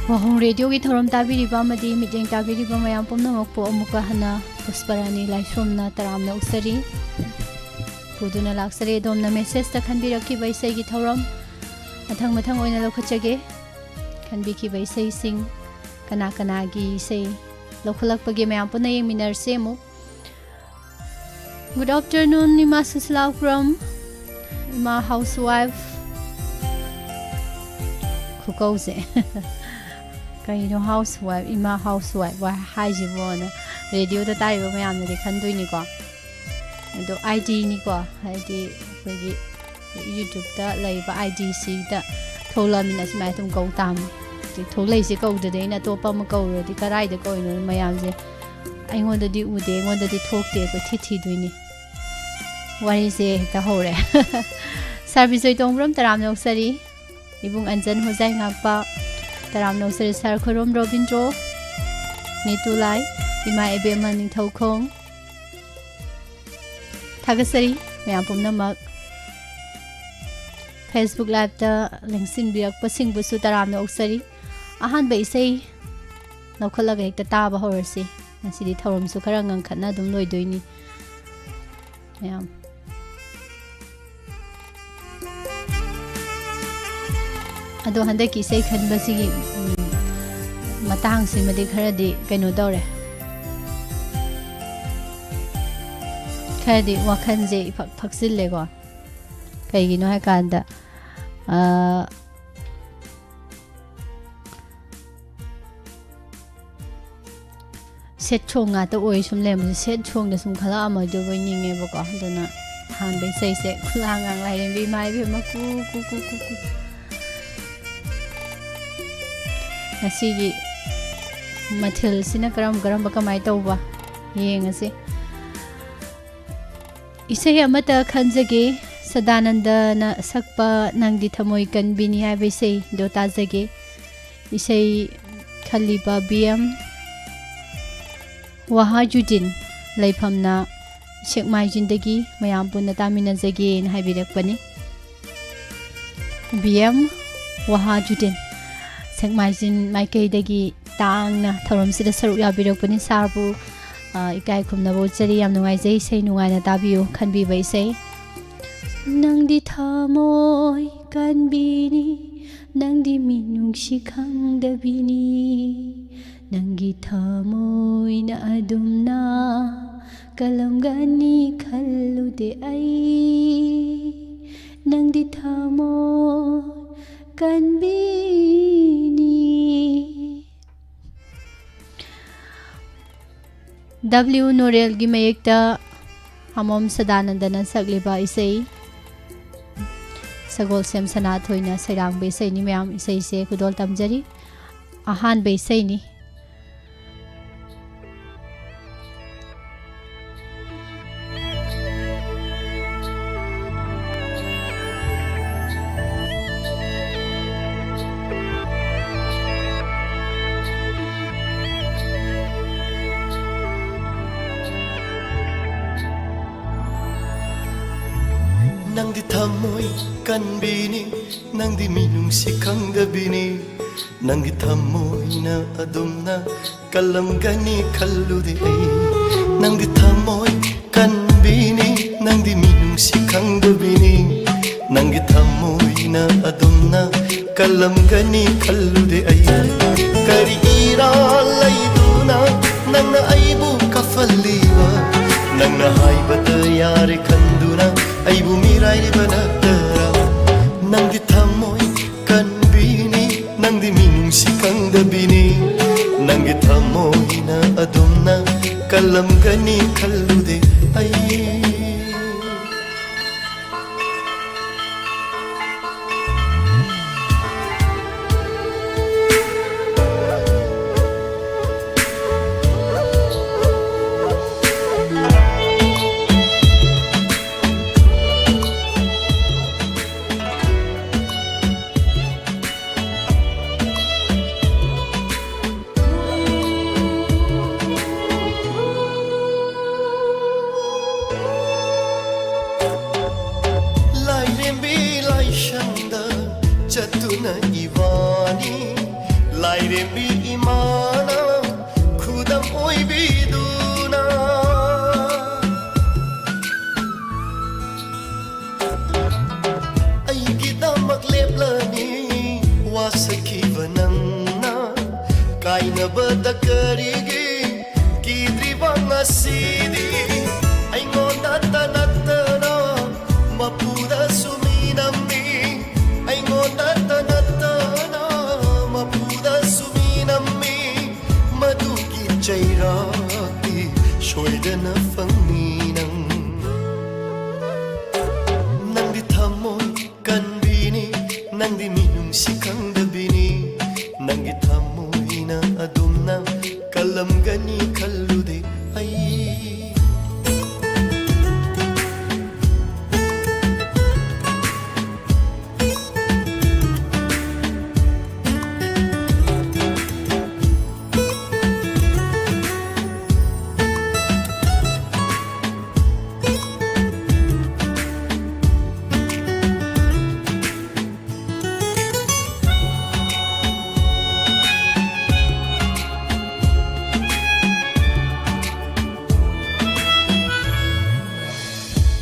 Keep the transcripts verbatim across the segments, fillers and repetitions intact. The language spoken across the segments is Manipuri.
ꯋꯥꯍꯣꯡ ꯔꯦꯗꯤꯑꯣꯒꯤ ꯊꯧꯔꯝ ꯇꯥꯕꯤꯔꯤꯕ ꯑꯃꯗꯤ ꯃꯤꯠꯌꯦꯡ ꯇꯥꯕꯤꯔꯤꯕ ꯃꯌꯥꯝ ꯄꯨꯝꯅꯃꯛꯄꯨ ꯑꯃꯨꯛꯀ ꯍꯟꯅ ꯄꯨꯁꯄꯔꯥꯅꯤ ꯂꯥꯏꯁ꯭ꯔꯣꯝꯅ ꯇꯔꯥꯝꯅ ꯑꯣꯛꯆꯔꯤ꯫ ꯄꯨꯗꯨꯅ ꯂꯥꯛꯆꯔꯤ꯫ ꯑꯗꯣꯝꯅ ꯃꯦꯁꯦꯖꯇ ꯈꯟꯕꯤꯔꯛꯈꯤꯕ ꯏꯁꯩꯒꯤ ꯊꯧꯔꯝ ꯃꯊꯪ ꯃꯊꯪ ꯑꯣꯏꯅ ꯂꯧꯈꯠꯆꯒꯦ꯫ ꯈꯟꯕꯤꯈꯤꯕ ꯏꯁꯩꯁꯤꯡ ꯀꯅꯥ ꯀꯅꯥꯒꯤ ꯏꯁꯩ ꯂꯧꯈꯠꯂꯛꯄꯒꯦ ꯃꯌꯥꯝ ꯄꯨꯟꯅ ꯌꯦꯡꯃꯤꯟꯅꯔꯁꯤ ꯑꯃꯨꯛ꯫ Good afternoon, ꯏꯃꯥ ꯁꯨꯁꯂꯥ ꯎꯈ꯭ꯔꯝ, ꯏꯃꯥ housewife꯫ ꯈꯨꯀꯧꯁꯦ꯫ ꯀꯩꯅꯣ housewife, ꯏꯃꯥ housewife ꯍꯥꯏꯁꯤꯕꯣꯅ ꯔꯦꯗꯤꯑꯣꯗ ꯇꯥꯔꯤꯕ ꯃꯌꯥꯝꯅꯗꯤ ꯈꯟꯗꯣꯏꯅꯤꯀꯣ꯫ ꯑꯗꯣ ꯑꯥꯏ ꯗꯤꯅꯤꯀꯣ, ꯍꯥꯏꯗꯤ ꯑꯩꯈꯣꯏꯒꯤ ꯌꯨꯇ꯭ꯌꯨꯕꯇ ꯂꯩꯕ ꯑꯥꯏ ꯗꯤꯁꯤꯗ ꯊꯣꯛꯂꯛꯑꯃꯤꯅ ꯁꯨꯃꯥꯏꯅ ꯑꯗꯨꯝ ꯀꯧ ꯇꯥꯕꯅꯤ꯫ ꯍꯧꯖꯤꯛ ꯊꯣꯛꯂꯛꯏꯁꯦ ꯀꯧꯗ꯭ꯔꯗꯤ ꯑꯩꯅ ꯑꯇꯣꯞꯄ ꯑꯃ ꯀꯧꯔꯨꯔꯗꯤ ꯀꯗꯥꯏꯗ ꯀꯧꯔꯤꯅꯣ ꯃꯌꯥꯝꯁꯦ ꯑꯩꯉꯣꯟꯗꯗꯤ ꯎꯗꯦ, ꯑꯩꯉꯣꯟꯗꯗꯤ ꯊꯣꯛꯇꯦ, ꯀꯣꯏꯊꯤ ꯊꯤꯗꯣꯏꯅꯤ꯫ ꯋꯥꯔꯤꯁꯦ ꯍꯦꯛꯇ ꯍꯧꯔꯦ꯫ ꯁꯥꯔ ꯕꯤꯖꯣꯏ ꯇꯣꯡꯕ꯭ꯔꯝ ꯇꯔꯥꯝꯅ ꯑꯣꯛꯆꯔꯤ꯫ ꯏꯕꯨꯡ ꯑꯟꯖꯟ ꯍꯣꯖꯥꯏ ꯉꯥꯛꯄ ꯇꯔꯥꯝꯅ ꯑꯣꯛꯆꯔꯤ꯫ ꯁꯥꯔ ꯈꯣꯏꯔꯣꯝ ꯔꯣꯕꯤꯟꯗ꯭ꯔꯣ, ꯅꯤꯇꯨ ꯂꯥꯏ, ꯏꯃꯥ ꯏꯕꯦꯝꯃ ꯅꯤꯡꯊꯧꯈꯣꯡ꯫ ꯊꯥꯒꯠꯆꯔꯤ ꯃꯌꯥꯝ ꯄꯨꯝꯅꯃꯛ꯫ Facebook liveꯇ ꯂꯦꯡꯁꯤꯟꯕꯤꯔꯛꯄꯁꯤꯡꯕꯨꯁꯨ ꯇꯔꯥꯝꯅ ꯑꯣꯛꯆꯔꯤ꯫ ꯑꯍꯥꯟꯕ ꯏꯁꯩ ꯂꯧꯈꯠꯂꯒ ꯍꯦꯛꯇ ꯇꯥꯕ ꯍꯧꯔꯁꯤ꯫ ꯉꯁꯤꯗꯤ ꯊꯧꯔꯝꯁꯨ ꯈꯔ ꯉꯟꯈꯠꯅ ꯑꯗꯨꯝ ꯂꯣꯏꯗꯣꯏꯅꯤ ꯃꯌꯥꯝ꯫ ꯑꯗꯣ ꯍꯟꯗꯛꯀꯤ ꯏꯁꯩ ꯈꯟꯕꯁꯤꯒꯤ, ꯎꯝ, ꯃꯇꯥꯡꯁꯤꯃꯗꯤ ꯈꯔꯗꯤ ꯀꯩꯅꯣ ꯇꯧꯔꯦ, ꯈꯔꯗꯤ ꯋꯥꯈꯜꯁꯦ ꯏꯐꯛ ꯐꯛꯆꯤꯜꯂꯦꯀꯣ꯫ ꯀꯩꯒꯤꯅꯣ ꯍꯥꯏꯀꯥꯟꯗ, ꯑ, ꯁꯦꯠ ꯁꯣꯡ ꯉꯥꯛꯇ ꯑꯣꯏ ꯁꯨꯝ ꯂꯩꯔꯝꯕꯁꯦ, ꯁꯦꯠ ꯁꯣꯡꯗ ꯁꯨꯝ ꯈꯜꯂꯛꯑꯝꯃꯣꯏꯗꯣꯏꯕꯣꯏ ꯅꯤꯡꯉꯦꯕꯀꯣ꯫ ꯑꯗꯨꯅ ꯑꯍꯥꯟꯕ ꯏꯁꯩꯁꯦ ꯈꯨꯂꯥꯡꯒꯥꯡ ꯂꯥꯏꯔꯦꯝꯕꯤ ꯏꯃꯥ ꯏꯕꯦꯝꯃ ꯀꯨ, ꯀꯨ, ꯀꯨ, ꯀꯨ, ꯀꯨ꯫ ꯉꯁꯤꯒꯤ ꯃꯊꯦꯜꯁꯤꯅ ꯀꯔꯝ ꯀꯔꯝꯕ ꯀꯃꯥꯏꯅ ꯇꯧꯕ ꯌꯦꯡꯉꯁꯤ꯫ ꯏꯁꯩ ꯑꯃꯇ ꯈꯟꯖꯒꯦ, ꯁꯗꯥꯅꯟꯗꯅ ꯁꯛꯄ ꯅꯪꯗꯤ ꯊꯃꯣꯏ ꯀꯟꯕꯤꯅꯤ ꯍꯥꯏꯕ ꯏꯁꯩꯗꯣ ꯇꯥꯖꯒꯦ꯫ ꯏꯁꯩ ꯈꯜꯂꯤꯕ ꯕꯤ ꯑꯦꯝ ꯋꯥꯍꯥꯖꯨꯗꯤꯟ ꯂꯩꯐꯝꯅ ꯁꯦꯛꯃꯥꯏꯖꯤꯟꯗꯒꯤ ꯃꯌꯥꯝ ꯄꯨꯟꯅ ꯇꯥꯃꯤꯟꯅꯖꯒꯦꯅ ꯍꯥꯏꯕꯤꯔꯛꯄꯅꯤ꯫ B M ꯋꯥꯍꯥꯖꯨꯗꯤꯟ꯫ ꯁꯦꯛꯃꯥꯏꯖꯤꯡ ꯃꯥꯏꯀꯩꯗꯒꯤ ꯇꯥꯡꯅ ꯊꯧꯔꯝꯁꯤꯗ ꯁꯔꯨꯛ ꯌꯥꯕꯤꯔꯛꯄꯅꯤ꯫ ꯁꯥꯔꯕꯨ, ꯑ, ꯏꯀꯥꯏ ꯈꯨꯝꯅꯕ ꯎꯠꯆꯔꯤ꯫ ꯌꯥꯝ ꯅꯨꯡꯉꯥꯏꯖꯩ꯫ ꯏꯁꯩ ꯅꯨꯡꯉꯥꯏꯅ ꯇꯥꯕꯤꯌꯨ꯫ ꯈꯟꯕꯤꯕ ꯏꯁꯩ꯫ ꯅꯪꯗꯤ ꯊꯃꯣꯏ ꯀꯟꯕꯤꯅꯤ, ꯅꯪꯗꯤ ꯃꯤꯅꯨꯡꯁꯤ ꯈꯪꯗꯕꯤꯅꯤ, ꯅꯪꯒꯤ ꯊꯃꯣꯏꯅ ꯑꯗꯨꯝꯅ ꯀꯜꯂꯝꯒꯅꯤ ꯈꯜꯂꯨꯗꯦ ꯑꯩ, ꯅꯪꯗꯤ ꯊꯃꯣꯏ ꯀꯟꯕꯤꯅꯤ꯫ ꯗꯕ꯭ꯂꯤꯎ ꯅꯣꯔꯦꯜꯒꯤ ꯃꯌꯦꯛꯇ ꯑꯃꯣꯝ ꯁꯗꯥꯅꯟꯗꯅ ꯁꯛꯂꯤꯕ ꯏꯁꯩ, ꯁꯒꯣꯜꯁꯦꯝ ꯁꯅꯥꯊꯣꯏꯅ ꯁꯩꯔꯥꯡꯕ ꯏꯁꯩꯅꯤ꯫ ꯃꯌꯥꯝ ꯏꯁꯩꯁꯦ ꯈꯨꯗꯣꯜ ꯇꯝꯖꯔꯤ꯫ ꯑꯍꯥꯟꯕ ꯏꯁꯩꯅꯤ꯫ ꯅꯪꯗꯤ ꯊꯃꯣꯏ ꯀꯟꯕꯤꯅꯤ, ꯅꯪꯗꯤ ꯃꯤꯅꯨꯡꯁꯤ ꯈꯪꯗꯕꯤꯅꯤ, ꯅꯪꯒꯤ ꯊꯃꯣꯏꯅ ꯑꯗꯨꯝꯅ ꯀꯜꯂꯝꯒꯅꯤ ꯈꯜꯂꯨꯗꯦ ꯑꯩ꯫ ꯅꯪꯗꯤ ꯊꯃꯣꯏ ꯀꯟꯕꯤꯅꯤ, ꯅꯪꯗꯤ ꯃꯤꯅꯨꯡꯁꯤ ꯈꯪꯗꯕꯤꯅꯤ, ꯅꯪꯒꯤ ꯊꯃꯣꯏꯅ ꯑꯗꯨꯝꯅ ꯀꯜꯂꯝꯒꯅꯤ ꯈꯜꯂꯨꯗꯦ ꯑꯩ꯫ ꯀꯔꯤ ꯏꯔꯥꯜ ꯂꯩꯗꯨꯅ ꯅꯪꯅ ꯑꯩꯕꯨ ꯀꯥꯐꯜꯂꯤꯕ? ꯅꯪꯅ ꯍꯥꯏꯕꯗ ꯌꯥꯔꯦ ꯈꯟꯗꯨꯅ ꯑꯩꯕꯨ ꯃꯤꯔꯥꯏꯔꯤꯕ ꯅꯠꯇꯔꯥ? ꯅꯪꯗꯤ ꯊꯃꯣꯏ ꯀꯟꯕꯤꯅꯤ, ꯅꯪꯗꯤ ꯃꯤꯅꯨꯡꯁꯤ ꯈꯪꯗꯕꯤꯅꯤ, ꯅꯪꯒꯤ ꯊꯃꯣꯏꯅ ꯑꯗꯨꯝꯅ ꯀꯜꯂꯝꯒꯅꯤ ꯈꯜꯂꯨꯗꯦ ꯑꯩ꯫ ꯂꯥꯏꯔꯦꯝꯕꯤ ꯂꯥꯏꯁꯪꯗ ꯆꯠꯇꯨꯅ ꯏꯕꯥꯅꯤ ꯏꯔꯦꯝꯕꯤ ꯏꯃꯥꯅ ꯈꯨꯗꯝ ꯑꯣꯏꯕꯤꯗꯨꯅ ꯑꯩꯒꯤꯗꯃꯛ ꯂꯦꯞꯂꯅꯤ꯫ ꯋꯥꯁꯛꯈꯤꯕ ꯅꯪꯅ ꯀꯥꯏꯅꯕꯗ ꯀꯔꯤꯒꯤ ꯀꯤꯗ꯭ꯔꯤꯕ ꯉꯁꯤꯗꯤ? ꯑꯩꯉꯣꯟꯗꯇ ꯅꯠꯇꯅ ꯃꯄꯨꯗꯁꯨ ꯃꯤ ꯅꯝꯃꯤ꯫ ꯑꯩꯉꯣꯟꯗꯇ ꯅꯠꯇꯅ ꯃꯄꯨꯗꯁꯨ ꯃꯤ ꯅꯝꯃꯤ꯫ ꯃꯗꯨꯒꯤ ꯆꯩꯔꯥꯛꯇꯤ ꯁꯣꯏꯗꯅ ꯐꯪꯅꯤ ꯅꯪ꯫ ꯅꯪꯗꯤ ꯊꯃꯣꯏ ꯀꯟꯕꯤꯅꯤ, ꯅꯪꯗꯤ ꯃꯤꯅꯨꯡꯁꯤ ꯈꯪꯗꯕꯤꯅꯤ꯫ ꯅꯪꯒꯤ ꯊꯃꯣꯏꯅ ꯑꯗꯨꯝꯅ ꯀꯜꯂꯝꯒꯅꯤ ꯈꯜꯂꯨꯗꯦ ꯑꯩ꯫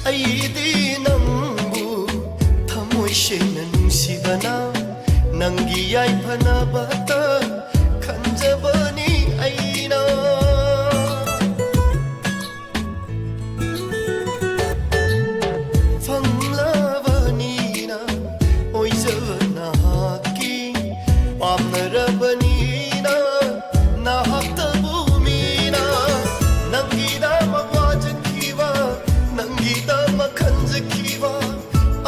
ꯑꯩꯗꯤ ꯅꯪꯕꯨ ꯊꯃꯣꯏ ꯁꯦꯡꯅ ꯅꯨꯡꯁꯤꯕꯅ ꯅꯪꯒꯤ ꯌꯥꯏꯐꯅꯕꯇ ꯈꯟꯖꯕꯅꯤ ꯑꯩꯅ꯫ ꯐꯪꯂꯕꯅꯤꯅ ꯑꯣꯏꯖꯕ ꯅꯍꯥꯛꯀꯤ ꯄꯥꯝꯅꯔꯕꯅꯤꯅ ꯅꯍꯥꯛꯇꯕꯨ ꯃꯤꯅ ꯅꯪꯒꯤꯗꯃꯛ ꯋꯥꯖꯈꯤꯕ, ꯅꯪꯒꯤꯗꯃꯛ ꯈꯟꯖꯈꯤꯕ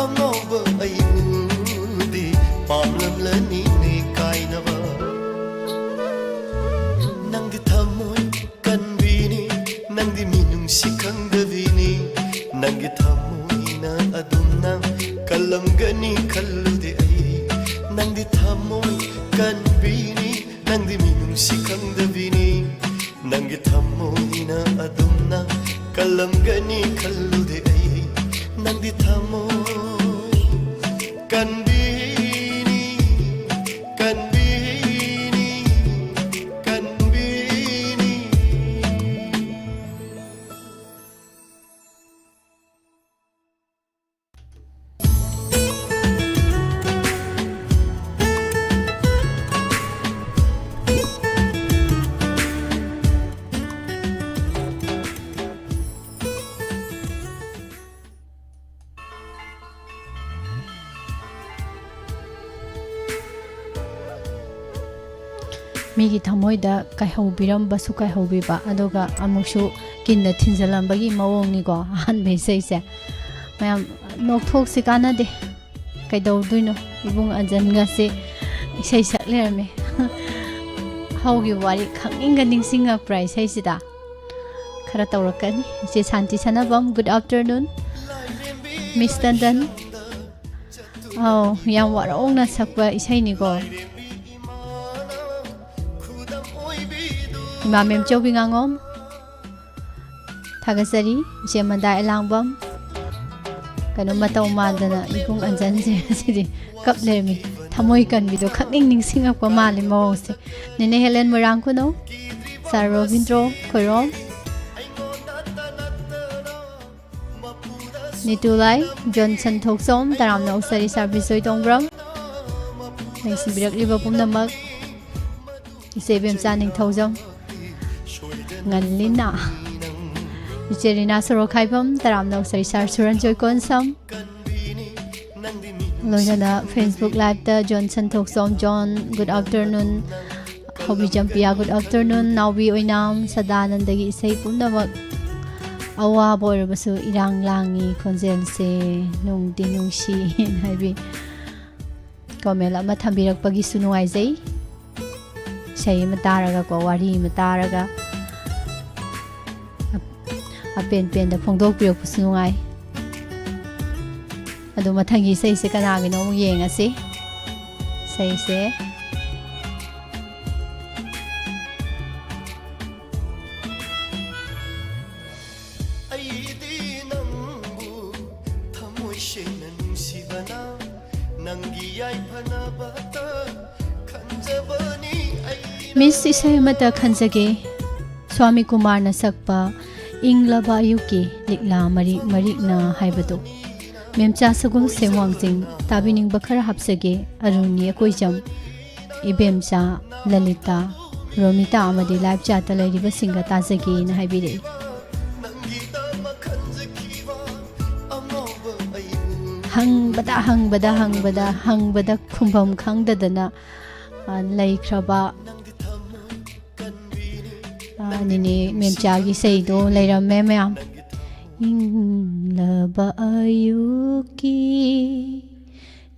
ꯑꯉꯥꯎꯕ ꯑꯩꯕꯨꯗꯤ ꯄꯥꯝꯂꯝꯂꯅꯤꯅꯦ ꯀꯥꯏꯅꯕ꯫ ꯅꯪꯗꯤ ꯊꯃꯣꯏ ꯀꯟꯕꯤꯅꯤ, ꯅꯪꯗꯤ ꯃꯤꯅꯨꯡꯁꯤ ꯈꯪꯗꯕꯤꯅꯤ꯫ ꯅꯪꯒꯤ ꯊꯃꯣꯏꯅ ꯑꯗꯨꯝꯅ ꯀꯜꯂꯝꯒꯅꯤ ꯈꯜꯂꯨꯗꯦ ꯑꯩ꯫ ꯅꯪꯗꯤ ꯊꯃꯣꯏ ꯀꯟꯕꯤꯅꯤ, ꯅꯪꯗꯤ ꯃꯤꯅꯨꯡꯁꯤ ꯈꯪꯗꯕꯤꯅꯤ꯫ ꯅꯪꯒꯤ ꯊꯃꯣꯏꯅ ꯑꯗꯨꯝꯅ ꯀꯜꯂꯝꯒꯅꯤ ꯈꯜꯂꯨꯗꯦ ꯑꯩ꯫ ꯅꯪꯗꯤ ꯊꯃꯣꯏ ꯀꯟꯕꯤꯅꯤ, ꯀꯟꯕꯤꯅꯤ꯫ ꯃꯤꯒꯤ ꯊꯃꯣꯏꯗ ꯀꯥꯏꯍꯧꯕꯤꯔꯝꯕꯁꯨ ꯀꯥꯏꯍꯧꯕꯤꯕ, ꯑꯗꯨꯒ ꯑꯃꯨꯛꯁꯨ ꯀꯤꯟꯅ ꯊꯤꯟꯖꯜꯂꯝꯕꯒꯤ ꯃꯑꯣꯡꯅꯤꯀꯣ ꯑꯍꯥꯟꯕ ꯏꯁꯩꯁꯦ꯫ ꯃꯌꯥꯝ ꯅꯣꯛꯊꯣꯛꯁꯤ, ꯀꯥꯟꯅꯗꯦ꯫ ꯀꯩꯗꯧꯗꯣꯏꯅꯣ? ꯏꯕꯨꯡ ꯑꯟꯖꯟꯒꯁꯦ ꯏꯁꯩ ꯁꯛ ꯂꯩꯔꯝꯃꯦ꯫ ꯍꯧꯈꯤꯕ ꯋꯥꯔꯤ ꯈꯪꯅꯤꯡꯒ ꯅꯤꯡꯁꯤꯡꯉꯛꯄ꯭ꯔꯥ ꯏꯁꯩꯁꯤꯗ? ꯈꯔ ꯇꯧꯔꯛꯀꯅꯤ꯫ ꯏꯆꯦ ꯁꯥꯟꯇꯤ ꯁꯅꯥꯕꯝ, good afternoon꯫ ꯃꯤꯁ ꯇꯟꯗꯟ, ꯑꯧ, ꯌꯥꯝ ꯋꯥꯔꯧꯅ ꯁꯛꯄ ꯏꯁꯩꯅꯤꯀꯣ꯫ ꯏꯃꯥ ꯃꯦꯝꯆꯧꯕꯤ ꯉꯥꯉꯣꯝ, ꯊꯥꯒꯠꯆꯔꯤ꯫ ꯏꯆꯦ ꯃꯟꯗꯥ ꯑꯦꯂꯥꯡꯕꯝ, ꯀꯩꯅꯣ ꯃꯇꯧ ꯃꯥꯟꯗꯅ ꯏꯕꯨꯡ ꯑꯟꯖꯟꯁꯦ ꯉꯁꯤꯗꯤ ꯀꯞ ꯂꯩꯔꯝꯃꯤ꯫ ꯊꯃꯣꯏ ꯀꯟꯕꯤꯗꯣ ꯈꯪꯅꯤꯡ ꯅꯤꯡꯁꯤꯡꯉꯛꯄ ꯃꯥꯜꯂꯤ ꯃꯑꯣꯡꯁꯦ꯫ ꯅꯦꯅꯦ ꯍꯦꯂꯦꯟ ꯃꯣꯏꯔꯥꯡ ꯈꯨꯅꯧ, ꯁꯥꯔ ꯔꯣꯕꯤꯟꯗ꯭ꯔꯣ ꯈꯣꯏꯔꯣꯝ, ꯅꯤꯇꯨ ꯂꯥꯏ, ꯖꯣꯟꯁꯟ ꯊꯣꯛꯆꯣꯝ, ꯇꯔꯥꯝꯅ ꯑꯣꯛꯆꯔꯤ ꯁꯥꯔ ꯕꯤꯖꯣꯏ ꯇꯣꯡꯕ꯭ꯔꯝ, ꯂꯦꯡꯁꯤꯟꯕꯤꯔꯛꯂꯤꯕ ꯄꯨꯝꯅꯃꯛ, ꯏꯆꯦ ꯏꯕꯦꯝꯆꯥ ꯅꯤꯡꯊꯧꯖꯝ, ꯉꯜꯂꯤꯅ, ꯏꯆꯦ ꯔꯤꯅꯥ ꯁꯣꯔꯣꯛꯈꯥꯏꯕꯝ, ꯇꯔꯥꯝꯅ ꯑꯣꯛꯆꯔꯤ ꯁꯥꯔ ꯁꯨꯔꯟꯖꯣꯏ ꯀꯣꯟꯁꯝ, ꯂꯣꯏꯅꯅ Facebook Liveꯇ ꯖꯣꯟꯁꯟ ꯊꯣꯛꯆꯣꯝ ꯖꯣꯟ, good afternoon꯫ ꯍꯧꯕꯤꯖꯝ ꯄꯤꯌꯥ, good afternoon꯫ ꯅꯥꯎꯕꯤ ꯑꯣꯏꯅꯥꯝ, ꯁꯗꯥꯅꯟꯗꯒꯤ ꯏꯁꯩ ꯄꯨꯝꯅꯃꯛ ꯑꯋꯥꯕ ꯑꯣꯏꯔꯕꯁꯨ ꯏꯔꯥꯡ ꯂꯥꯡꯉꯤ ꯈꯣꯟꯖꯦꯜꯁꯦ, ꯅꯨꯡꯗꯤ ꯅꯨꯡꯁꯤ ꯍꯥꯏꯕꯤ comment ꯑꯃ ꯊꯝꯕꯤꯔꯛꯄꯒꯤꯁꯨ ꯅꯨꯡꯉꯥꯏꯖꯩ꯫ ꯏꯁꯩ ꯑꯃ ꯇꯥꯔꯒꯀꯣ, ꯋꯥꯔꯤ ꯑꯃ ꯇꯥꯔꯒ ꯑꯄꯦꯟ ꯄꯦꯟꯗ ꯐꯣꯡꯗꯣꯛꯄꯤꯔꯛꯄꯁꯨ ꯅꯨꯡꯉꯥꯏ꯫ ꯑꯗꯣ ꯃꯊꯪꯒꯤ ꯏꯁꯩꯁꯦ ꯀꯅꯥꯒꯤꯅꯣ ꯑꯃꯨꯛ ꯌꯦꯡꯉꯁꯤ꯫ ꯏꯁꯩꯁꯦ ꯑꯩꯗꯤ ꯅꯪꯕꯨ ꯊꯃꯣꯏ ꯁꯦꯡꯅ ꯅꯨꯡꯁꯤꯕꯅ ꯅꯪꯒꯤ ꯌꯥꯏꯐꯅꯕꯇ ꯈꯟꯖꯕꯅꯤ꯫ ꯑꯩ ꯃꯤꯁ, ꯏꯁꯩ ꯑꯃꯇ ꯈꯟꯖꯒꯦ꯫ ꯁ꯭ꯋꯥꯃꯤ ꯀꯨꯃꯥꯔꯅ ꯁꯛꯄ ꯏꯪꯂꯕ ꯑꯌꯨꯛꯀꯤ ꯂꯤꯛꯂꯥ ꯃꯔꯤꯛ ꯃꯔꯤꯛꯅ ꯍꯥꯏꯕꯗꯨ꯫ ꯃꯦꯝꯆꯥ ꯁꯒꯣꯜꯁꯦꯝ ꯋꯥꯡꯖꯤꯡ, ꯇꯥꯕꯤꯅꯤꯡꯕ ꯈꯔ ꯍꯥꯞꯆꯒꯦ꯫ ꯑꯔꯨꯟ ꯌꯦꯀꯣꯏꯖꯝ, ꯏꯕꯦꯝꯆꯥ, ꯂꯂꯤꯇꯥ, ꯔꯣꯃꯤꯇꯥ ꯑꯃꯗꯤ live chatꯇ ꯂꯩꯔꯤꯕꯁꯤꯡꯒ ꯇꯥꯖꯒꯦꯅ ꯍꯥꯏꯕꯤꯔꯛꯏ꯫ ꯍꯪꯕꯗ, ꯍꯪꯕꯗ, ꯍꯪꯕꯗ, ꯍꯪꯕꯗ ꯈꯨꯝꯐꯝ ꯈꯪꯗꯗꯅ, ꯑ, ꯂꯩꯈ꯭ꯔꯕ ꯑꯅꯤꯅꯦ ꯃꯦꯝꯆꯥꯒꯤ ꯏꯁꯩꯗꯣ ꯂꯩꯔꯝꯃꯦ ꯃꯌꯥꯝ꯫ ꯏꯪꯂꯕ ꯑꯌꯨꯛꯀꯤ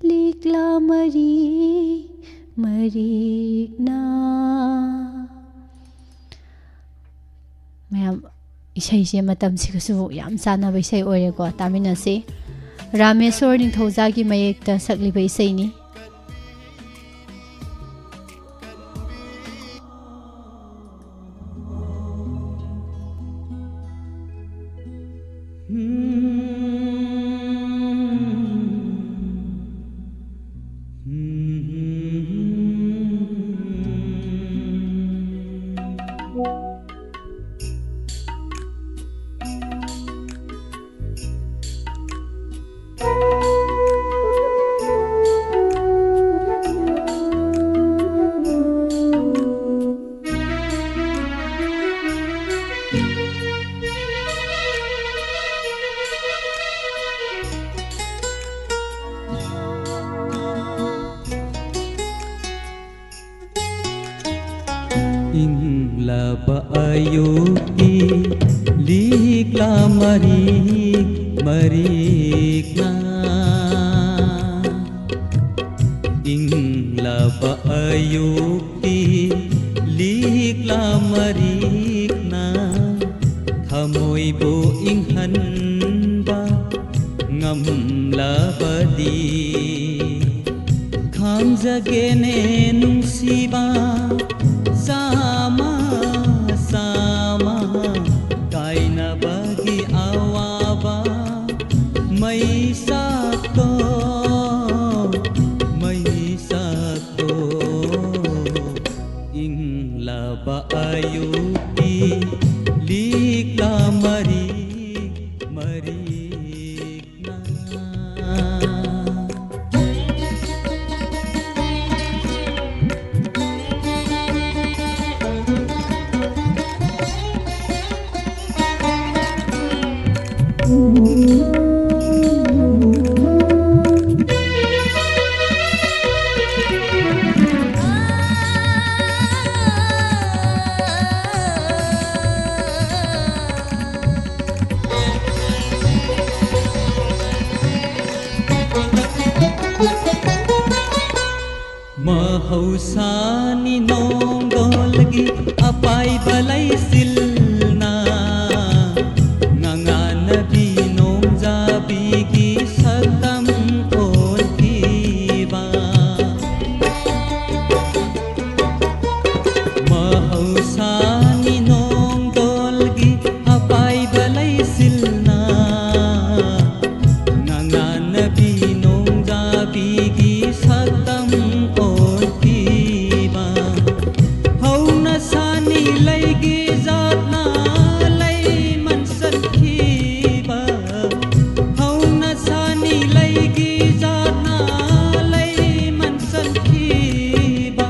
ꯂꯤꯛꯂꯥ ꯃꯔꯤ ꯃꯔꯤꯛꯅ꯫ ꯃꯌꯥꯝ, ꯏꯁꯩꯁꯦ ꯃꯇꯝꯁꯤꯒꯁꯨ ꯌꯥꯝ ꯆꯥꯟꯅꯕ ꯏꯁꯩ ꯑꯣꯏꯔꯦꯀꯣ꯫ ꯇꯥꯃꯤꯟꯅꯁꯤ꯫ ꯔꯥꯃꯦꯁꯣꯔ ꯅꯤꯡꯊꯧꯖꯥꯒꯤ ꯃꯌꯦꯛꯇ ꯁꯛꯂꯤꯕ ꯏꯁꯩꯅꯤ꯫ ꯏꯪꯂꯕ ꯑꯌꯨꯛꯀꯤ ꯂꯤꯛꯂꯥ ꯃꯔꯤꯛ ꯃꯔꯤꯛꯅ꯫ ꯏꯪꯂꯕ ꯑꯌꯨꯛꯀꯤ ꯂꯤꯛꯂꯥ ꯃꯔꯤꯛꯅ ꯊꯃꯣꯏꯕꯨ ꯏꯪꯍꯟꯕ ꯉꯝꯂꯕꯗꯤ ꯈꯥꯡꯖꯒꯦꯅꯦ ꯅꯨꯡꯁꯤꯕ꯫ ꯆꯥꯃ ꯆꯥꯃ ꯀꯥꯏꯅꯕꯒꯤ ꯑꯋꯥꯕ ꯃꯩꯁꯥꯛꯇꯣ, ꯃꯩꯁꯥꯛꯇꯣ꯫ ꯏꯪꯂꯕ ꯑꯌꯨꯛꯀꯤ ꯂꯤꯛꯂꯥ ꯃꯔꯤꯛ ꯃꯔꯤꯛꯅ꯫ ꯃꯍꯧꯁꯥꯅꯤ ꯅꯣꯡꯗꯣꯜꯒꯤ ꯑꯄꯥꯏꯕ ꯂꯩꯆꯤꯜꯅ ꯉꯉꯥꯟꯅꯕꯤ ꯅꯣꯡꯖꯥꯕꯤꯒꯤ ꯁꯛꯇꯝ ꯑꯣꯟꯈꯤꯕ꯫ ꯃꯍꯧꯁꯥꯅꯤ ꯅꯣꯡꯗꯣꯜꯒꯤ ꯑꯄꯥꯏꯕ ꯂꯩꯆꯤꯜꯅ ꯉꯉꯥꯟꯅꯕꯤ ꯅꯣꯡꯖꯥꯕꯤꯒꯤ ꯁꯛꯇꯝ ꯑꯣꯟꯈꯤꯕ꯫ ꯍꯧꯅ ꯁꯥꯅꯤ ꯂꯩꯒꯤ ꯖꯥꯠꯅ ꯂꯩ ꯃꯟꯁꯟꯈꯤꯕ꯫ ꯍꯧꯅ ꯁꯥꯅꯤ ꯂꯩꯒꯤ ꯖꯥꯠꯅ ꯂꯩ ꯃꯟꯁꯟꯈꯤꯕ꯫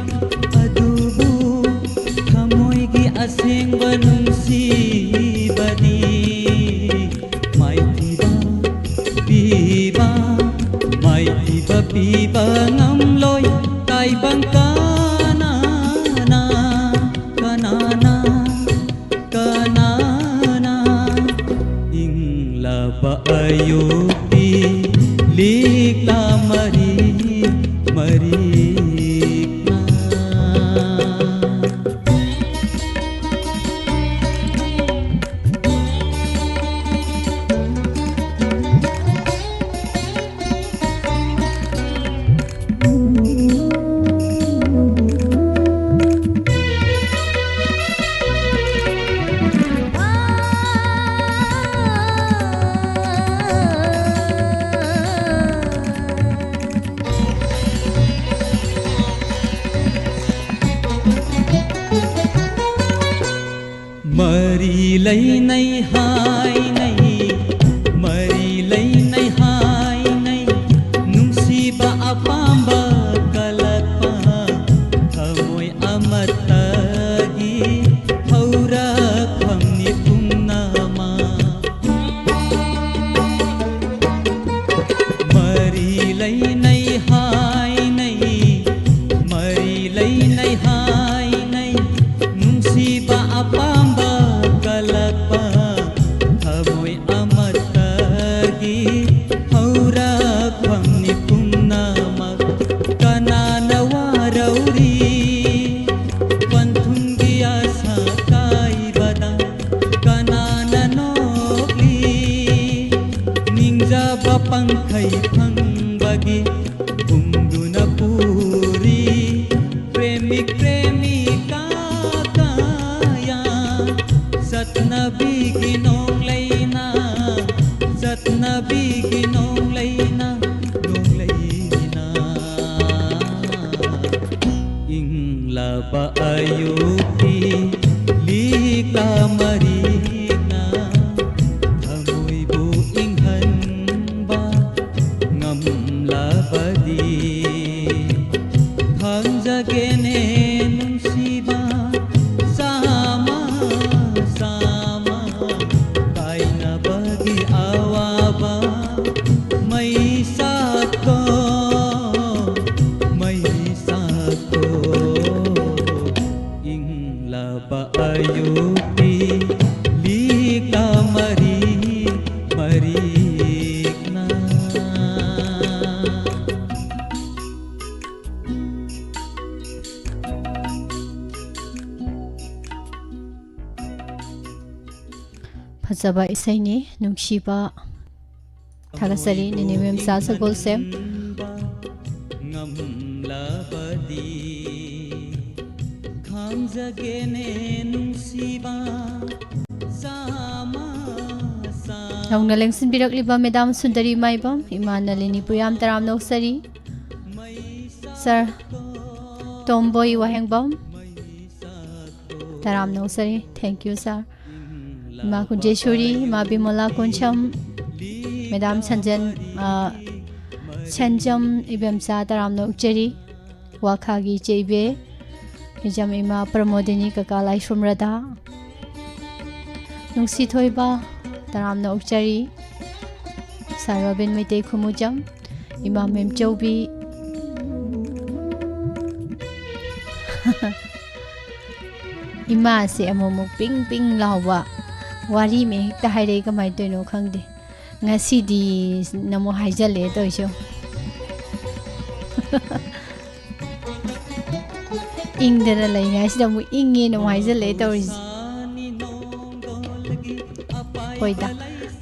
ꯑꯗꯨꯕꯨ ꯊꯃꯣꯏꯒꯤ ꯑꯁꯦꯡꯕ ꯅꯨꯡꯁꯤꯕꯗꯤ ꯃꯥꯏꯊꯤꯕ ꯄꯤꯕ, ꯃꯥꯏꯊꯤꯕ ꯄꯤꯕ ꯉꯝꯂꯣꯏ꯫ ꯇꯥꯏꯕꯪ ꯀꯅꯥꯅ, ꯀꯅꯥꯅ, ꯀꯅꯥꯅ ꯏꯪꯂꯕ ꯑꯌꯨꯛꯀꯤ ꯂꯤꯛꯂꯥ ꯃꯔꯤ ꯃꯔꯤꯛꯅ꯫ ꯃꯔꯤ ꯂꯩꯅꯩ ꯍꯥꯏꯅꯩ, ꯃꯔꯤ ꯂꯩꯅꯩ ꯍꯥꯏꯅꯩ, ꯅꯨꯡꯁꯤꯕ ꯑꯄꯥꯝꯕ ꯀꯜꯂꯛꯄ, ꯊꯃꯣꯏ ꯑꯃꯠꯇꯒꯤ ꯍꯧꯔꯛꯐꯝꯅꯤ ꯄꯨꯝꯅꯃꯛ꯫ ꯃꯔꯤ ꯂꯩꯅꯩ ꯍꯥꯏꯅꯩ, ꯃꯔꯤ ꯂꯩꯅꯩ ꯍꯥꯏꯅꯩ, ꯅꯨꯡꯁꯤꯕ ꯑꯄꯥꯝꯕ ꯀꯜꯂꯛꯄ, ꯐꯪꯕꯒꯤ ꯄꯨꯡꯗꯨꯅ ꯄꯨꯔꯤ ꯄ꯭ꯔꯦꯃꯤꯛ ꯄ꯭ꯔꯦꯃꯤꯀꯥ ꯀꯌꯥ꯫ ꯆꯠꯅꯕꯤꯒꯤ ꯅꯣꯡꯂꯩꯅ, ꯆꯠꯅꯕꯤꯒꯤ ꯅꯣꯡꯂꯩꯅ, ꯅꯣꯡꯂꯩꯅ꯫ ꯏꯪꯂꯕ ꯑꯌꯨꯛꯀꯤ ꯂꯤꯛꯂꯥ ꯃꯔꯤꯛꯅ ꯊꯃꯣꯏꯕꯨ ꯏꯪꯍꯟꯕ ꯉꯝꯂꯕꯗꯤ ꯈꯪꯖꯒꯦꯅꯦ ꯅꯨꯡꯁꯤꯕ ꯆꯥꯝꯃ ꯆꯥꯝꯃ ꯀꯥꯏꯅꯕꯒꯤ ꯑꯋꯥꯕ ꯃꯩꯁꯥꯛꯇꯣ ꯃꯩꯁꯥꯛꯇꯣ ꯏꯪꯂꯕ ꯑꯌꯨꯛꯀꯤ ꯂꯤꯛꯂꯥ ꯃꯔꯤ ꯃꯔꯤꯛꯅ꯫ ꯐꯖꯕ ꯏꯁꯩꯅꯤ, ꯅꯨꯡꯁꯤꯕ꯫ ꯊꯥꯒꯠꯆꯔꯤ, ꯅꯦꯅꯦ ꯃꯦꯝꯆꯥ ꯁꯒꯣꯜꯁꯦꯝ꯫ ꯉꯝꯂꯕꯗꯤ ꯈꯪꯖꯒꯦꯅꯦ ꯅꯨꯡꯁꯤꯕ ꯆꯥꯝꯃ ꯆꯥꯝꯃ꯫ ꯅꯧꯅ ꯂꯦꯡꯁꯤꯟꯕꯤꯔꯛꯂꯤꯕ ꯃꯦꯗꯥꯝ ꯁꯨꯟꯗꯔꯤ ꯃꯥꯏꯕꯝ, ꯏꯃꯥ ꯅꯂꯤꯅꯤ ꯄꯨꯌꯥꯝ ꯇꯔꯥꯝꯅ ꯑꯣꯛꯆꯔꯤ꯫ ꯁꯥꯔ ꯇꯣꯝꯕꯣꯏ ꯋꯥꯍꯦꯡꯕꯝ, ꯇꯔꯥꯝꯅ ꯑꯣꯛꯆꯔꯤ꯫ Thank you, ꯁꯥꯔ꯫ ꯏꯃꯥ ꯀꯨꯟꯖꯦꯁꯣꯔꯤ, ꯏꯃꯥ ꯕꯤꯃꯣꯂꯥ ꯀꯣꯟꯁꯝ, ꯃꯦꯗꯥꯝ ꯁꯟꯖꯟ, ꯑ, ꯁꯟꯖꯝ ꯏꯕꯦꯝꯆꯥ ꯇꯔꯥꯝꯅ ꯑꯣꯛꯆꯔꯤ꯫ ꯋꯥꯈꯥꯒꯤ ꯏꯆꯦ ꯏꯕꯦ, ꯍꯤꯖꯝ ꯏꯃꯥ ꯄ꯭ꯔꯃꯣꯗꯤꯅꯤ, ꯀꯀꯥ ꯂꯥꯏꯁ꯭ꯔꯝ ꯔꯙꯥ, ꯅꯨꯡꯁꯤꯊꯣꯏꯕ ꯇꯔꯥꯝꯅ ꯑꯣꯛꯆꯔꯤ꯫ ꯁꯥꯔ ꯔꯣꯕꯤꯟ ꯃꯩꯇꯩ ꯈꯨꯃꯨꯖꯝ, ꯏꯃꯥ ꯃꯦꯝꯆꯧꯕꯤ꯫ ꯏꯃꯥꯁꯦ ꯑꯃꯨꯛꯃꯨꯛ ꯄꯤꯡ ꯄꯤꯡ ꯂꯥꯎꯕ ꯋꯥꯔꯤ ꯑꯃ ꯍꯦꯛꯇ ꯍꯥꯏꯔꯛꯏ, ꯀꯃꯥꯏꯅ ꯇꯧꯔꯤꯅꯣ ꯈꯪꯗꯦ꯫ ꯉꯁꯤꯗꯤ ꯅꯃꯨꯛ ꯍꯥꯏꯖꯜꯂꯛꯑꯦ ꯇꯧꯔꯤꯁꯦ꯫ ꯏꯪꯗꯅ ꯂꯩꯉꯥꯏꯁꯤꯗ ꯑꯃꯨꯛ ꯏꯪꯉꯦꯅ ꯑꯃꯨꯛ ꯍꯥꯏꯖꯜꯂꯛꯑꯦ ꯇꯧꯔꯤꯁꯦ꯫ ꯍꯣꯏꯗ,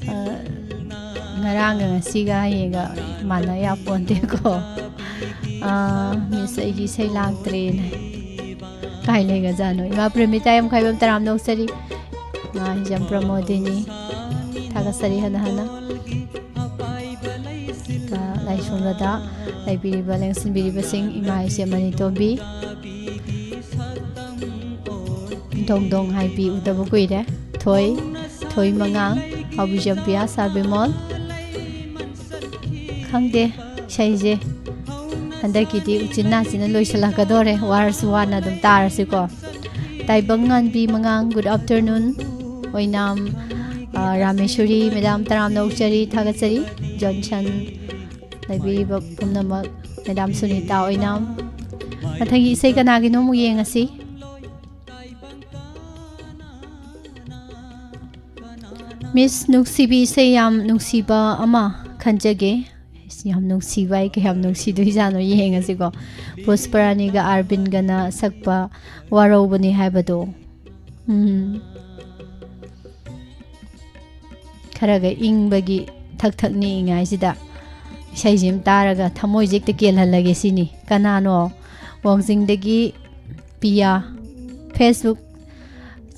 ꯑ, ꯉꯔꯥꯡꯒ ꯉꯁꯤꯒ ꯍꯌꯦꯡꯒ ꯃꯥꯟꯅ ꯌꯥꯄꯣꯟꯇꯦꯀꯣ꯫ ꯑꯥ, ꯃꯤꯁ, ꯑꯩꯒꯤ ꯏꯁꯩ ꯂꯥꯛꯇ꯭ꯔꯦꯅ꯫ ꯀꯥꯏ ꯂꯩꯒꯖꯥꯠꯅꯣ? ꯏꯃꯥ ꯄ꯭ꯔꯦꯃꯤꯇꯥ ꯌꯥꯝꯈꯥꯏꯕꯝ ꯇꯔꯥꯝꯅ ꯑꯣꯛꯆꯔꯤ꯫ ꯏꯃꯥ ꯍꯤꯖꯝ ꯄ꯭ꯔꯃꯣꯗꯤꯅꯤ꯫ ꯊꯥꯒꯠꯆꯔꯤ ꯍꯟꯅ ꯍꯟꯅ꯫ ꯂꯥꯏꯁꯣꯟꯕꯗ ꯂꯩꯕꯤꯔꯤꯕ, ꯂꯦꯡꯁꯤꯟꯕꯤꯔꯤꯕꯁꯤꯡ, ꯏꯃꯥ ꯏꯆꯦ ꯃꯅꯤ ꯇꯣꯝꯕꯤ, ꯗꯣꯡ ꯗꯣꯡ ꯍꯥꯏꯕꯤ ꯎꯗꯕ ꯀꯨꯏꯔꯦ, ꯊꯣꯏ, ꯊꯣꯏ ꯃꯉꯥꯡ, ꯍꯥꯎꯕꯤꯖꯝ ꯄꯤꯌꯥ, ꯁꯥꯔ ꯕꯤꯃꯣꯜ꯫ ꯈꯪꯗꯦ, ꯏꯁꯩꯁꯦ ꯍꯟꯗꯛꯀꯤꯗꯤ ꯎꯆꯤꯟ ꯅꯥꯆꯤꯟꯅ ꯂꯣꯏꯁꯤꯜꯂꯛꯀꯗꯣꯔꯦ, ꯋꯥꯔꯁꯨ ꯋꯥꯅ ꯑꯗꯨꯝ ꯇꯥꯔꯁꯤꯀꯣ꯫ ꯇꯥꯏꯕꯪ ꯉꯥꯟꯕꯤ ꯃꯉꯥꯡ, good afternoon꯫ ꯑꯣꯏꯅꯥꯝ, ꯑ, ꯔꯥꯃꯦꯁꯣꯔꯤ ꯃꯦꯗꯥꯝ ꯇꯔꯥꯝꯅ ꯑꯣꯛꯆꯔꯤ, ꯊꯥꯒꯠꯆꯔꯤ꯫ ꯖꯣꯟꯁꯟ ꯂꯩꯕꯤꯔꯤꯕ ꯄꯨꯝꯅꯃꯛ, ꯃꯦꯗꯥꯝ ꯁꯨꯅꯤꯇꯥ ꯑꯣꯏꯅꯥꯝ꯫ ꯃꯊꯪꯒꯤ ꯏꯁꯩ ꯀꯅꯥꯒꯤꯅꯣ ꯑꯃꯨꯛ ꯌꯦꯡꯉꯁꯤ꯫ ꯃꯤꯁ ꯅꯨꯡꯁꯤꯕꯤ, ꯏꯁꯩ ꯌꯥꯝ ꯅꯨꯡꯁꯤꯕ ꯑꯃ ꯈꯟꯖꯒꯦ꯫ ꯏꯁ, ꯌꯥꯝ ꯅꯨꯡꯁꯤꯕ ꯍꯥꯏ, ꯀꯌꯥꯝ ꯅꯨꯡꯁꯤꯗꯣꯏꯖꯥꯠꯅꯣ, ꯌꯦꯡꯉꯁꯤꯀꯣ꯫ ꯄꯨꯁꯄꯔꯥꯅꯤꯒ ꯑꯥꯔꯕꯤꯟꯒꯅ ꯁꯛꯄ ꯋꯥꯔꯧꯕꯅꯤ ꯍꯥꯏꯕꯗꯣ꯫ ꯎꯝ꯫ ꯈꯔꯒ ꯏꯪꯕꯒꯤ ꯊꯛ ꯊꯛ ꯅꯤꯛꯏꯉꯥꯏꯁꯤꯗ ꯏꯁꯩꯁꯤ ꯑꯃ ꯇꯥꯔꯒ ꯊꯃꯣꯏꯁꯦ ꯍꯦꯛꯇ ꯀꯦꯜꯍꯜꯂꯒꯦ ꯁꯤꯅꯤ꯫ ꯀꯅꯥꯅꯣ? ꯋꯥꯡꯖꯤꯡꯗꯒꯤ ꯄꯤꯌꯥ꯫ Facebook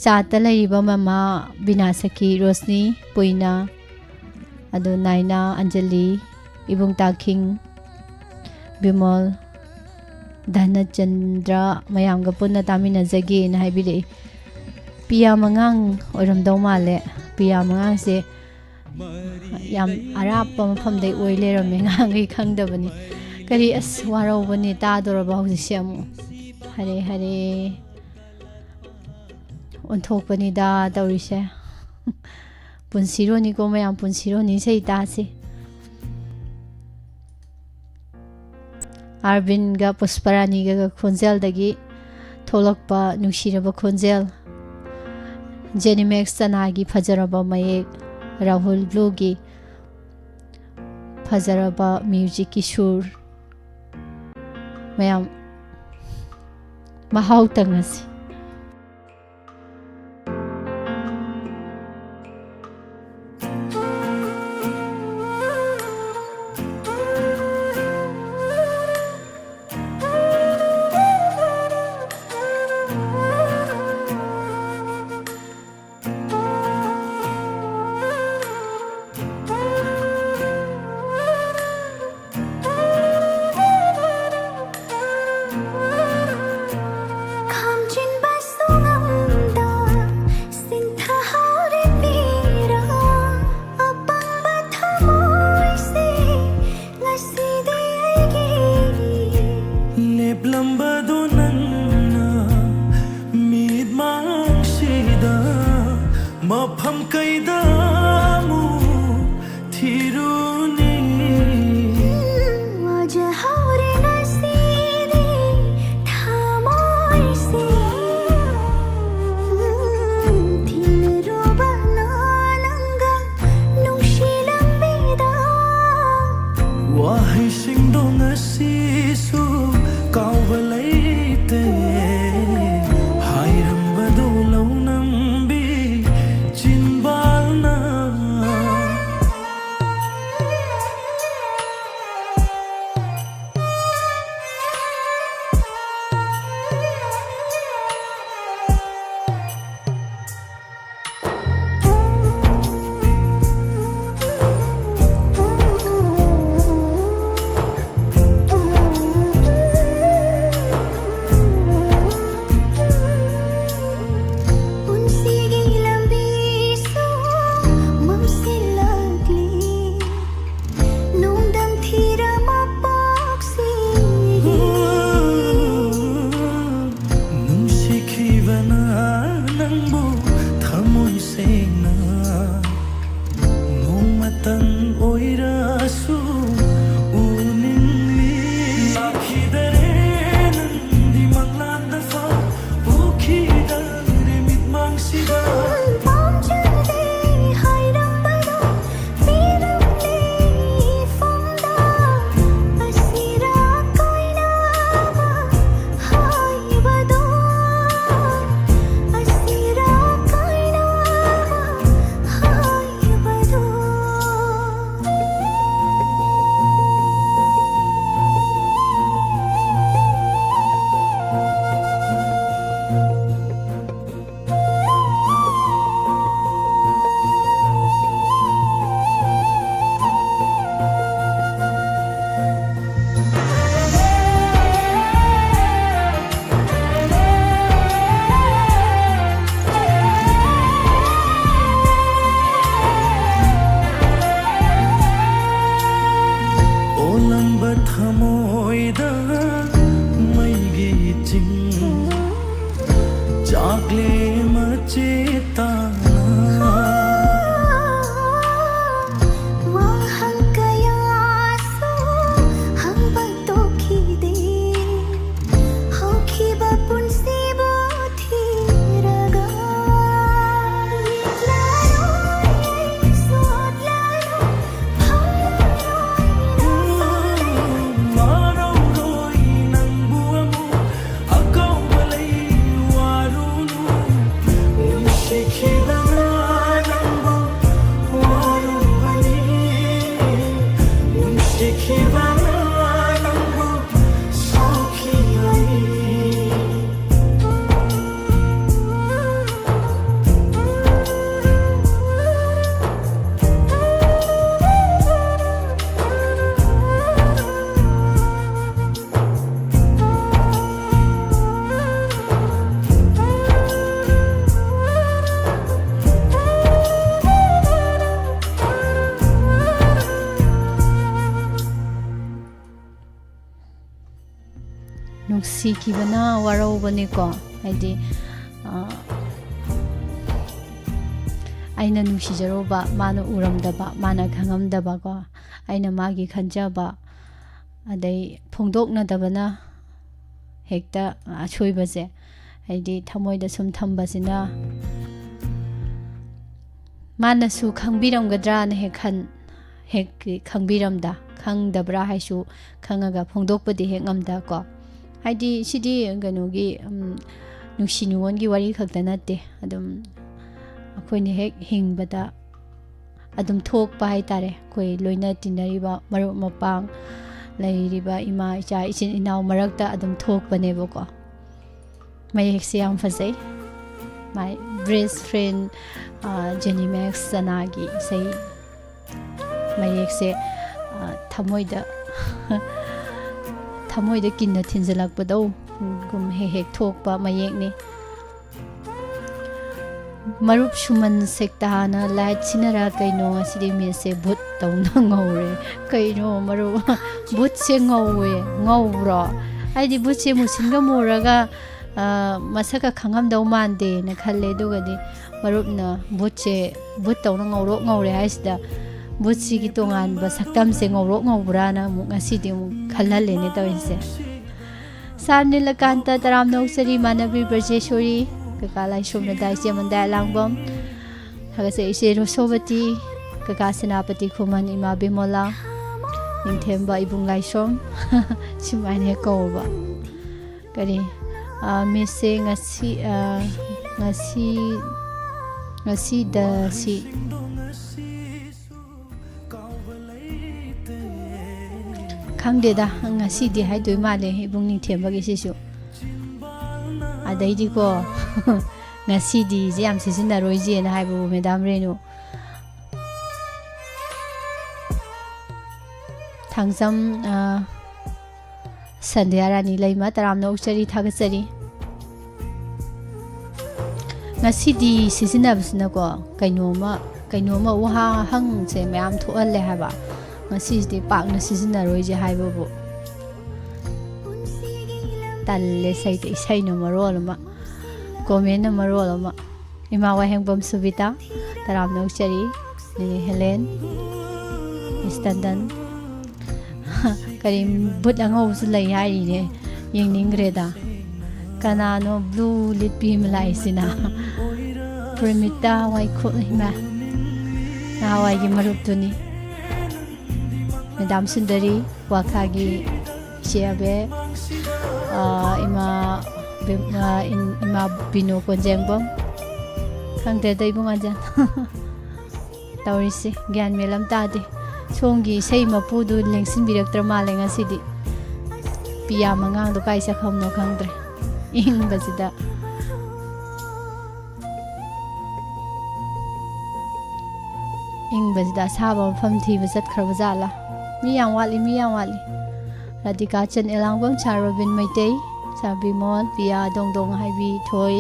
ꯆꯥꯠꯇ ꯂꯩꯔꯤꯕ ꯃꯃꯥ ꯕꯤꯅꯥ ꯁꯈꯤ, ꯔꯣꯁꯅꯤ, ꯄꯨꯏꯅ, ꯑꯗꯨ ꯅꯥꯏꯅꯥ, ꯑꯟꯖꯂꯤ, ꯏꯕꯨꯡ ꯇꯥꯈꯤꯡ, ꯕꯤꯃꯣꯜ, ꯙꯅꯆꯟꯗ꯭ꯔ ꯃꯌꯥꯝꯒ ꯄꯨꯟꯅ ꯇꯥꯃꯤꯟꯅꯖꯒꯦꯅ ꯍꯥꯏꯕꯤꯔꯛꯏ꯫ ꯄꯤꯌꯥ ꯃꯉꯥꯡ ꯑꯣꯏꯔꯝꯗꯧ ꯃꯥꯜꯂꯦ꯫ ꯄꯤꯌꯥ ꯃꯉꯥꯡꯁꯦ ꯌꯥꯝ ꯑꯔꯥꯞꯄ ꯃꯐꯝꯗꯩ ꯑꯣꯏ ꯂꯩꯔꯝꯃꯦ, ꯉꯍꯥꯟꯈꯩ ꯈꯪꯗꯕꯅꯤ꯫ ꯀꯔꯤ, ꯑꯁ, ꯋꯥꯔꯧꯕꯅꯤ ꯇꯥꯗꯣꯔꯕ ꯍꯧꯖꯤꯛꯁꯦ ꯑꯃꯨꯛ꯫ ꯍꯔꯦ ꯍꯔꯦ꯫ ꯑꯣꯟꯊꯣꯛꯄꯅꯤꯗ ꯇꯧꯔꯤꯁꯦ꯫ ꯄꯨꯟꯁꯤꯔꯣꯅꯤꯀꯣ ꯃꯌꯥꯝ, ꯄꯨꯟꯁꯤꯔꯣꯅꯤ ꯏꯁꯩ ꯇꯥꯁꯤ꯫ ꯑꯥꯔꯕꯤꯟꯒ ꯄꯨꯁꯄꯔꯥꯅꯤꯒ ꯈꯣꯟꯖꯦꯜꯗꯒꯤ ꯊꯣꯛꯂꯛꯄ ꯅꯨꯡꯁꯤꯔꯕ ꯈꯣꯟꯖꯦꯜ꯫ ꯖꯦꯅꯤꯃꯦꯛꯁ ꯆꯅꯥꯒꯤ ꯐꯖꯔꯕ ꯃꯌꯦꯛ, ꯔꯥꯍꯨꯜ ꯕ꯭ꯂꯨꯒꯤ ꯐꯖꯔꯕ ꯃ꯭ꯌꯨꯖꯤꯛꯀꯤ ꯁꯨꯔ꯫ ꯃꯌꯥꯝ ꯃꯍꯥꯎ ꯇꯪꯉꯁꯤ꯫ ꯋꯥꯍꯩꯁꯤꯡꯗꯣ ꯉꯁꯤꯁꯨ ꯀꯥꯎꯕ ꯂꯩꯇꯦ꯫ ꯍꯥꯏꯔꯝꯕꯗꯣ ꯂꯧꯅꯝꯕꯤ ꯆꯤꯟꯕꯥꯜꯅ꯫ ꯄꯨꯟꯁꯤꯒꯤ ꯂꯝꯕꯤꯁꯨ ꯃꯝꯁꯤꯜꯂꯛꯂꯤ꯫ ꯅꯣꯡꯗꯝ ꯊꯤꯔ ꯃꯄꯣꯛꯁꯤꯒꯤ꯫ ꯅꯨꯡꯁꯤꯈꯤꯕꯅ ꯅꯪꯕꯨ ꯊꯃꯣꯏ ꯁꯦꯡꯅ ꯅꯣꯡꯃꯇꯪ ꯑꯣꯏꯔꯁꯨ ꯎꯅꯤꯡꯂꯤ꯫ ꯂꯥꯛꯈꯤꯗꯔꯦ ꯅꯪꯗꯤ ꯃꯪꯂꯥꯟꯗ ꯐꯥꯎ ꯎꯈꯤꯗꯔꯦ ꯃꯤꯠꯃꯥꯡꯁꯤꯗ꯫ ꯄꯥꯝꯖꯗꯦ ꯍꯥꯏꯔꯝꯕꯗꯣ ꯄꯤꯔꯝꯂꯦ ꯏꯐꯝꯗ꯫ ꯑꯁꯤꯔꯥ ꯀꯥꯏꯅꯕ ꯍꯥꯏꯕꯗꯣ꯫ ꯑꯁꯤꯔꯥ ꯀꯥꯏꯅꯕ ꯍꯥꯏꯕꯗꯣ꯫ ꯑꯣꯂꯝꯕ ꯊꯃꯣꯏꯗ ꯃꯩꯒꯤ ꯆꯤꯡ ꯆꯥꯛꯂꯦ ꯃꯆꯦ ꯇꯥꯅ꯫ ꯋꯥꯍꯪ ꯀꯌꯥꯁꯨ ꯍꯪꯕ ꯇꯣꯛꯈꯤꯗꯦ꯫ ꯍꯧꯈꯤꯕ ꯄꯨꯟꯁꯤꯕꯨ ꯊꯤꯔꯒ꯫ ꯌꯦꯠꯂꯔꯣꯏ, ꯁꯣꯠꯂꯔꯣꯏ, ꯐꯝꯂꯔꯣꯏ, ꯅꯨꯡꯁꯤꯈꯤꯕꯅ ꯋꯥꯔꯧꯕꯅꯤꯀꯣ꯫ ꯍꯥꯏꯗꯤ, ꯑ, ꯑꯩꯅ ꯅꯨꯡꯁꯤꯖꯔꯨꯕ ꯃꯥꯅ ꯎꯔꯝꯗꯕ, ꯃꯥꯅ ꯈꯪꯉꯝꯗꯕꯀꯣ꯫ ꯑꯩꯅ ꯃꯥꯒꯤ ꯈꯟꯖꯕ, ꯑꯗꯩ ꯐꯣꯡꯗꯣꯛꯅꯗꯕꯅ ꯍꯦꯛꯇ ꯑꯁꯣꯏꯕꯁꯦ, ꯍꯥꯏꯗꯤ ꯊꯃꯣꯏꯗ ꯁꯨꯝ ꯊꯝꯕꯁꯤꯅ ꯃꯥꯅꯁꯨ ꯈꯪꯕꯤꯔꯝꯒꯗ꯭ꯔꯥꯅ ꯍꯦꯛ ꯈꯟ-, ꯍꯦꯛ ꯈꯪꯕꯤꯔꯝꯗ, ꯈꯪꯗꯕ꯭ꯔꯥ ꯍꯥꯏꯁꯨ ꯈꯪꯉꯒ ꯐꯣꯡꯗꯣꯛꯄꯗꯤ ꯍꯦꯛ ꯉꯝꯗꯀꯣ꯫ ꯍꯥꯏꯗꯤ ꯁꯤꯗꯤ ꯀꯩꯅꯣꯒꯤ, ꯎꯝ, ꯅꯨꯡꯁꯤ ꯅꯨꯡꯉꯣꯟꯒꯤ ꯋꯥꯔꯤ ꯈꯛꯇ ꯅꯠꯇꯦ, ꯑꯗꯨꯝ ꯑꯩꯈꯣꯏꯅ ꯍꯦꯛ ꯍꯤꯡꯕꯗ ꯑꯗꯨꯝ ꯊꯣꯛꯄ ꯍꯥꯏꯇꯥꯔꯦ꯫ ꯑꯩꯈꯣꯏ ꯂꯣꯏꯅ ꯇꯤꯟꯅꯔꯤꯕ ꯃꯔꯨꯞ ꯃꯄꯥꯡ, ꯂꯩꯔꯤꯕ ꯏꯃꯥ ꯏꯆꯥ ꯏꯆꯤꯟ ꯏꯅꯥꯎ ꯃꯔꯛꯇ ꯑꯗꯨꯝ ꯊꯣꯛꯄꯅꯦꯕꯀꯣ꯫ ꯃꯌꯦꯛꯁꯦ ꯌꯥꯝ ꯐꯖꯩ꯫ My best friend, ꯑ, Jenny Max ꯆꯅꯥꯒꯤ ꯏꯁꯩ ꯃꯌꯦꯛꯁꯦ, ꯑ, ꯊꯃꯣꯏꯗ, ꯊꯃꯣꯏꯗ ꯀꯤꯟꯅ ꯊꯤꯟꯖꯤꯜꯂꯛꯄꯗꯧ ꯒꯨꯝ ꯍꯦꯛ ꯍꯦꯛ ꯊꯣꯛꯄ ꯃꯌꯦꯛꯅꯤ꯫ ꯃꯔꯨꯞ ꯁꯨꯃꯟ ꯁꯦꯛꯇꯥꯅ ꯂꯥꯏꯠ ꯁꯤꯟꯅꯔ ꯀꯩꯅꯣ ꯉꯁꯤꯗꯤ ꯃꯤꯠꯁꯦ ꯕꯨꯠ ꯇꯧꯅ ꯉꯧꯔꯦ꯫ ꯀꯩꯅꯣ ꯃꯔꯨꯞ, ꯕꯨꯠꯁꯦ ꯉꯧꯋꯦ, ꯉꯧꯕ꯭ꯔꯣ? ꯍꯥꯏꯗꯤ ꯕꯨꯠꯁꯦ ꯃꯨꯁꯤꯟꯒ ꯃꯨꯔꯒ, ꯑ, ꯃꯁꯛꯀ ꯈꯪꯉꯝꯗꯧ ꯃꯥꯟꯗꯦꯅ ꯈꯜꯂꯦ꯫ ꯑꯗꯨꯒꯗꯤ ꯃꯔꯨꯞꯅ ꯕꯨꯠꯁꯦ ꯕꯨꯠ ꯇꯧꯅ ꯉꯧꯔꯣꯛ ꯉꯧꯔꯦ ꯍꯥꯏꯁꯤꯗ ꯕꯨꯠꯁꯤꯒꯤ ꯇꯣꯉꯥꯟꯕ ꯁꯛꯇꯝꯁꯦ ꯉꯧꯔꯣꯛ ꯉꯧꯕ꯭ꯔꯥꯅ ꯑꯃꯨꯛ ꯉꯁꯤꯗꯤ ꯑꯃꯨꯛ ꯈꯜꯍꯜꯂꯦꯅꯦ ꯇꯧꯔꯤꯁꯦ꯫ ꯁꯥꯔ ꯅꯤꯂꯀꯥꯟꯇ ꯇꯔꯥꯝꯅ ꯑꯣꯛꯆꯔꯤ, ꯏꯃꯥꯟꯅꯕꯤ ꯕ꯭ꯔꯖꯦꯁꯣꯔꯤ, ꯀꯀꯥ ꯂꯥꯏꯁ꯭ꯔꯣꯝ ꯔꯗꯥꯏ, ꯏꯆꯦ ꯃꯟꯗꯥꯏ ꯑꯂꯥꯡꯕꯝ, ꯊꯥꯒꯠꯆꯩ ꯏꯆꯦ ꯔꯣꯁꯣꯕꯇꯤ, ꯀꯀꯥ ꯁꯦꯅꯥꯄꯇꯤ ꯈꯨꯃꯟ, ꯏꯃꯥ ꯕꯤꯃꯣꯂꯥ, ꯅꯤꯡꯊꯦꯝꯕ ꯏꯕꯨꯡ ꯂꯥꯏꯁ꯭ꯔꯣꯝ, ꯁꯨꯃꯥꯏꯅ ꯍꯦꯛ ꯀꯧꯕ꯫ ꯀꯔꯤ, ꯑ, ꯃꯤꯁꯁꯦ ꯉꯁꯤ, ꯑ, ꯉꯁꯤ, ꯉꯁꯤꯗ ꯁꯤ ꯈꯪꯗꯦꯗ, ꯉꯁꯤꯗꯤ ꯍꯥꯏꯗꯣꯏ ꯃꯥꯜꯂꯦ ꯏꯕꯨꯡ ꯅꯤꯡꯊꯦꯝꯕꯒꯤꯁꯤꯁꯨ꯫ ꯑꯗꯩꯗꯤꯀꯣ, ꯉꯁꯤꯗꯤꯁꯦ ꯌꯥꯝ ꯁꯤꯖꯤꯟꯅꯔꯣꯏꯁꯦꯅ ꯍꯥꯏꯕꯕꯨ ꯃꯦꯗꯥꯝ ꯔꯦꯅꯨ꯫ ꯊꯥꯡꯖꯝ, ꯑ, ꯁꯟꯙ꯭ꯌꯥ ꯔꯥꯅꯤ ꯂꯩꯃ, ꯇꯔꯥꯝꯅ ꯑꯣꯛꯆꯔꯤ, ꯊꯥꯒꯠꯆꯔꯤ꯫ ꯉꯁꯤꯗꯤ ꯁꯤꯖꯤꯟꯅꯕꯁꯤꯅꯀꯣ, ꯀꯩꯅꯣꯝꯃ, ꯀꯩꯅꯣꯝꯃ ꯋꯥꯍꯪꯁꯦ ꯃꯌꯥꯝ ꯊꯣꯛꯍꯜꯂꯦ ꯍꯥꯏꯕ꯫ ꯉꯁꯤꯁꯤꯗꯤ ꯄꯥꯛꯅ ꯁꯤꯖꯤꯟꯅꯔꯣꯏꯁꯦ ꯍꯥꯏꯕꯕꯨ꯫ ꯇꯜꯂꯦ, ꯏꯁꯩꯗ, ꯏꯁꯩꯅ ꯃꯔꯣꯜ ꯑꯃ, ꯀꯣꯃꯦꯟꯅ ꯃꯔꯣꯜ ꯑꯃ꯫ ꯏꯃꯥ ꯋꯥꯍꯦꯡꯕꯝ ꯁꯨꯕꯤꯇꯥ, ꯇꯔꯥꯝꯅ ꯑꯣꯛꯆꯔꯤ꯫ ꯅꯦꯅꯦ ꯍꯦꯂꯦꯟ, ꯃꯤꯁ ꯇꯟꯗꯟ꯫ ꯀꯔꯤ, ꯕꯨꯠ ꯑꯉꯧꯕꯁꯨ ꯂꯩ ꯍꯥꯏꯔꯤꯅꯦ, ꯌꯦꯡꯅꯤꯡꯈ꯭ꯔꯦꯗ꯫ ꯀꯅꯥꯅꯣ ꯕ꯭ꯂꯨ ꯂꯤꯠꯄꯤ ꯑꯃ ꯂꯥꯛꯏꯁꯤꯅ? ꯄ꯭ꯔꯦꯃꯤꯇꯥ ꯋꯥꯏꯈꯣꯛ, ꯏꯃꯥ, ꯅꯍꯥꯟꯋꯥꯏꯒꯤ ꯃꯔꯨꯞꯇꯨꯅꯤ꯫ ꯃꯦꯗꯥꯝ ꯁꯨꯟꯗꯔꯤ, ꯋꯥꯈꯥꯒꯤ ꯏꯆꯦ ꯑꯕꯦ, ꯑꯥ, ꯏꯃꯥ ꯕꯤ-, ꯑꯥ, ꯏꯟ-, ꯏꯃꯥ ꯕꯤꯅꯨ ꯀꯣꯟꯖꯦꯡꯕꯝ꯫ ꯈꯪꯗ꯭ꯔꯦꯗ ꯏꯕꯨꯡ ꯑꯖꯟ꯫ ꯇꯧꯔꯤꯁꯦ ꯒ꯭ꯌꯥꯟ ꯃꯦꯟ ꯑꯃ ꯇꯥꯗꯦ꯫ ꯁꯣꯝꯒꯤ ꯏꯁꯩ ꯃꯄꯨꯗꯨ ꯂꯦꯡꯁꯤꯟꯕꯤꯔꯛꯇ꯭ꯔ ꯃꯥꯜꯂꯦ ꯉꯁꯤꯗꯤ꯫ ꯄꯤꯌꯥ ꯃꯉꯥꯡꯗꯣ ꯀꯥꯏ ꯆꯠꯈ꯭ꯔꯕꯅꯣ ꯈꯪꯗ꯭ꯔꯦ꯫ ꯏꯪꯕꯁꯤꯗ꯫ ꯏꯪꯕꯁꯤꯗ ꯑꯁꯥꯕ ꯃꯐꯝ ꯊꯤꯕ ꯆꯠꯈ꯭ꯔꯕ ꯖꯥꯠꯂꯥ? ꯃꯤ ꯌꯥꯝ ꯋꯥꯠꯂꯤ, ꯃꯤ ꯌꯥꯝ ꯋꯥꯠꯂꯤ꯫ ꯔꯥꯙꯤꯀꯥ ꯆꯟ, ꯑꯦꯂꯥꯡꯕꯝ, ꯁꯥꯔ ꯔꯣꯕꯤꯟ ꯃꯩꯇꯩ, ꯁꯥꯔ ꯕꯤꯃꯣꯜ, ꯄꯤꯌꯥ ꯗꯣꯡꯗꯣꯡ ꯍꯥꯏꯕꯤ ꯊꯣꯏ꯫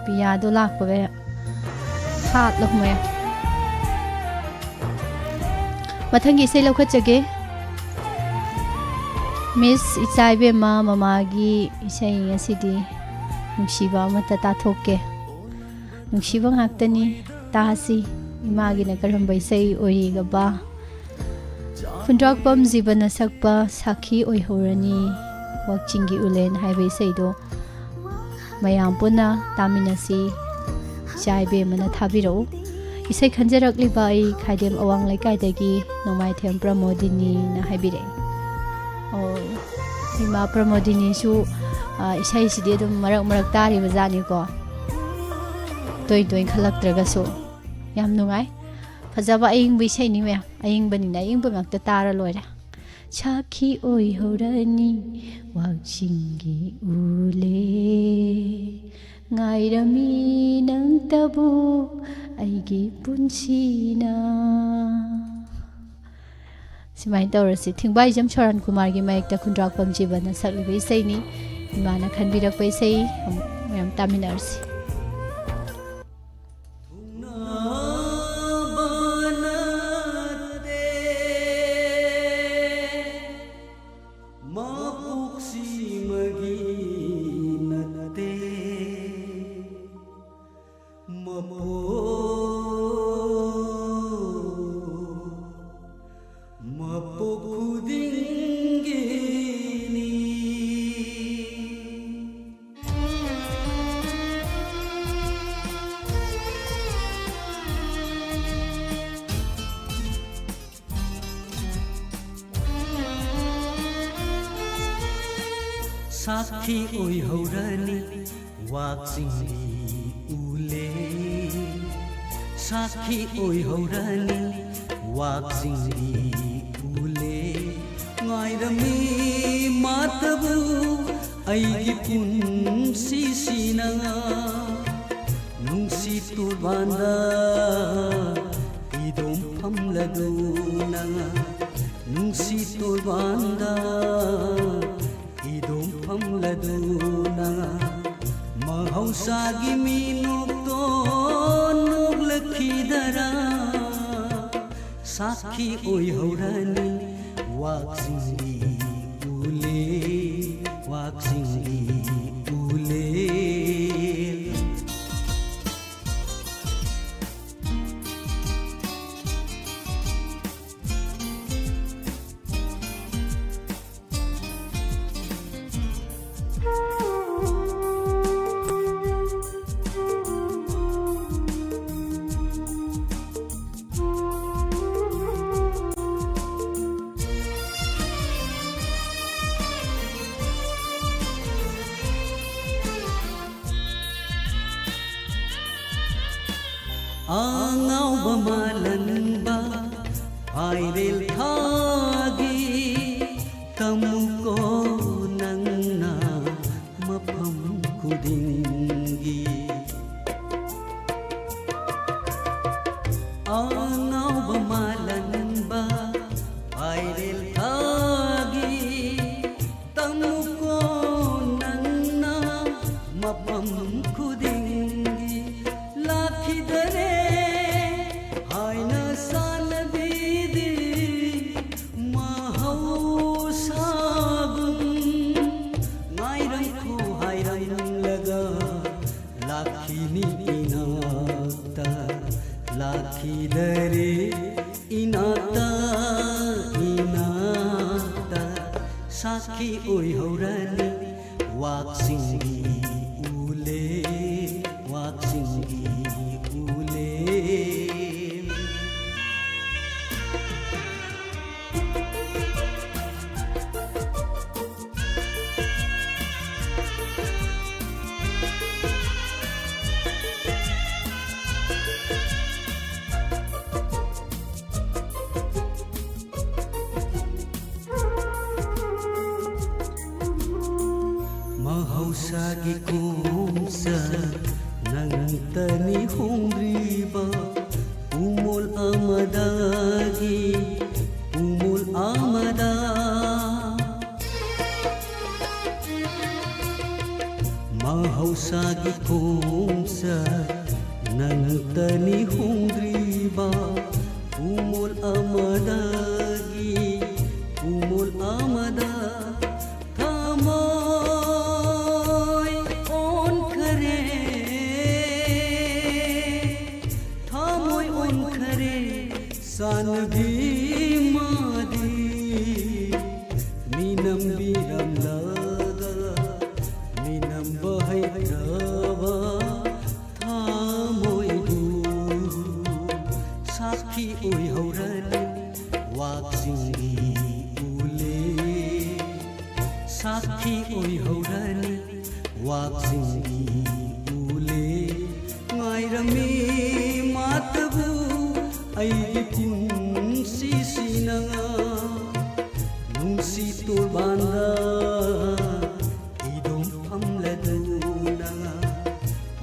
ꯄꯤꯌꯥꯗꯣ ꯂꯥꯛꯄꯒ ꯍꯥꯠꯂꯣ ꯃꯌꯥꯝ꯫ ꯃꯊꯪꯒꯤ ꯏꯁꯩ ꯂꯧꯈꯠꯆꯒꯦ꯫ ꯃꯤꯁ ꯏꯆꯥ ꯏꯕꯦꯝꯃ, ꯃꯃꯥꯒꯤ ꯏꯁꯩ ꯉꯁꯤꯗꯤ ꯅꯨꯡꯁꯤꯕ ꯑꯃꯠꯇ ꯇꯥꯊꯣꯛꯀꯦ꯫ ꯅꯨꯡꯁꯤꯕ ꯉꯥꯛꯇꯅꯤ, ꯇꯥꯁꯤ꯫ ꯏꯃꯥꯒꯤꯅ ꯀꯔꯝꯕ ꯏꯁꯩ ꯑꯣꯏꯔꯤꯒꯕ? ꯈꯨꯟꯗ꯭ꯔꯥꯛꯄꯝ ꯖꯤꯕꯅ ꯁꯛꯄ ꯁꯥꯈꯤ ꯑꯣꯏꯍꯧꯔꯅꯤ ꯋꯥꯛꯆꯤꯡꯒꯤ ꯎꯂꯦꯟ ꯍꯥꯏꯕ ꯏꯁꯩꯗꯣ ꯃꯌꯥꯝ ꯄꯨꯟꯅ ꯇꯥꯃꯤꯟꯅꯁꯤ꯫ ꯏꯆꯥ ꯏꯕꯦꯝꯃꯅ ꯊꯥꯕꯤꯔꯛꯎ꯫ ꯏꯁꯩ ꯈꯟꯖꯔꯛꯂꯤꯕ ꯑꯩ ꯈꯥꯏꯗꯦꯝ ꯑꯋꯥꯡ ꯂꯩꯀꯥꯏꯗꯒꯤ ꯅꯣꯡꯃꯥꯏꯊꯦꯝ ꯄ꯭ꯔꯃꯣꯗꯤꯅꯤꯅ ꯍꯥꯏꯕꯤꯔꯛꯑꯦ꯫ ꯑꯣ, ꯏꯃꯥ ꯄ꯭ꯔꯃꯣꯗꯤꯅꯤꯁꯨ, ꯑ, ꯏꯁꯩꯁꯤꯗꯤ ꯑꯗꯨꯝ ꯃꯔꯛ ꯃꯔꯛ ꯇꯥꯔꯤꯕ ꯖꯥꯠꯅꯤꯀꯣ, ꯇꯣꯏ ꯇꯣꯏ ꯈꯜꯂꯛꯇ꯭ꯔꯒꯁꯨ꯫ ꯌꯥꯝ ꯅꯨꯡꯉꯥꯏ꯫ ꯐꯖꯕ ꯑꯏꯪꯕ ꯏꯁꯩꯅꯤ ꯃꯌꯥꯝ꯫ ꯑꯏꯪꯕꯅꯤꯅ ꯑꯏꯪꯕ ꯉꯥꯛꯇ ꯇꯥꯔ ꯂꯣꯏꯔꯦ꯫ ꯁꯥꯈꯤ ꯑꯣꯏꯍꯧꯔꯅꯤ ꯋꯥꯛꯆꯤꯡꯒꯤ ꯎꯂꯦ, ꯉꯥꯏꯔꯝꯃꯤ ꯅꯪꯇꯕꯨ ꯑꯩꯒꯤ ꯄꯨꯟꯁꯤꯅ꯫ ꯁꯨꯃꯥꯏꯅ ꯇꯧꯔꯁꯤ꯫ ꯊꯤꯡꯕꯥꯏꯖꯝ ꯁꯣꯔꯥꯟ ꯀꯨꯃꯥꯔꯒꯤ ꯃꯥꯌꯦꯛꯇ ꯈꯨꯟꯗ꯭ꯔꯥꯛꯄꯝ ꯖꯤꯕꯟꯅ ꯁꯛꯂꯤꯕ ꯏꯁꯩꯅꯤ꯫ ꯏꯃꯥꯅ ꯈꯟꯕꯤꯔꯛꯄ ꯏꯁꯩ ꯑꯃꯨꯛ ꯃꯌꯥꯝ ꯇꯥꯃꯤꯟꯅꯔꯁꯤ꯫ ꯊꯨꯡꯅꯕ ꯅꯠꯇꯦ, ꯃꯄꯣꯛꯁꯤꯃꯒꯤ ꯅꯠꯇꯦ, ꯃꯄꯣꯛ, ꯃꯄꯣꯛ ꯈꯨꯗꯤꯡꯒꯤꯅꯤ꯫ ꯁꯥꯈꯤ ꯑꯣꯏꯍꯧꯔꯅꯤ ꯋꯥꯛꯆꯤꯡꯒꯤ ꯎꯂꯦ, ꯁꯥꯈꯤ ꯑꯣꯏꯍꯧꯔꯅꯤ ꯋꯥꯛꯆꯤꯡꯒꯤ ꯎꯂꯦ꯫ ꯉꯥꯏꯔꯝꯃꯤ ꯃꯥꯇꯕꯨ ꯑꯩꯒꯤ ꯄꯨꯟꯁꯤꯁꯤꯅ, ꯅꯨꯡꯁꯤ ꯇꯣꯔꯕꯥꯟꯗ ꯏꯗꯣꯝ ꯐꯝꯂꯗꯨꯅ, ꯅꯨꯡꯁꯤ ꯇꯣꯔꯕꯥꯟꯗ ꯏꯗꯣꯝ ꯐꯝꯂꯗꯨꯅ, ꯃꯍꯧꯁꯥꯒꯤ ꯃꯤꯅꯣꯛꯇꯣ ꯅꯣꯛꯂꯛꯈꯤꯗꯔꯥ? ꯁꯥꯈꯤ ꯑꯣꯏꯍꯧꯔꯅꯤ ꯋꯥꯛꯆꯤꯡꯒꯤ ꯎꯂꯦ, ꯋꯥꯛꯆꯤꯡꯒꯤ ꯎꯂꯦ꯫ ꯑꯉꯥꯎ ꯃꯥꯂꯟꯕ ꯐꯥꯏꯔꯦꯜ ꯊꯥꯒꯤ ꯇꯝꯃꯨꯀꯣ ꯅꯪꯅ ꯃꯐꯝ ꯈꯨꯗꯤꯡꯒꯤ꯫ ꯑꯉꯥꯎꯕ ꯃꯥꯂꯟꯕ ꯐꯥꯏꯔꯦꯜ ꯊꯥꯒꯤ ꯇꯝꯃꯨꯀꯣ ꯅꯪꯅ ꯃꯐꯝ ꯈꯨꯗꯤꯡꯒꯤ꯫ ꯂꯥꯛꯈꯤꯗꯔꯦ ꯍꯥꯏꯅ ꯆꯥꯟꯅꯕꯤꯗꯤ ꯃꯍꯧꯁꯥꯒꯨꯝ ꯉꯥꯏꯔꯝꯈꯣ ꯍꯥꯏꯔꯝꯂꯒ ꯂꯥꯛꯈꯤꯅꯤ ꯏꯅꯥꯛꯇ꯫ ꯂꯥꯛꯈꯤꯗꯔꯦ ꯏꯅꯥꯛꯇ, ꯏꯅꯥꯛꯇ꯫ ꯁꯥꯈꯤ ꯑꯣꯏꯍꯧꯔꯅꯤ ꯋꯥꯛꯆꯤꯡꯒꯤ ꯎꯂꯦ, ꯋꯥꯛꯆꯤꯡꯒꯤ ꯎꯂꯦ꯫ ꯃꯍꯧꯁꯥꯒꯤ ꯈꯣꯡꯆꯠ ꯅꯪꯇꯅꯤ ꯍꯣꯡꯗ꯭ꯔꯤꯕ ꯎꯃꯣꯜ ꯑꯃꯗꯒꯤ ꯎꯃꯣꯜ ꯑꯃꯗ꯫ ꯃꯍꯧꯁꯥꯒꯤ ꯈꯣꯡꯆꯠ ꯅꯪꯇꯅꯤ ꯍꯣꯡꯗ꯭ꯔꯤꯕ ꯎꯃꯣꯜ ꯑꯃꯗꯒꯤ ꯎꯃꯣꯜ ꯑꯃꯗ꯫ ꯊꯃꯣꯏ ꯑꯣꯟꯈꯔꯦ, ꯊꯃꯣꯏ ꯑꯣꯟꯈꯔꯦ ꯆꯥꯟꯅꯕꯤ ꯃꯥꯗꯤ꯫ ꯃꯤꯅꯝꯕꯤꯔꯝꯂꯒ ꯃꯤꯅꯝꯕ ꯍꯩꯇ꯭ꯔꯕ ꯊꯃꯣꯏꯕꯨ ꯁꯥꯈꯤ ꯑꯣꯏꯍꯧꯔꯅꯤ ꯋꯥꯛꯆꯤꯡꯒꯤ ꯎꯂꯦ꯫ ꯁꯥꯈꯤ ꯑꯣꯏꯍꯧꯔꯅꯤ ꯋꯥꯛꯆꯤꯡꯒꯤ ꯎꯂꯦ꯫ ꯉꯥꯏꯔꯝꯃꯤ ꯃꯥꯇꯕꯨ ꯄꯨꯟꯁꯤꯁꯤꯅ ꯅꯨꯡꯁꯤ ꯇꯣꯔꯕꯥꯟꯗ ꯏꯗꯨꯝ ꯐꯝꯂꯗꯨꯅ,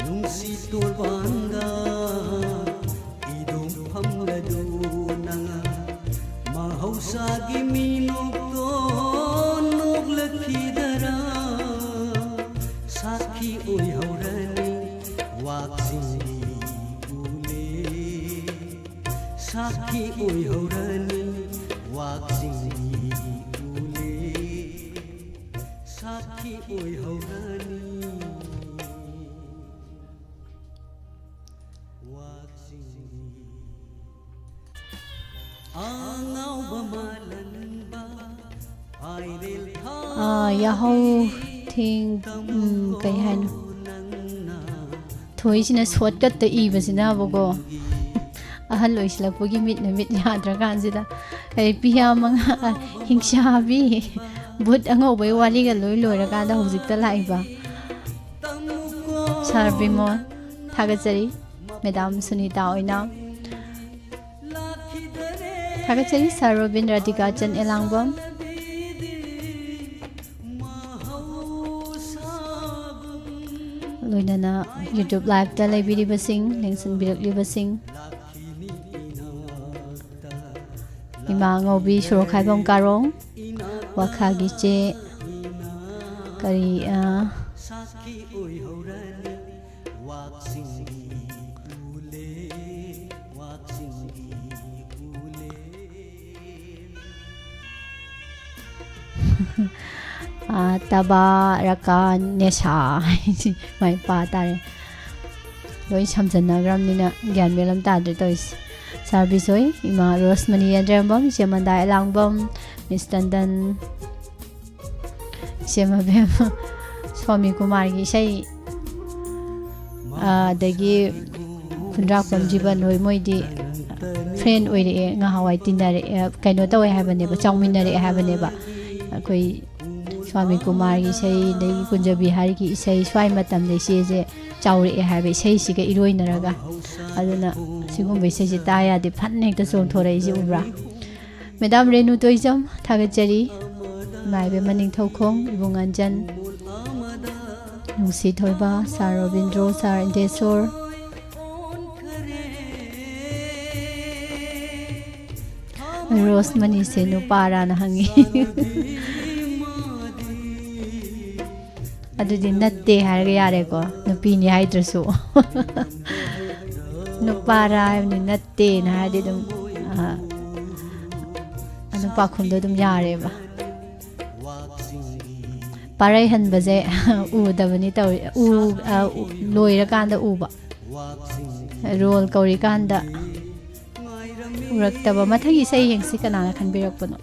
ꯅꯨꯡꯁꯤ ꯇꯣꯔꯕꯥꯟꯗ ꯏꯗꯨꯝ ꯐꯝꯂꯗꯨꯅ, ꯃꯍꯧꯁꯥꯒꯤ ꯃꯤꯅꯣꯛꯇꯣ ꯅꯣꯛꯂꯛꯈꯤꯗꯔꯥ? ꯁꯥꯈꯤ ꯑꯣꯏꯍꯧꯔꯅꯤ ꯋꯥꯛꯆꯤꯡꯒꯤ ꯎꯂꯦ, ꯁꯥꯈꯤ ꯑꯣꯏꯍꯧꯔꯅꯤ ꯋꯥꯛꯆꯤꯡꯒꯤ ꯎꯂꯦ, ꯁꯥꯈꯤ ꯑꯣꯏꯍꯧꯔꯅꯤ ꯋꯥꯛꯆꯤꯡꯒꯤ ꯑꯉꯥꯎꯕ ꯃꯥꯂꯪꯕ ꯄꯥꯏꯔꯦꯜ ꯊꯥ ꯑꯥ, ꯌꯥꯍꯧ ꯊꯦꯡ-, ꯎꯝ, ꯀꯩ ꯍꯥꯏꯅꯣ? ꯊꯣꯏꯁꯤꯅ ꯁꯣꯔꯠꯀꯠꯇ ꯏꯕꯁꯤꯅꯕꯀꯣ, ꯑꯍꯜ ꯑꯣꯏꯁꯤꯜꯂꯛꯄꯒꯤ ꯃꯤꯠꯅ ꯃꯤꯠ ꯌꯥꯗ꯭ꯔꯀꯥꯟꯁꯤꯗ, ꯑꯩ ꯄꯤꯌꯥ ꯃꯉꯥ, ꯍꯤꯡꯁꯥꯕꯤ, ꯚꯨꯠ ꯑꯉꯧꯕꯒꯤ ꯋꯥꯔꯤꯒ ꯂꯣꯏ ꯂꯣꯏꯔꯀꯥꯟꯗ ꯍꯧꯖꯤꯛꯇ ꯂꯥꯛꯏꯕ꯫ ꯁꯥꯔ ꯕꯤꯃꯣꯜ, ꯊꯥꯒꯠꯆꯔꯤ꯫ ꯃꯦꯗꯥꯝ ꯁꯨꯅꯤꯇꯥ ꯑꯣꯏꯅ ꯊꯥꯒꯠꯆꯔꯤ꯫ ꯁꯥꯔ ꯔꯣꯕꯤꯟ, ꯔꯥꯙꯤꯀꯥ ꯆꯟ, ꯑꯦꯂꯥꯡꯕꯝ, ꯂꯣꯏꯅꯅ YouTube live-ꯇ ꯂꯩꯕꯤꯔꯤꯕꯁꯤꯡ, ꯂꯦꯡꯁꯤꯟꯕꯤꯔꯛꯂꯤꯕꯁꯤꯡ, ꯏꯃꯥ ꯉꯧꯕꯤ ꯁꯣꯔꯣꯛꯈꯥꯏꯕꯝ ꯀꯥꯔꯣꯡ, ꯋꯥꯈꯥꯒꯤ ꯆꯦ, ꯀꯔꯤ, ꯑ, ꯑ, ꯇꯕꯥ, ꯔꯀꯥꯟ, ꯅꯦꯁꯥ ꯍꯥꯏꯁꯤ ꯃꯥꯏ ꯄꯥ ꯇꯥꯔꯦ꯫ ꯂꯣꯏ ꯁꯝꯖꯟꯅꯈ꯭ꯔꯕꯅꯤꯅ ꯒ꯭ꯌꯥꯟ ꯃꯦꯟ ꯑꯃ ꯇꯥꯗ꯭ꯔꯦ ꯇꯧꯔꯤꯁꯦ꯫ ꯁꯥꯔ ꯕꯤꯁꯣꯏ, ꯏꯃꯥ ꯔꯣꯁꯃꯅꯤ ꯌꯦꯟꯗ꯭ꯔꯦꯝꯕꯝ, ꯏꯆꯦ ꯃꯟꯗꯥ ꯑꯦꯂꯥꯡꯕꯝ, ꯃꯤꯁ ꯇꯟꯗꯟ, ꯏꯆꯦ ꯃꯕꯦꯝ, ꯁ꯭ꯋꯥꯃꯤ ꯀꯨꯃꯥꯔꯒꯤ ꯏꯁꯩ, ꯑꯗꯒꯤ ꯈꯨꯟꯗ꯭ꯔꯥꯛꯄꯝ ꯖꯤꯕꯟ ꯍꯣꯏ, ꯃꯣꯏꯗꯤ friend ꯑꯣꯏꯔꯛꯑꯦ, ꯉꯍꯥꯟꯋꯥꯏ ꯇꯤꯟꯅꯔꯛꯑꯦ, ꯀꯩꯅꯣ ꯇꯧꯋꯦ ꯍꯥꯏꯕꯅꯦꯕ, ꯆꯥꯎꯃꯤꯟꯅꯔꯛꯑꯦ ꯍꯥꯏꯕꯅꯦꯕ꯫ ꯑꯩꯈꯣꯏ ꯁ꯭ꯋꯥꯃꯤ ꯀꯨꯃꯥꯔꯒꯤ ꯏꯁꯩ, ꯑꯗꯒꯤ ꯀꯨꯟꯖ ꯕꯤꯍꯥꯔꯤꯒꯤ ꯏꯁꯩ, ꯁ꯭ꯋꯥꯏ ꯃꯇꯝꯗ ꯏꯆꯦꯁꯦ ꯆꯥꯎꯔꯛꯑꯦ ꯍꯥꯏꯕ ꯏꯁꯩꯁꯤꯒ ꯏꯔꯣꯏꯅꯔꯒ꯫ ꯑꯗꯨꯅ ꯁꯤꯒꯨꯝꯕ ꯏꯁꯩꯁꯦ ꯇꯥ ꯌꯥꯗꯦ, ꯐꯟ ꯍꯦꯛꯇ ꯆꯣꯡꯊꯣꯔꯛꯏꯁꯦ ꯎꯕ꯭ꯔꯥ? ꯃꯦꯗꯥꯝ ꯔꯦꯅꯨ ꯇꯣꯏꯖꯝ, ꯊꯥꯒꯠꯆꯔꯤ꯫ ꯏꯃꯥ ꯏꯕꯦꯝꯃ ꯅꯤꯡꯊꯧꯈꯣꯡ, ꯏꯕꯨꯡ ꯑꯟꯖꯟ, ꯅꯨꯡꯁꯤ ꯊꯣꯏꯕ, ꯁꯥꯔ ꯔꯣꯕꯤꯟꯗ꯭ꯔꯣ, ꯁꯥꯔ ꯏꯟꯗꯦꯁꯣꯔ꯫ ꯔꯣꯁꯃꯅꯤꯁꯦ ꯅꯨꯄꯥꯔꯥꯅ ꯍꯪꯉꯤ꯫ ꯑꯗꯨꯗꯤ ꯅꯠꯇꯦ ꯍꯥꯏꯔꯒ ꯌꯥꯔꯦꯀꯣ, ꯅꯨꯄꯤꯅꯤ ꯍꯥꯏꯗ꯭ꯔꯁꯨ꯫ ꯅꯨꯄꯥꯔꯥ ꯍꯥꯏꯕꯅꯤ, ꯅꯠꯇꯦꯅ ꯍꯥꯏꯔꯗꯤ ꯑꯗꯨꯝ, ꯑ, ꯑꯗꯨꯝ ꯄꯥꯎꯈꯨꯝꯗꯣ ꯑꯗꯨꯝ ꯌꯥꯔꯦꯕ꯫ ꯄꯥꯔꯩ ꯍꯟꯕꯁꯦ ꯎꯗꯕꯅꯤ ꯇꯧꯔꯤ꯫ ꯎ-, ꯑ, ꯎ-, ꯂꯣꯏꯔꯀꯥꯟꯗ ꯎꯕ꯫ ꯔꯣꯜ ꯀꯧꯔꯤꯀꯥꯟꯗ ꯎꯔꯛꯇꯕ꯫ ꯃꯊꯪꯒꯤ ꯏꯁꯩ ꯌꯦꯡꯁꯤ, ꯀꯅꯥꯅ ꯈꯟꯕꯤꯔꯛꯄꯅꯣ?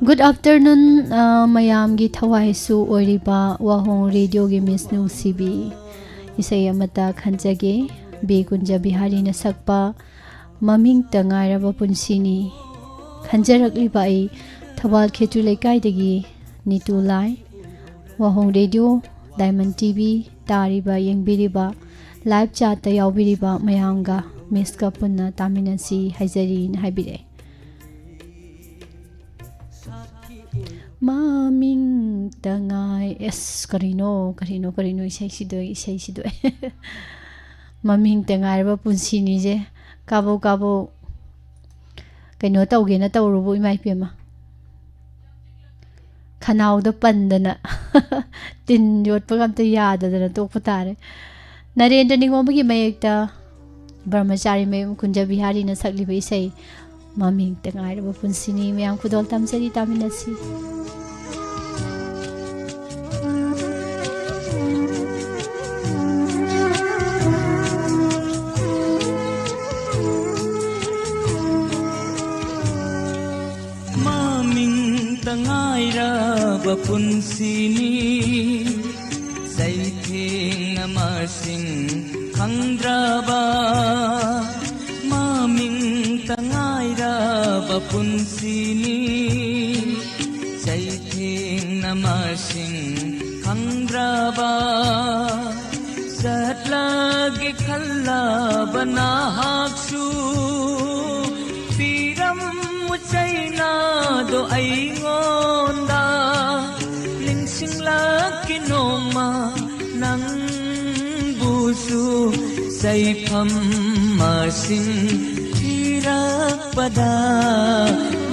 Good afternoon, ꯑ, ꯃꯌꯥꯝꯒꯤ ꯊꯋꯥꯏꯁꯨ ꯑꯣꯏꯔꯤꯕ ꯋꯥꯍꯣꯡ ꯔꯦꯗꯤꯑꯣꯒꯤ ꯃꯤꯁ ꯅꯨꯡꯁꯤꯕꯤ꯫ ꯏꯁꯩ ꯑꯃꯇ ꯈꯟꯖꯒꯦ꯫ ꯕꯤ ꯀꯨꯟꯖ ꯕꯤꯍꯥꯔꯤꯅ ꯁꯛꯄ ꯃꯃꯤꯡꯇ ꯉꯥꯏꯔꯕ ꯄꯨꯟꯁꯤꯅꯤ꯫ ꯈꯟꯖꯔꯛꯂꯤꯕ ꯑꯩ ꯊꯧꯕꯥꯜ ꯈꯦꯇ꯭ꯔꯤ ꯂꯩꯀꯥꯏꯗꯒꯤ ꯅꯤꯇꯨ ꯂꯥꯏ꯫ ꯋꯥꯍꯣꯡ ꯔꯦꯗꯤꯑꯣ, ꯗꯥꯏꯃꯟ ꯇꯤ ꯚꯤ ꯇꯥꯔꯤꯕ, ꯌꯦꯡꯕꯤꯔꯤꯕ, ꯂꯥꯏꯚ ꯆꯥꯠꯇ ꯌꯥꯎꯕꯤꯔꯤꯕ ꯃꯌꯥꯝꯒ ꯃꯤꯁꯀ ꯄꯨꯟꯅ ꯇꯥꯃꯤꯟꯅꯁꯤ ꯍꯥꯏꯖꯔꯤꯅ ꯍꯥꯏꯕꯤꯔꯛꯑꯦ꯫ ꯃꯃꯤꯡꯇ ꯉꯥꯏ-, ꯑꯁ, ꯀꯔꯤꯅꯣ, ꯀꯔꯤꯅꯣ, ꯀꯔꯤꯅꯣ ꯏꯁꯩꯁꯤꯗꯣ, ꯏꯁꯩꯁꯤꯗꯣ꯫ ꯃꯃꯤꯡꯇ ꯉꯥꯏꯔꯕ ꯄꯨꯟꯁꯤꯅꯤꯁꯦ꯫ ꯀꯥꯕꯣꯛ ꯀꯥꯕꯣꯛ ꯀꯩꯅꯣ ꯇꯧꯒꯦꯅ ꯇꯧꯔꯨꯕꯨ, ꯏꯃꯥ ꯏꯄꯦꯝꯃ꯫ ꯈꯅꯥꯎꯗ ꯄꯟꯗꯅ ꯇꯤꯟ ꯌꯣꯠꯄꯒ ꯑꯝꯇ ꯌꯥꯗꯗꯅ ꯇꯣꯛꯄ ꯇꯥꯔꯦ꯫ ꯅꯔꯦꯟꯗ꯭ꯔ ꯅꯤꯉꯣꯝꯕꯒꯤ ꯃꯌꯦꯛꯇ ꯕ꯭ꯔꯍ꯭ꯃꯆꯥꯔꯤ ꯃꯌꯨꯝ ꯀꯨꯟꯖ ꯕꯤꯍꯥꯔꯤꯅ ꯁꯛꯂꯤꯕ ꯏꯁꯩ ꯃꯃꯤꯡꯇ ꯉꯥꯏꯔꯕ ꯄꯨꯟꯁꯤꯅꯤ꯫ ꯃꯌꯥꯝ ꯈꯨꯗꯣꯜ ꯇꯝꯖꯔꯤ, ꯇꯥꯃꯤꯟꯅꯁꯤ꯫ ꯃꯃꯤꯡꯇ ꯉꯥꯏꯔꯕ ꯄꯨꯟꯁꯤꯅꯤ, ꯆꯩꯊꯦꯡꯅ ꯃꯁꯤꯡ ꯈꯪꯗ꯭ꯔꯕ꯫ ꯃꯃꯤꯡ ꯄꯨꯟꯁꯤꯅꯤ꯫ ꯆꯩꯊꯦꯡꯅ ꯃꯁꯤꯡ ꯈꯪꯗ꯭ꯔꯕ ꯆꯠꯂꯒꯦ ꯈꯜꯂꯕ ꯅꯍꯥꯛꯁꯨ ꯄꯤꯔꯝꯃꯨ ꯆꯩꯅꯥꯗꯣ ꯑꯩꯉꯣꯟꯗ꯫ ꯅꯤꯡꯁꯤꯡꯂꯛꯀꯦ ꯅꯣꯡꯃ ꯅꯪꯕꯨꯁꯨ ꯆꯩꯐꯝ ꯃꯁꯤꯡ ꯊꯤꯔꯛꯄꯗ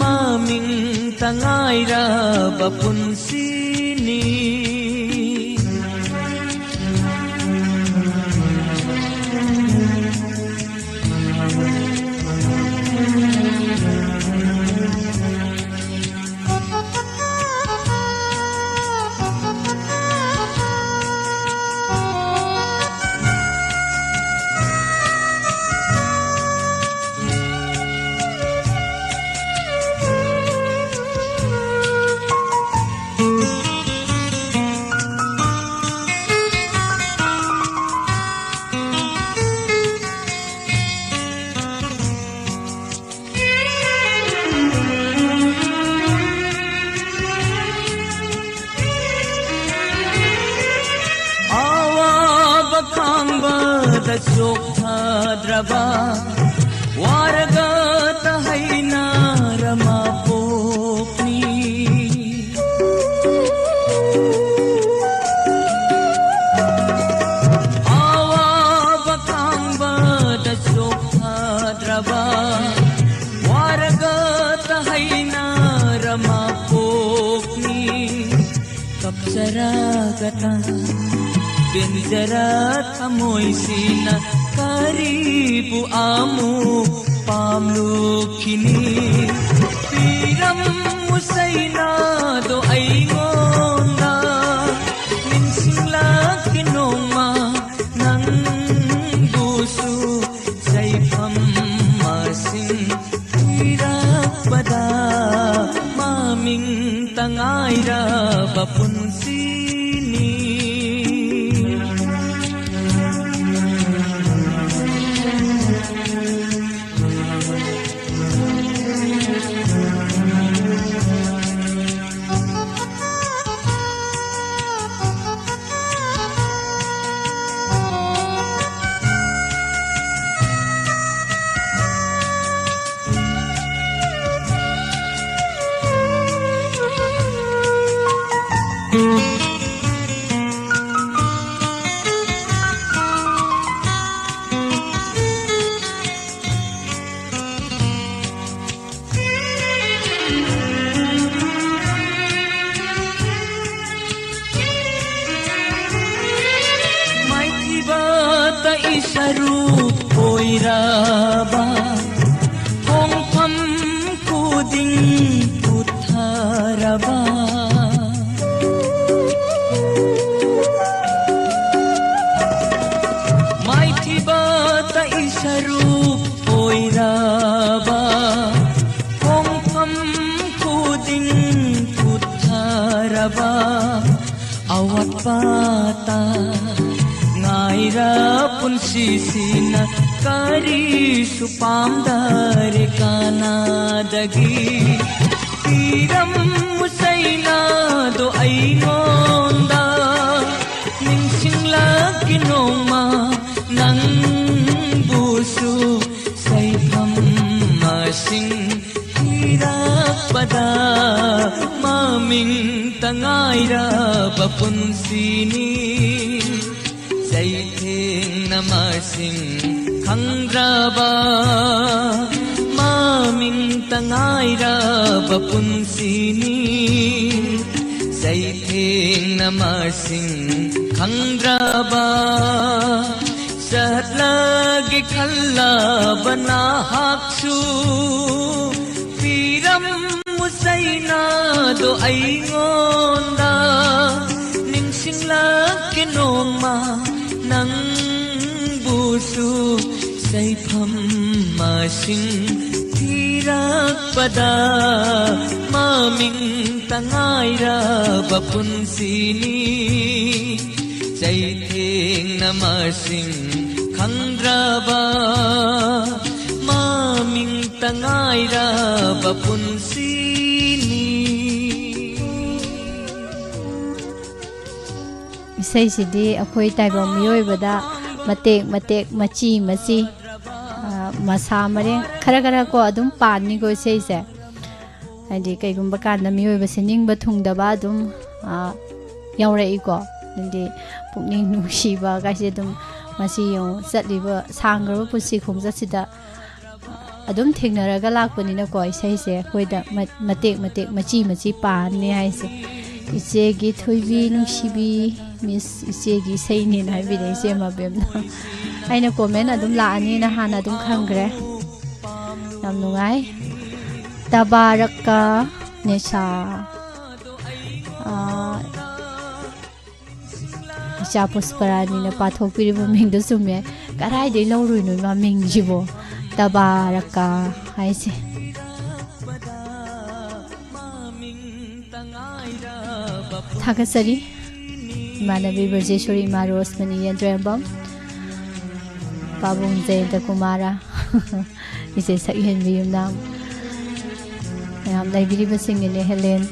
ꯃꯃꯤꯡꯇ ꯉꯥꯏꯔꯕ ꯄꯨꯟꯁꯤꯅꯤ꯫ ꯑꯋꯥꯕ ꯈꯥꯡꯕꯗ ꯆꯣꯛꯊꯗ꯭ꯔꯕ, ꯋꯥꯔꯒ ꯇꯍꯩꯅꯔ ꯃꯄꯣꯛꯅꯤ꯫ ꯑꯋꯥꯕ ꯈꯥꯡꯕꯗ ꯆꯣꯛꯊꯗ꯭ꯔꯕ, ꯋꯥꯔꯒ ꯇꯍꯩꯅꯔ ꯃꯄꯣꯛꯅꯤ꯫ ꯀꯞꯆꯔꯒꯇ ꯄꯦꯟꯖꯔ ꯊꯃꯣꯏꯁꯤꯅ ꯀꯔꯤꯕꯨ ꯑꯃꯨꯛ ꯄꯥꯝꯂꯨꯈꯤꯅꯤ? ꯄꯤꯔꯝꯃꯨ ꯆꯩꯅꯥꯗꯣ ꯑꯩꯉꯣꯟꯗ, ꯅꯤꯡꯁꯤꯡꯂꯛꯀꯦ ꯅꯣꯡꯃ ꯅꯪꯕꯨꯁꯨ꯫ ꯆꯩꯐꯝ ꯃꯁꯤꯡ ꯊꯤꯔꯛꯄꯗ ꯃꯃꯤꯡꯇ ꯉꯥꯏꯔꯕ ꯄꯨꯟꯁꯤꯅꯤ꯫ ꯁꯔꯨꯛ ꯑꯣꯏꯔꯕ, ꯈꯣꯡꯐꯝ ꯈꯨꯗꯤꯡ ꯄꯨꯊꯔꯕ, ꯃꯥꯏꯊꯤꯕꯇ ꯏꯁꯔꯨꯛ ꯑꯣꯏꯔꯕ, ꯈꯣꯡꯐꯝ ꯈꯨꯗꯤꯡ ꯄꯨꯊꯔꯕ, ꯑꯋꯥꯠꯄꯇ ꯉꯥꯏꯔ ꯄꯨꯟꯁꯤꯁꯤꯅ ꯀꯔꯤꯁꯨ ꯄꯥꯝꯗꯔꯦ ꯀꯅꯥꯗꯒꯤ꯫ ꯄꯤꯔꯝꯃꯨ ꯆꯩꯅꯥꯗꯣ ꯑꯩꯉꯣꯟꯗ, ꯅꯤꯡꯁꯤꯡꯂꯛꯀꯦ ꯅꯣꯡꯃ ꯅꯪꯕꯨꯁꯨ꯫ ꯁꯩꯐꯝ ꯃꯁꯤꯡ ꯊꯤꯔꯛꯄꯗ ꯃꯃꯤꯡꯇ ꯉꯥꯏꯔꯕ ꯄꯨꯟꯁꯤꯅꯤ꯫ ꯆꯩꯊꯦꯡꯅ ꯃꯁꯤꯡ ꯈꯪꯗ꯭ꯔꯕ ꯃꯃꯤꯡꯇ ꯉꯥꯏꯔꯕ ꯄꯨꯟꯁꯤꯅꯤ꯫ ꯆꯩꯊꯦꯡꯅ ꯃꯁꯤꯡ ꯈꯪꯗ꯭ꯔꯕ ꯆꯠꯂꯒꯦ ꯈꯜꯂꯕ ꯅꯍꯥꯛꯁꯨ ꯄꯤꯔꯝꯃꯨ ꯆꯩꯅꯥꯗꯣ ꯑꯩꯉꯣꯟꯗ꯫ ꯅꯤꯡꯁꯤꯡꯂꯛꯀꯦ ꯅꯣꯡꯃ ꯅꯪꯕꯨꯁꯨ꯫ ꯆꯩꯐꯝ ꯃꯁꯤꯡ ꯊꯤꯔꯛꯄꯗ ꯃꯃꯤꯡꯇ ꯉꯥꯏꯔꯕ ꯄꯨꯟꯁꯤꯅꯤ꯫ ꯆꯩꯊꯦꯡꯅ ꯃꯁꯤꯡ ꯈꯪꯗ꯭ꯔꯕ ꯃꯃꯤꯡꯇ ꯉꯥꯏꯔꯕ ꯄꯨꯟꯁꯤꯅꯤ꯫ ꯏꯁꯩꯁꯤꯗꯤ ꯑꯩꯈꯣꯏ ꯇꯥꯏꯕꯪ ꯃꯤꯑꯣꯏꯕꯗ ꯃꯇꯦꯛ ꯃꯇꯦꯛ, ꯃꯆꯤ ꯃꯆꯤ, ꯑ, ꯃꯁꯥ ꯃꯔꯦꯡ ꯈꯔ ꯈꯔ ꯀꯣ ꯑꯗꯨꯝ ꯄꯥꯟꯅꯤꯀꯣ ꯏꯁꯩꯁꯦ꯫ ꯍꯥꯏꯗꯤ ꯀꯩꯒꯨꯝꯕ ꯀꯥꯟꯗ ꯃꯤꯑꯣꯏꯕꯁꯦ ꯅꯤꯡꯕ ꯊꯨꯡꯗꯕ ꯑꯗꯨꯝ, ꯑ, ꯌꯥꯎꯔꯛꯏꯀꯣ꯫ ꯑꯗꯤ ꯄꯨꯛꯅꯤꯡ ꯅꯨꯡꯁꯤꯕ ꯀꯥꯏꯁꯦ ꯑꯗꯨꯝ ꯃꯁꯤ ꯌꯦꯡꯉꯨ, ꯆꯠꯂꯤꯕ ꯁꯥꯡꯈ꯭ꯔꯕ ꯄꯨꯟꯁꯤ ꯈꯣꯡꯆꯠꯁꯤꯗ ꯑꯗꯨꯝ ꯊꯦꯡꯅꯔꯒ ꯂꯥꯛꯄꯅꯤꯅꯀꯣ, ꯏꯁꯩꯁꯦ ꯑꯩꯈꯣꯏꯗ ꯃ-, ꯃꯇꯦꯛ ꯃꯇꯦꯛ, ꯃꯆꯤ ꯃꯆꯤ ꯄꯥꯟꯅꯤ ꯍꯥꯏꯁꯦ꯫ ꯏꯆꯦꯒꯤ ꯊꯣꯏꯕꯤ ꯅꯨꯡꯁꯤꯕꯤ, ꯃꯤꯁ ꯏꯆꯦꯒꯤ ꯏꯁꯩꯅꯦꯅ ꯍꯥꯏꯕꯤꯔꯦ ꯏꯆꯦ ꯃꯕꯦꯝꯅ꯫ ꯑꯩꯅ ꯀꯣꯃꯦꯟ ꯑꯗꯨꯝ ꯂꯥꯛꯑꯅꯤꯅ ꯍꯥꯟꯅ ꯑꯗꯨꯝ ꯈꯪꯈ꯭ꯔꯦ꯫ ꯌꯥꯝ ꯅꯨꯡꯉꯥꯏ꯫ ꯇꯕꯥꯔꯛꯀ ꯅꯦꯁꯥ꯫ ꯑꯥ, ꯏꯆꯥ ꯄꯨꯁꯄꯔꯥꯅꯤꯅ ꯄꯥꯊꯣꯛꯄꯤꯔꯤꯕ ꯃꯤꯡꯗꯣ ꯆꯨꯝꯃꯦ꯫ ꯀꯗꯥꯏꯗꯩ ꯂꯧꯔꯨꯏꯅꯣ ꯏꯃꯥ ꯃꯤꯡꯁꯤꯕꯣ? ꯇꯕꯥꯔꯛꯀ ꯍꯥꯏꯁꯦ꯫ ꯊꯥꯒꯠꯆꯔꯤ꯫ ꯏꯃꯥꯟꯅꯕꯤ ꯕ꯭ꯔꯖꯦꯁꯣꯔꯤ, ꯏꯃꯥ ꯔꯣꯁꯃꯅꯤ ꯌꯦꯟꯗ꯭ꯔꯦꯝꯕꯝ, ꯄꯥꯕꯨꯡ ꯖꯌꯟꯇ ꯀꯨꯃꯥꯔ, ꯏꯆꯦ ꯁꯛꯍꯦꯟꯕꯤ ꯌꯨꯝꯅꯥꯝ, ꯃꯌꯥꯝ ꯂꯩꯕꯤꯔꯤꯕꯁꯤꯡ, ꯏꯅꯦ ꯍꯦꯂꯦꯟ,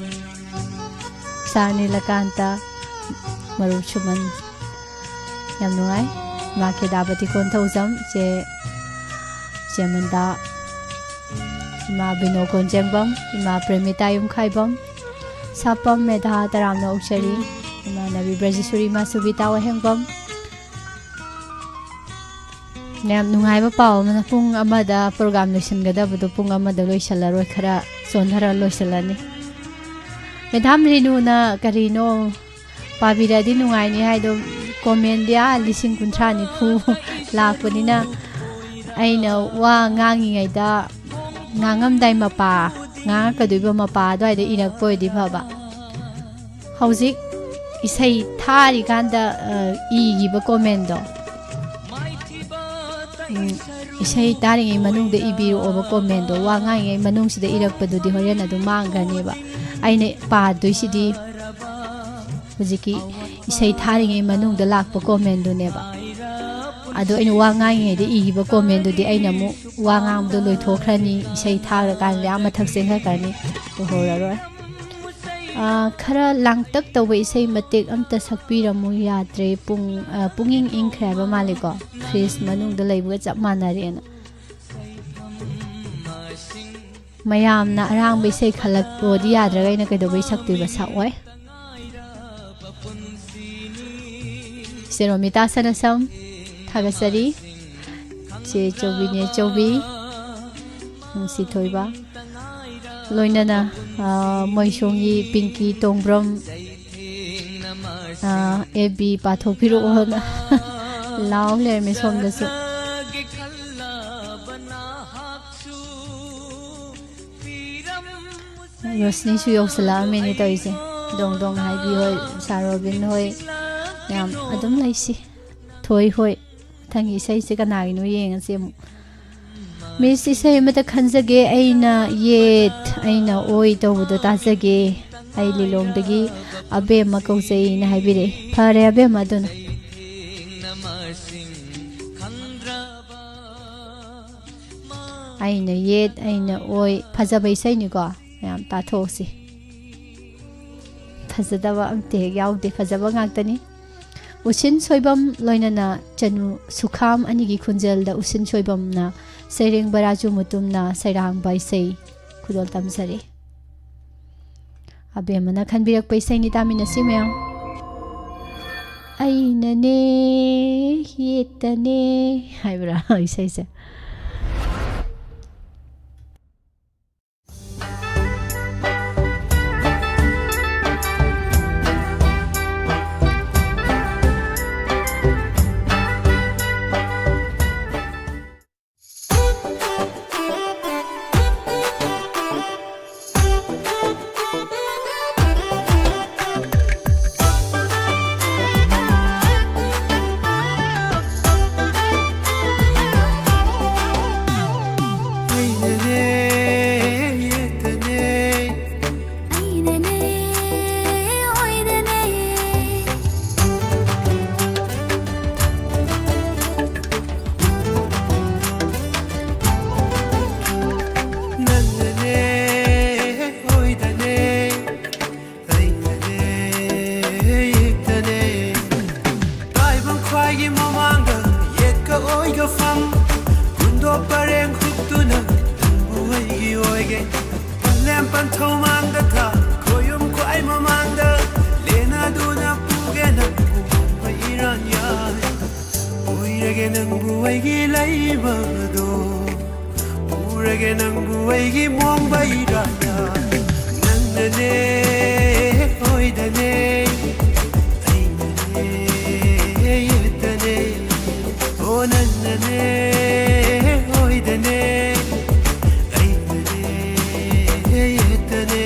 ꯁꯥꯔ ꯅꯤꯂꯀꯥꯟꯇ, ꯃꯔꯨꯞ ꯁꯨꯃꯟ, ꯌꯥꯝ ꯅꯨꯡꯉꯥꯏ꯫ ꯏꯃꯥ ꯈꯦꯗꯥꯄꯇꯤ ꯀꯣꯟꯊꯧꯖꯝ, ꯏꯆꯦ ꯆꯦꯃꯟꯗꯥ, ꯏꯃꯥ ꯕꯤꯅꯣ ꯀꯣꯟꯖꯦꯡꯕꯝ, ꯏꯃꯥ ꯄ꯭ꯔꯦꯃꯤꯇꯥ ꯌꯨꯝꯈꯥꯏꯕꯝ, ꯁꯥꯄꯝ ꯃꯦꯙꯥ ꯇꯔꯥꯝꯅ ꯑꯣꯛꯆꯔꯤ, ꯏꯃꯥꯟꯅꯕꯤ ꯕ꯭ꯔꯖꯦꯁꯣꯔꯤ, ꯏꯃꯥ ꯁꯨꯕꯤꯇꯥ ꯋꯥꯍꯦꯡꯕꯝ꯫ ꯌꯥꯝ ꯅꯨꯡꯉꯥꯏꯕ ꯄꯥꯎ ꯑꯃꯅ, ꯄꯨꯡ ꯑꯃꯗ ꯄ꯭ꯔꯣꯒ꯭ꯔꯥꯝ ꯂꯣꯏꯁꯤꯟꯒꯗꯕꯗꯣ ꯄꯨꯡ ꯑꯃꯗ ꯂꯣꯏꯁꯤꯜꯂꯔꯣꯏ, ꯈꯔ ꯆꯣꯟꯊꯔ ꯂꯣꯏꯁꯤꯜꯂꯅꯤ꯫ ꯃꯦꯗꯥꯝ ꯔꯤꯅꯨꯅ ꯀꯔꯤꯅꯣ ꯄꯥꯕꯤꯔꯗꯤ ꯅꯨꯡꯉꯥꯏꯅꯤ ꯍꯥꯏꯗꯣ, ꯀꯣꯃꯦꯟꯗꯤ ꯑꯥ ꯂꯤꯁꯤꯡ ꯀꯨꯟꯊ꯭ꯔꯥ ꯅꯤꯐꯨ ꯂꯥꯛꯄꯅꯤꯅ, ꯑꯩꯅ ꯋꯥ ꯉꯥꯡꯉꯤꯉꯩꯗ ꯉꯥꯡꯉꯝꯗꯥꯏ ꯃꯄꯥ, ꯉꯥꯡꯉꯛꯀꯗꯣꯏꯕ ꯃꯄꯥ ꯑꯗꯨꯋꯥꯏꯗ ꯏꯔꯛꯄ ꯑꯣꯏꯗꯤ ꯐꯕ꯫ ꯍꯧꯖꯤꯛ ꯏꯁꯩ ꯊꯥꯔꯤꯀꯥꯟꯗ, ꯑ, ꯏꯈꯤꯕ ꯀꯣꯃꯦꯟꯗꯣ, ꯎꯝ, ꯏꯁꯩ ꯇꯥꯔꯤꯉꯩ ꯃꯅꯨꯡꯗ ꯏꯕꯤꯔꯛꯑꯣꯕ ꯀꯣꯃꯦꯟꯗꯣ꯫ ꯋꯥ ꯉꯥꯡꯉꯤꯉꯩ ꯃꯅꯨꯡꯁꯤꯗ ꯏꯔꯛꯄꯗꯨꯗꯤ ꯍꯣꯔꯦꯟ ꯑꯗꯨꯝ ꯃꯥꯡꯈ꯭ꯔꯅꯦꯕ꯫ ꯑꯩꯅ ꯄꯥꯗꯣꯏꯁꯤꯗꯤ ꯍꯧꯖꯤꯛꯀꯤ ꯏꯁꯩ ꯊꯥꯔꯤꯉꯩ ꯃꯅꯨꯡꯗ ꯂꯥꯛꯄ ꯀꯣꯃꯦꯟꯗꯨꯅꯦꯕ꯫ ꯑꯗꯣ ꯑꯩꯅ ꯋꯥ ꯉꯥꯡꯉꯤꯉꯩꯗ ꯏꯈꯤꯕ ꯀꯣꯃꯦꯟꯗꯨꯗꯤ ꯑꯩꯅ ꯑꯃꯨꯛ ꯋꯥ ꯉꯥꯡꯕꯗꯣ ꯂꯣꯏꯊꯣꯛꯈ꯭ꯔꯅꯤ, ꯏꯁꯩ ꯊꯥꯈ꯭ꯔꯀꯥꯟꯗ ꯌꯥꯝ ꯃꯊꯛ ꯆꯦꯟꯈꯠꯈ꯭ꯔꯅꯤ, ꯎꯍꯧꯔꯔꯣꯏ꯫ ꯑꯥ, ꯈꯔ ꯂꯥꯡꯇꯛ ꯇꯧꯕ ꯏꯁꯩ ꯃꯇꯦꯛ ꯑꯝꯇ ꯁꯛꯄꯤꯔꯝꯃꯨ ꯌꯥꯗ꯭ꯔꯦ, ꯄꯨꯡ, ꯑꯥ, ꯄꯨꯡꯏꯪ ꯏꯪꯈ꯭ꯔꯦ ꯍꯥꯏꯕ ꯃꯥꯜꯂꯦꯀꯣ, ꯐ꯭ꯔꯤꯖ ꯃꯅꯨꯡꯗ ꯂꯩꯕꯒ ꯆꯞ ꯃꯥꯟꯅꯔꯦꯅ꯫ ꯃꯌꯥꯝꯅ ꯑꯔꯥꯡꯕ ꯏꯁꯩ ꯈꯜꯂꯛꯄꯗꯤ ꯌꯥꯗ꯭ꯔꯒ ꯑꯩꯅ ꯀꯩꯗꯧꯕꯩ ꯁꯛꯇꯣꯏꯕ? ꯁꯛꯑꯣꯏ꯫ ꯁꯦ ꯔꯣꯃꯤꯇꯥ ꯁꯅꯁꯝ, ꯊꯥꯒꯠꯆꯔꯤ꯫ ꯆꯦ ꯆꯧꯕꯤꯅꯦ ꯆꯧꯕꯤ, ꯅꯨꯡꯁꯤꯊꯣꯏꯕ꯫ ꯂꯣꯏꯅꯅ, ꯑ, ꯃꯣꯏꯁꯣꯡꯒꯤ ꯄꯤꯡꯀꯤ ꯇꯣꯡꯕ꯭ꯔꯝ, ꯑ, ꯑꯦꯐ ꯕꯤ ꯄꯥꯊꯣꯛꯄꯤꯔꯛꯑꯣꯅ ꯂꯥꯎ ꯂꯩꯔꯝꯃꯦ ꯁꯣꯝꯗꯁꯨ꯫ ꯔꯣꯁꯅꯤꯁꯨ ꯌꯧꯁꯤꯜꯂꯛꯑꯝꯃꯦꯅꯦ ꯇꯧꯔꯤꯁꯦ꯫ ꯗꯣꯡ ꯗꯣꯡ ꯍꯥꯏꯕꯤ ꯍꯣꯏ, ꯁꯥ ꯔꯣꯕꯤꯟ ꯍꯣꯏ, ꯃꯌꯥꯝ ꯑꯗꯨꯝ ꯂꯩꯁꯤ꯫ ꯊꯣꯏ ꯍꯣꯏ꯫ ꯃꯊꯪꯒꯤ ꯏꯁꯩꯁꯦ ꯀꯅꯥꯒꯤꯅꯣ ꯌꯦꯡꯉꯁꯤ ꯑꯃꯨꯛ꯫ ꯃꯤꯁ, ꯏꯁꯩ ꯑꯃꯇ ꯈꯟꯖꯒꯦ꯫ ꯑꯩꯅ ꯌꯦꯠ, ꯑꯩꯅ ꯑꯣꯏ ꯇꯧꯕꯗꯣ ꯇꯥꯖꯒꯦ꯫ ꯑꯩ ꯂꯤꯂꯣꯡꯗꯒꯤ ꯑꯕꯦꯝꯃ ꯀꯧꯖꯩꯅ ꯍꯥꯏꯕꯤꯔꯛꯑꯦ꯫ ꯐꯔꯦ ꯑꯕꯦꯝꯃ ꯑꯗꯨꯅ꯫ ꯑꯩꯅ ꯌꯦꯠ, ꯑꯩꯅ ꯑꯣꯏ꯫ ꯐꯖꯕ ꯏꯁꯩꯅꯤꯀꯣ꯫ ꯃꯌꯥꯝ ꯇꯥꯊꯣꯛꯁꯤ꯫ ꯐꯖꯗꯕ ꯑꯝꯇ ꯍꯦꯛ ꯌꯥꯎꯗꯦ, ꯐꯖꯕ ꯉꯥꯛꯇꯅꯤ꯫ ꯎꯁꯤꯟ ꯁꯣꯏꯕꯝ ꯂꯣꯏꯅꯅ ꯆꯅꯨ ꯁꯨꯈꯥꯝ ꯑꯅꯤꯒꯤ ꯈꯣꯟꯖꯦꯜꯗ ꯎꯁꯤꯟ ꯁꯣꯏꯕꯝꯅ ꯁꯩꯔꯦꯡ ꯕꯔꯥꯖꯨ ꯃꯨꯇꯨꯝꯅ ꯁꯩꯔꯥꯡꯕ ꯏꯁꯩ ꯈꯨꯗꯣꯜ ꯇꯝꯖꯔꯤ꯫ ꯑꯕꯦꯝꯃꯅ ꯈꯟꯕꯤꯔꯛꯄ ꯏꯁꯩꯅꯤ, ꯇꯥꯃꯤꯟꯅꯁꯤ ꯃꯌꯥꯝ꯫ ꯑꯩꯅꯅꯦ, ꯌꯦꯠꯇꯅꯦ ꯍꯥꯏꯕ꯭ꯔꯥ ꯏꯁꯩꯁꯦ? ꯅꯪꯅꯅꯦ, ꯑꯣꯏꯗꯅꯦ, ꯑꯩꯅꯅꯦ, ꯌꯦꯛꯇꯅꯦ꯫ ꯇꯥꯏꯕꯪ ꯈ꯭ꯋꯥꯏꯒꯤ ꯃꯃꯥꯡꯗ ꯌꯦꯠꯀ ꯑꯣꯏꯒ ꯐꯝ, ꯀꯨꯟꯗꯣ ꯄꯔꯦꯡ ꯍꯨꯛꯇꯨꯅ ꯅꯪꯕꯨ ꯑꯩꯒꯤ ꯑꯣꯏꯒꯦ꯫ ꯄꯂꯦꯝ ꯄꯟꯊꯧ ꯃꯥꯡꯗ ꯊꯥ, ꯈꯣꯏꯌꯨꯝ ꯈ꯭ꯋꯥꯏ ꯃꯃꯥꯡꯗ ꯂꯦꯅꯗꯨꯅ ꯄꯨꯒꯦ ꯅꯪꯕꯨ ꯃꯥꯟꯕ ꯏꯔꯥꯟ ꯌꯥꯏ꯫ ꯑꯣꯏꯔꯒꯦ ꯅꯪꯕꯨ ꯑꯩꯒꯤ ꯂꯩꯕꯗꯣ꯫ ꯎꯔꯒꯦ ꯅꯪꯕꯨ ꯑꯩꯒꯤ ꯃꯣꯡꯕꯩꯔꯥꯅ꯫ ꯅꯪꯅꯅꯦ, ꯍꯣꯏꯗꯅꯦ, ꯑꯩꯅꯅꯦ, ꯌꯦꯠꯇꯅꯦ꯫ ꯑꯣ ꯅꯪꯅꯅꯦ, ꯍꯣꯏꯗꯅꯦ, ꯑꯩꯅꯅꯦ, ꯌꯦꯠꯇꯅꯦ꯫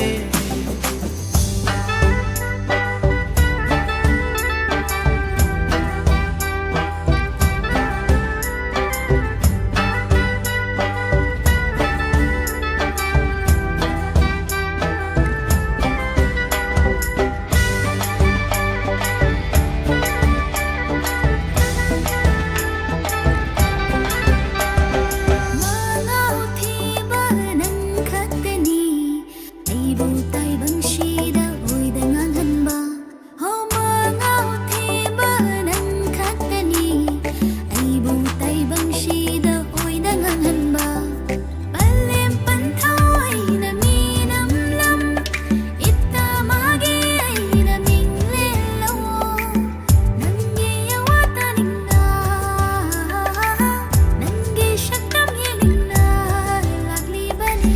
ꯃꯉꯥꯎ ꯊꯤꯕ ꯅꯪ ꯈꯛꯇꯅꯤ ꯑꯩꯕꯨ ꯇꯥꯏꯕꯪꯁꯤꯗ ꯑꯣꯏꯗ ꯉꯥꯡꯍꯟꯕ꯫ ꯍꯣ, ꯃꯉꯥꯎ ꯊꯤꯕ ꯅꯪ ꯈꯛꯇꯅꯤ ꯑꯩꯕꯨ ꯇꯥꯏꯕꯪꯁꯤꯗ ꯑꯣꯏꯗ ꯉꯥꯡꯍꯟꯕ꯫ ꯄꯂꯦꯝ ꯄꯟꯊꯥꯎ ꯑꯩꯅ ꯃꯤꯅꯝꯂꯝ, ꯏꯠꯇ ꯃꯥꯒꯤ ꯑꯩꯅ ꯃꯤꯡꯂꯦꯜꯂꯧ꯫ ꯅꯪꯒꯤ ꯌꯋꯥ ꯇꯥꯅꯤꯡꯅ, ꯅꯪꯒꯤ ꯁꯛꯇꯝ ꯌꯦꯡꯅꯤꯡꯅ ꯂꯥꯛꯂꯤꯕꯅꯤ꯫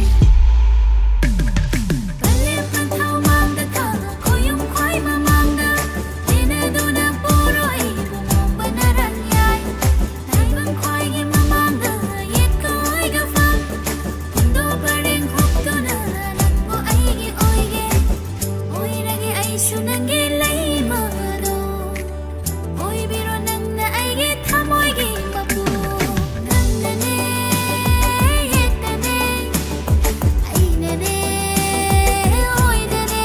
ꯄꯂꯦꯝ ꯄꯟꯊꯥꯎ ꯃꯥꯡꯗ ꯊꯥ, ꯈꯣꯌꯨꯝ ꯈ꯭ꯋꯥꯏ ꯃꯃꯥꯡꯗ ꯇꯤꯟꯅꯗꯨꯅ ꯄꯣꯔꯣꯏ ꯃꯃꯥꯡꯕ ꯅꯔꯟ ꯌꯥꯏ꯫ ꯇꯥꯏꯕꯪ ꯈ꯭ꯋꯥꯏꯒꯤ ꯃꯃꯥꯡꯗ ꯌꯦꯠꯀ ꯑꯣꯏꯒ ꯐꯝ꯫ ꯇꯨꯡꯗꯣ ꯄꯔꯦꯡ ꯍꯨꯞꯇꯨꯅ ꯅꯪꯕꯨ ꯑꯩꯒꯤ ꯑꯣꯏꯒꯦ꯫ ꯑꯣꯏꯔꯒꯦ ꯑꯩꯁꯨ ꯅꯪꯒꯤ ꯂꯩꯃꯗꯣ꯫ ꯑꯣꯏꯕꯤꯔꯣ ꯅꯪꯅ ꯑꯩꯒꯤ ꯊꯃꯣꯏꯒꯤ ꯃꯄꯨ꯫ ꯅꯪꯅꯅꯦ, ꯌꯦꯠꯇꯅꯦ, ꯑꯩꯅꯅꯦ, ꯑꯣꯏꯗꯅꯦ꯫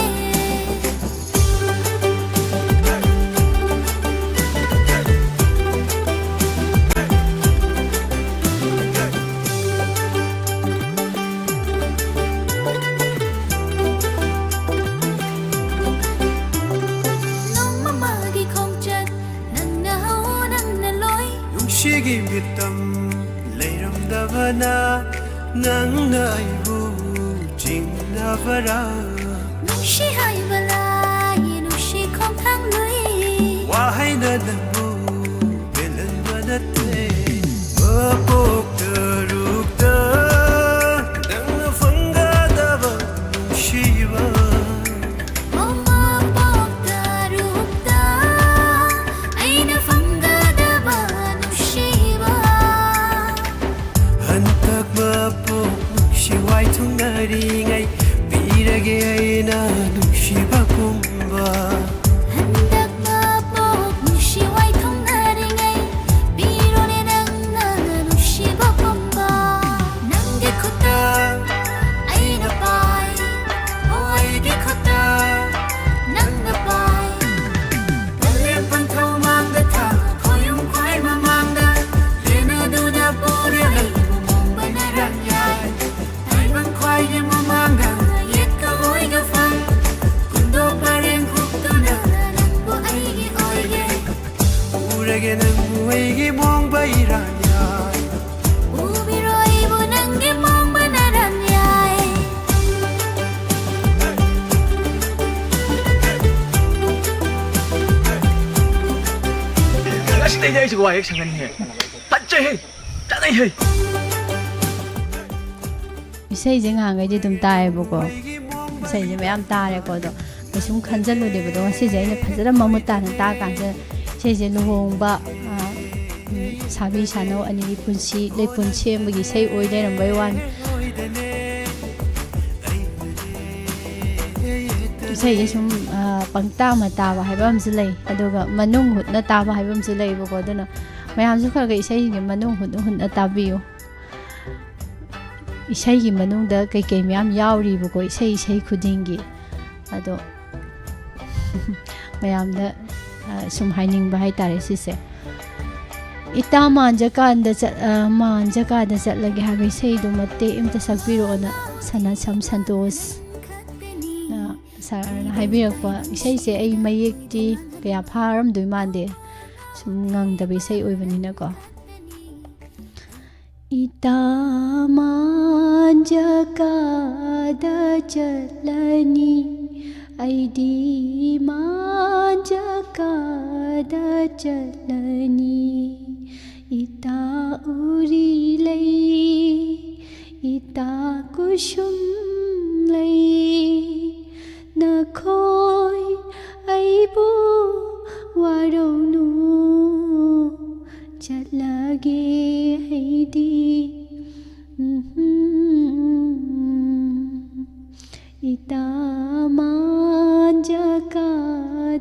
ꯅꯣꯡꯃ ꯃꯥꯒꯤ ꯈꯣꯡꯆꯠ ꯅꯪꯅ ꯍꯧ, ꯅꯪꯅ ꯂꯣꯏ꯫ ꯅꯨꯡꯁꯤꯒꯤ ꯃꯤꯠꯇꯝ ꯂꯩꯔꯝꯗꯕꯅ ꯅꯪꯅ ꯑꯩꯕꯨ ꯆꯤꯡꯅꯕꯔꯥ? ꯅꯨꯡꯁꯤ ꯍꯥꯏꯕ ꯂꯥꯏ, ꯅꯨꯡꯁꯤ ꯈꯣꯡꯊꯥꯡ ꯂꯨꯏ꯫ ꯋꯥꯍꯩꯅ ꯅꯪꯕꯨ ꯄꯦꯜꯍꯟꯕ ꯅꯠꯇꯦ꯫ ꯃꯄꯣꯛ ꯇꯔꯨꯛꯇ ꯅ ꯅꯨꯡꯁꯤꯕꯒꯨꯝꯕ꯫ ꯍꯟꯗꯛꯅ ꯄꯣꯛ ꯅꯨꯡꯁꯤ ꯋꯥꯏꯊꯨꯡꯅꯔꯤꯉꯩ, ꯄꯤꯔꯣꯅꯦ ꯅꯪꯅ ꯅꯨꯡꯁꯤꯕ ꯄꯨꯝꯕ꯫ ꯅꯪꯒꯤ ꯈꯨꯠꯇ ꯑꯩꯅ ꯄꯥꯏ, ꯑꯣ ꯑꯩꯒꯤ ꯈꯨꯠꯇ ꯅꯪꯅ ꯄꯥꯏ꯫ ꯀꯥꯂꯦꯟ ꯄꯟꯊꯧ ꯃꯥꯡꯗ ꯊꯥ, ꯈꯣꯌꯨꯝ ꯈ꯭ꯋꯥꯏ ꯃꯃꯥꯡꯗ ꯂꯦꯟꯅꯗꯨꯅ ꯄꯨꯔꯦ ꯑꯩꯕꯨ ꯃꯣꯡꯕꯅ ꯔꯪ ꯌꯥꯏ꯫ ꯇꯥꯏꯕꯪ ꯈ꯭ꯋꯥꯏꯒꯤ ꯃꯃꯥꯡꯗ ꯌꯦꯠꯀ ꯑꯣꯏꯒ ꯐꯪ꯫ ꯀꯨꯟꯗꯣ ꯄꯔꯦꯡ ꯍꯨꯛꯇꯨꯅ ꯅꯪꯕꯨ ꯑꯩꯒꯤ ꯑꯣꯏꯒꯦ꯫ ꯎꯔꯒꯦ ꯅꯪꯕꯨ ꯑꯩꯒꯤ ꯃꯣꯡꯕ ꯏꯔꯥꯡ ꯌꯥꯏ꯫ ꯎꯕꯤꯔꯣ ꯑꯩꯕꯨ ꯅꯪꯒꯤ ꯃꯣꯡꯕꯅ ꯔꯪ ꯌꯥꯏ꯫ ꯑꯁꯤꯗꯩꯗꯤ ꯑꯩꯁꯨ ꯋꯥ ꯍꯦꯛ ꯁꯪꯒꯅꯤꯍꯦ꯫ ꯐꯠꯖꯩꯍꯦ꯫ ꯆꯥꯅꯩꯍꯦ꯫ ꯏꯁꯩꯁꯦ ꯉꯍꯥꯟꯈꯩꯗꯤ ꯑꯗꯨꯝ ꯇꯥꯏꯌꯦꯕꯀꯣ꯫ ꯏꯁꯩꯁꯦ ꯃꯌꯥꯝ ꯇꯥꯔꯦꯀꯣ꯫ ꯑꯗꯣ ꯀꯩꯁꯨꯝ ꯈꯟꯖꯜꯂꯨꯗꯦꯕ꯫ ꯑꯗꯣ ꯉꯁꯤꯁꯦ ꯑꯩꯅ ꯐꯖꯅ ꯃꯃꯨꯠ ꯇꯥꯅ ꯇꯥꯀꯥꯟꯁꯤꯗ ꯏꯁꯩꯁꯦ ꯂꯨꯍꯣꯡꯕ, ꯑ, ꯎꯝ, ꯁꯥꯕꯤ ꯁꯥꯅꯧ ꯑꯅꯤꯒꯤ ꯄꯨꯟꯁꯤ ꯂꯩꯄꯨꯟ ꯁꯦꯝꯕꯒꯤ ꯏꯁꯩ ꯑꯣꯏ ꯂꯩꯔꯝꯕꯩ ꯋꯥꯅꯤ꯫ ꯏꯁꯩꯁꯦ ꯁꯨꯝ, ꯑ, ꯄꯪꯇꯥ ꯑꯃ ꯇꯥꯕ ꯍꯥꯏꯕ ꯑꯃꯁꯨ ꯂꯩ, ꯑꯗꯨꯒ ꯃꯅꯨꯡ ꯍꯨꯠꯅ ꯇꯥꯕ ꯍꯥꯏꯕ ꯑꯃꯁꯨ ꯂꯩꯌꯦꯕꯀꯣ꯫ ꯑꯗꯨꯅ ꯃꯌꯥꯝꯁꯨ ꯈꯔ ꯈꯔ ꯏꯁꯩꯁꯤꯡꯁꯦ ꯃꯅꯨꯡ ꯍꯨꯠꯅ ꯍꯨꯠꯅ ꯇꯥꯕꯤꯌꯨ꯫ ꯏꯁꯩꯒꯤ ꯃꯅꯨꯡꯗ ꯀꯩꯀꯩ ꯃꯌꯥꯝ ꯌꯥꯎꯔꯤꯕꯀꯣ, ꯏꯁꯩ, ꯏꯁꯩ ꯈꯨꯗꯤꯡꯒꯤ꯫ ꯑꯗꯣ ꯃꯌꯥꯝꯗ, ꯑ, ꯁꯨꯝ ꯍꯥꯏꯅꯤꯡꯕ ꯍꯥꯏꯇꯥꯔꯦ ꯁꯤꯁꯦ꯫ ꯏꯇꯥ ꯃꯥꯟꯖꯀꯥꯟꯗ ꯆꯠ-, ꯑ, ꯃꯥꯟꯖꯀꯥꯟꯗ ꯆꯠꯂꯒꯦ ꯍꯥꯏꯕ ꯏꯁꯩꯗꯣ ꯃꯇꯦꯛ ꯑꯝꯇ ꯁꯛꯄꯤꯔꯛꯑꯣꯅ ꯁꯅꯥꯁꯝ ꯁꯟꯇꯣꯁꯅ ꯁꯥꯔꯅ ꯍꯥꯏꯕꯤꯔꯛꯄ ꯏꯁꯩꯁꯦ꯫ ꯑꯩ ꯃꯌꯦꯛꯇꯤ ꯀꯌꯥ ꯐꯥꯔꯝꯗꯣꯏ ꯃꯥꯟꯗꯦ, ꯁꯨꯝ ꯉꯪꯗꯕ ꯏꯁꯩ ꯑꯣꯏꯕꯅꯤꯅꯀꯣ꯫ ꯏꯇꯥ ꯃꯥꯟꯖꯀꯥꯗ ꯆꯠꯂꯅꯤ, ꯑꯩꯗꯤ ꯃꯥꯟꯖꯀꯥꯗ ꯆꯠꯂꯅꯤ꯫ ꯏꯇꯥ ꯎꯔꯤ ꯂꯩ, ꯏꯇꯥ ꯀꯨꯁꯨꯝ ꯂꯩ, ꯅꯈꯣꯏ ꯑꯩꯕꯨ ꯋꯥꯔꯧꯅꯨ꯫ ꯆꯠꯂꯒꯦ ꯑꯩꯗꯤ꯫ ꯎꯝ, ꯏꯇꯥ꯫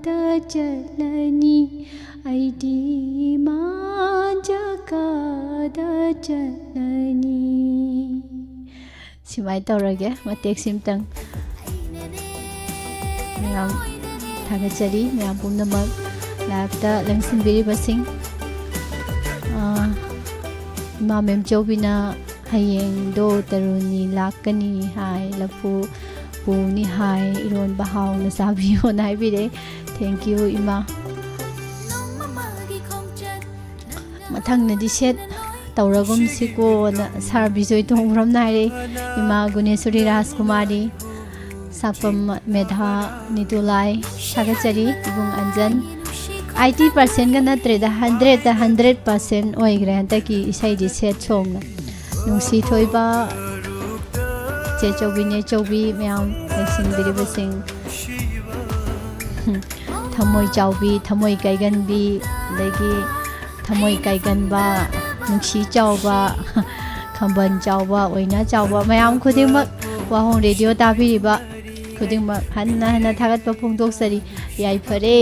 ꯀꯥꯏꯗ ꯆꯠꯂꯅꯤ? ꯑꯩꯗꯤ ꯏꯃꯥ ꯖꯒꯥꯗ ꯆꯠꯂꯅꯤ꯫ ꯁꯨꯃꯥꯏꯅ ꯇꯧꯔꯒꯦ, ꯃꯇꯦꯛꯁꯤꯝꯇꯪ꯫ ꯃꯌꯥꯝ ꯊꯥꯒꯠꯆꯔꯤ, ꯃꯌꯥꯝ ꯄꯨꯝꯅꯃꯛ ꯂꯥꯏꯞꯇ ꯂꯦꯡꯁꯤꯟꯕꯤꯔꯤꯕꯁꯤꯡ꯫ ꯑꯥ, ꯏꯃꯥ ꯃꯦꯝꯆꯧꯕꯤꯅ ꯍꯌꯦꯡꯗꯣ ꯇꯔꯨꯅꯤ ꯂꯥꯛꯀꯅꯤ ꯍꯥꯏ, ꯂꯐꯨ ꯄꯨꯅꯤ ꯍꯥꯏ, ꯏꯔꯣꯟꯕ ꯍꯥꯎꯅ ꯆꯥꯕꯤꯌꯣꯅ ꯍꯥꯏꯕꯤꯔꯦ꯫ Thank you, ꯏꯃꯥ꯫ ꯃꯊꯪꯗꯗꯤ ꯁꯦꯠ ꯇꯧꯔꯒꯨꯝꯁꯤꯀꯣꯅ ꯁꯥꯔ ꯕꯤꯖꯣꯏ ꯇꯣꯡꯕ꯭ꯔꯝꯅ ꯍꯥꯏꯔꯛꯏ꯫ ꯏꯃꯥ ꯒꯨꯅꯦꯁꯣꯔꯤ ꯔꯥꯖꯀꯨꯃꯥꯔꯤ, ꯁꯥꯄꯝ ꯃꯦꯙꯥ ꯅꯤꯇꯨꯂꯥꯏ, ꯊꯥꯒꯠꯆꯔꯤ꯫ ꯏꯕꯨꯡ ꯑꯟꯖꯟ, ꯑꯥꯏꯇꯤ ꯄꯥꯔꯁꯦꯟꯒ ꯅꯠꯇ꯭ꯔꯦꯗ, ꯍꯟꯗ꯭ꯔꯦꯠꯇ ꯍꯟꯗ꯭ꯔꯦꯠ ꯄꯥꯔꯁꯦꯟ ꯑꯣꯏꯈ꯭ꯔꯦ ꯍꯟꯗꯛꯀꯤ ꯏꯁꯩꯗꯤ ꯁꯦꯠ ꯁꯣꯡꯅ꯫ ꯅꯨꯡꯁꯤ ꯊꯣꯏꯕ, ꯆꯦ ꯆꯧꯕꯤ, ꯅꯦ ꯆꯧꯕꯤ ꯃꯌꯥꯝ ꯂꯩꯁꯤꯟꯕꯤꯔꯤꯕꯁꯤꯡ, ꯊꯃꯣꯏ ꯆꯥꯎꯕꯤ, ꯊꯃꯣꯏ ꯀꯥꯏꯒꯟꯕꯤ, ꯑꯗꯒꯤ ꯊꯃꯣꯏ ꯀꯥꯏꯒꯟꯕ, ꯅꯨꯡꯁꯤ ꯆꯥꯎꯕ, ꯈꯝꯕꯟ ꯆꯥꯎꯕ, ꯑꯣꯏꯅ ꯆꯥꯎꯕ ꯃꯌꯥꯝ ꯈꯨꯗꯤꯡꯃꯛ, ꯋꯥꯍꯣꯡ ꯔꯦꯗꯤꯑꯣ ꯇꯥꯕꯤꯔꯤꯕ ꯈꯨꯗꯤꯡꯃꯛ ꯍꯟꯅ ꯍꯟꯅ ꯊꯥꯒꯠꯄ ꯐꯣꯡꯗꯣꯛꯆꯔꯤ꯫ ꯌꯥꯏꯐꯔꯦ꯫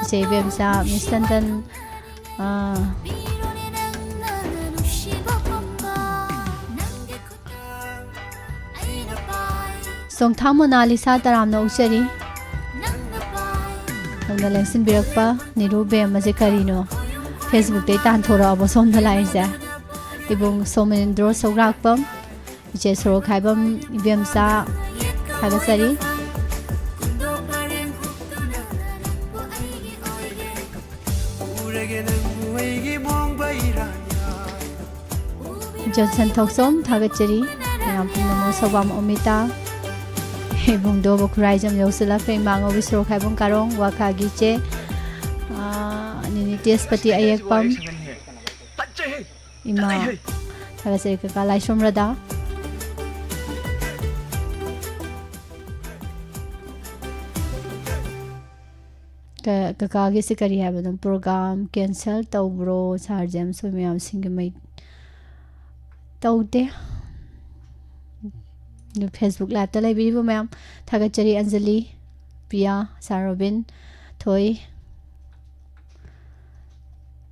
ꯏꯆꯦ ꯏꯕꯦꯝꯆꯥ, ꯃꯤꯁ ꯇꯟꯇꯟ, ꯑꯥ, ꯆꯣꯡꯊꯥꯝ ꯃꯣꯅꯥꯂꯤꯁꯥ ꯇꯔꯥꯝꯅ ꯑꯣꯛꯆꯔꯤ꯫ ꯅꯪꯅ ꯂꯦꯡꯁꯤꯟꯕꯤꯔꯛꯄ ꯅꯤꯔꯨ ꯕꯦꯝ ꯑꯁꯦ ꯀꯔꯤꯅꯣ? Facebook-ꯇꯩ ꯇꯥꯟꯊꯣꯔꯛꯑꯕꯣ ꯁꯣꯝꯗ ꯂꯥꯛꯏꯁꯦ? ꯏꯕꯨꯡ ꯁꯣꯃꯦꯟꯗ꯭ꯔꯣ ꯁꯧꯒ꯭ꯔꯥꯛꯄꯝ, ꯏꯆꯦ ꯁꯣꯔꯣꯛꯈꯥꯏꯕꯝ ꯏꯕꯦꯝꯆꯥ, ꯊꯥꯒꯠꯆꯔꯤ꯫ ꯎꯔꯒꯦ ꯅꯪꯕꯨ ꯑꯩꯒꯤ ꯃꯣꯡꯕ ꯏꯔꯥꯟ ꯖꯣꯟꯁꯟ ꯊꯣꯛꯆꯣꯝ, ꯊꯥꯒꯠꯆꯔꯤ꯫ ꯃꯌꯥꯝ ꯄꯨꯝꯅꯃꯛ ꯁꯧꯕꯥꯝ ꯑꯣꯃꯤꯇꯥ, ꯏꯕꯨꯡꯗꯣ ꯕꯈꯨꯔꯥꯏꯖꯝ ꯌꯧꯁꯤꯜꯂꯛꯈ꯭ꯔꯦ꯫ ꯏꯃꯥ ꯉꯧꯕꯤ ꯁꯣꯔꯣꯛ ꯈꯥꯏꯕꯝ ꯀꯥꯔꯣꯡ, ꯋꯥꯈꯥꯒꯤ ꯏꯆꯦ, ꯑꯥ, ꯅꯤꯅꯤ ꯇꯦꯖꯄꯇꯤ ꯑꯌꯦꯛꯄꯝ, ꯏꯃꯥ, ꯊꯥꯒꯠꯆꯔꯤ ꯀꯀꯥ ꯂꯥꯏꯁ꯭ꯔꯝ ꯔꯗꯥ꯫ ꯀ-, ꯀꯀꯥꯒꯤꯁꯦ ꯀꯔꯤ ꯍꯥꯏꯕꯅꯣ? ꯄ꯭ꯔꯣꯒꯥꯝ ꯀꯦꯟꯁꯦꯜ ꯇꯧꯕ꯭ꯔꯣ? ꯁꯥꯔ ꯖꯦꯝꯁ ꯍꯣꯏ ꯃꯌꯥꯝꯁꯤꯡꯒꯤ ꯃꯩ ꯇꯧꯗꯦ꯫ ꯑꯗꯨ Facebook ꯂꯥꯏꯞꯇ ꯂꯩꯕꯤꯔꯤꯕ ꯃꯌꯥꯝ ꯊꯥꯒꯠꯆꯔꯤ꯫ ꯑꯟꯖꯂꯤ, ꯄꯤꯌꯥ, ꯁꯥꯔ ꯔꯣꯕꯤꯟ, ꯊꯣꯏ,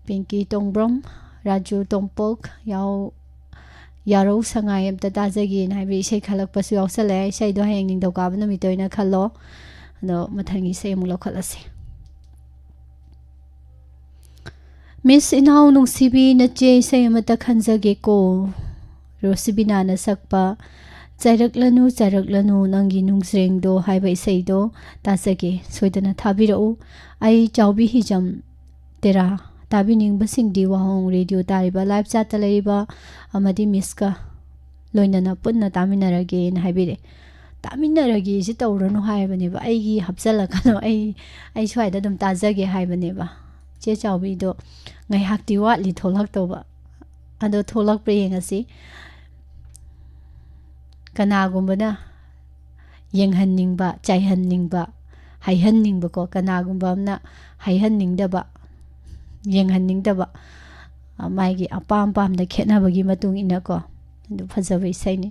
ꯄꯤꯡꯀꯤ ꯇꯣꯡꯕ꯭ꯔꯝ, ꯔꯥꯖꯨ ꯇꯣꯝꯄꯣꯛ, ꯌꯥꯎ-, ꯌꯥꯔꯧ ꯁꯉꯥꯏ ꯑꯝꯇ ꯇꯥꯖꯒꯦꯅ ꯍꯥꯏꯕ ꯏꯁꯩ ꯈꯜꯂꯛꯄꯁꯨ ꯌꯥꯎꯁꯜꯂꯛꯑꯦ꯫ ꯏꯁꯩꯗꯣ ꯍꯌꯦꯡ ꯅꯤꯡꯊꯧꯀꯥꯕ ꯅꯨꯃꯤꯠꯇ ꯑꯣꯏꯅ ꯈꯜꯂꯣ꯫ ꯑꯗꯣ ꯃꯊꯪꯒꯤ ꯏꯁꯩ ꯑꯃꯨꯛ ꯂꯧꯈꯠꯂꯁꯤ꯫ ꯃꯤꯁ ꯏꯅꯥꯎ ꯅꯨꯡꯁꯤꯕꯤ, ꯅꯆꯦ ꯏꯁꯩ ꯑꯃꯇ ꯈꯟꯖꯒꯦꯀꯣ꯫ ꯔꯣꯁꯤꯕꯤꯅꯥꯅ ꯁꯛꯄ ꯆꯥꯏꯔꯛꯂꯅꯨ, ꯆꯥꯏꯔꯛꯂꯅꯨ ꯅꯪꯒꯤ ꯅꯨꯡꯖ꯭ꯔꯦꯡꯗꯣ ꯍꯥꯏꯕ ꯏꯁꯩꯗꯣ ꯇꯥꯖꯒꯦ꯫ ꯁꯣꯏꯗꯅ ꯊꯥꯕꯤꯔꯛꯎ꯫ ꯑꯩ ꯆꯥꯎꯕꯤ ꯍꯤꯖꯝ ꯇꯦꯔꯥ꯫ ꯇꯥꯕꯤꯅꯤꯡꯕꯁꯤꯡꯗꯤ ꯋꯥꯍꯣꯡ ꯔꯦꯗꯤꯑꯣ ꯇꯥꯔꯤꯕ ꯂꯥꯏꯚ ꯆꯥꯠꯇ ꯂꯩꯔꯤꯕ ꯑꯃꯗꯤ ꯃꯤꯁꯀ ꯂꯣꯏꯅꯅ ꯄꯨꯟꯅ ꯇꯥꯃꯤꯟꯅꯔꯒꯦꯅ ꯍꯥꯏꯕꯤꯔꯦ꯫ "ꯇꯥꯃꯤꯟꯅꯔꯒꯦꯁꯤ ꯇꯧꯔꯅꯨ" ꯍꯥꯏꯕꯅꯦꯕ, "ꯑꯩꯒꯤ ꯍꯥꯞꯆꯜꯂꯛꯀꯅꯨ, ꯑꯩ, ꯑꯩ ꯁ꯭ꯋꯥꯏꯗ ꯑꯗꯨꯝ ꯇꯥꯖꯒꯦ" ꯍꯥꯏꯕꯅꯦꯕ꯫ ꯆꯦ ꯆꯥꯎꯕꯤꯗꯣ ꯉꯥꯏꯍꯥꯛꯇꯤ ꯋꯥꯠꯂꯤ ꯊꯣꯛꯂꯛꯇꯧꯕ꯫ ꯑꯗꯣ ꯊꯣꯛꯂꯛꯄ꯭ꯔꯥ ꯌꯦꯡꯉꯁꯤ꯫ ꯀꯅꯥꯒꯨꯝꯕꯅ ꯌꯦꯡꯍꯟꯅꯤꯡꯕ, ꯆꯥꯏꯍꯟꯅꯤꯡꯕ, ꯍꯥꯏꯍꯟꯅꯤꯡꯕꯀꯣ, ꯀꯅꯥꯒꯨꯝꯕ ꯑꯃꯅ ꯍꯥꯏꯍꯟꯅꯤꯡꯗꯕ, ꯌꯦꯡꯍꯟꯅꯤꯡꯗꯕ, ꯑ, ꯃꯥꯒꯤ ꯑꯄꯥꯝ ꯄꯥꯝꯗ ꯈꯦꯠꯅꯕꯒꯤ ꯃꯇꯨꯡ ꯏꯟꯅꯀꯣ꯫ ꯑꯗꯨ ꯐꯖꯕ ꯏꯁꯩꯅꯤ꯫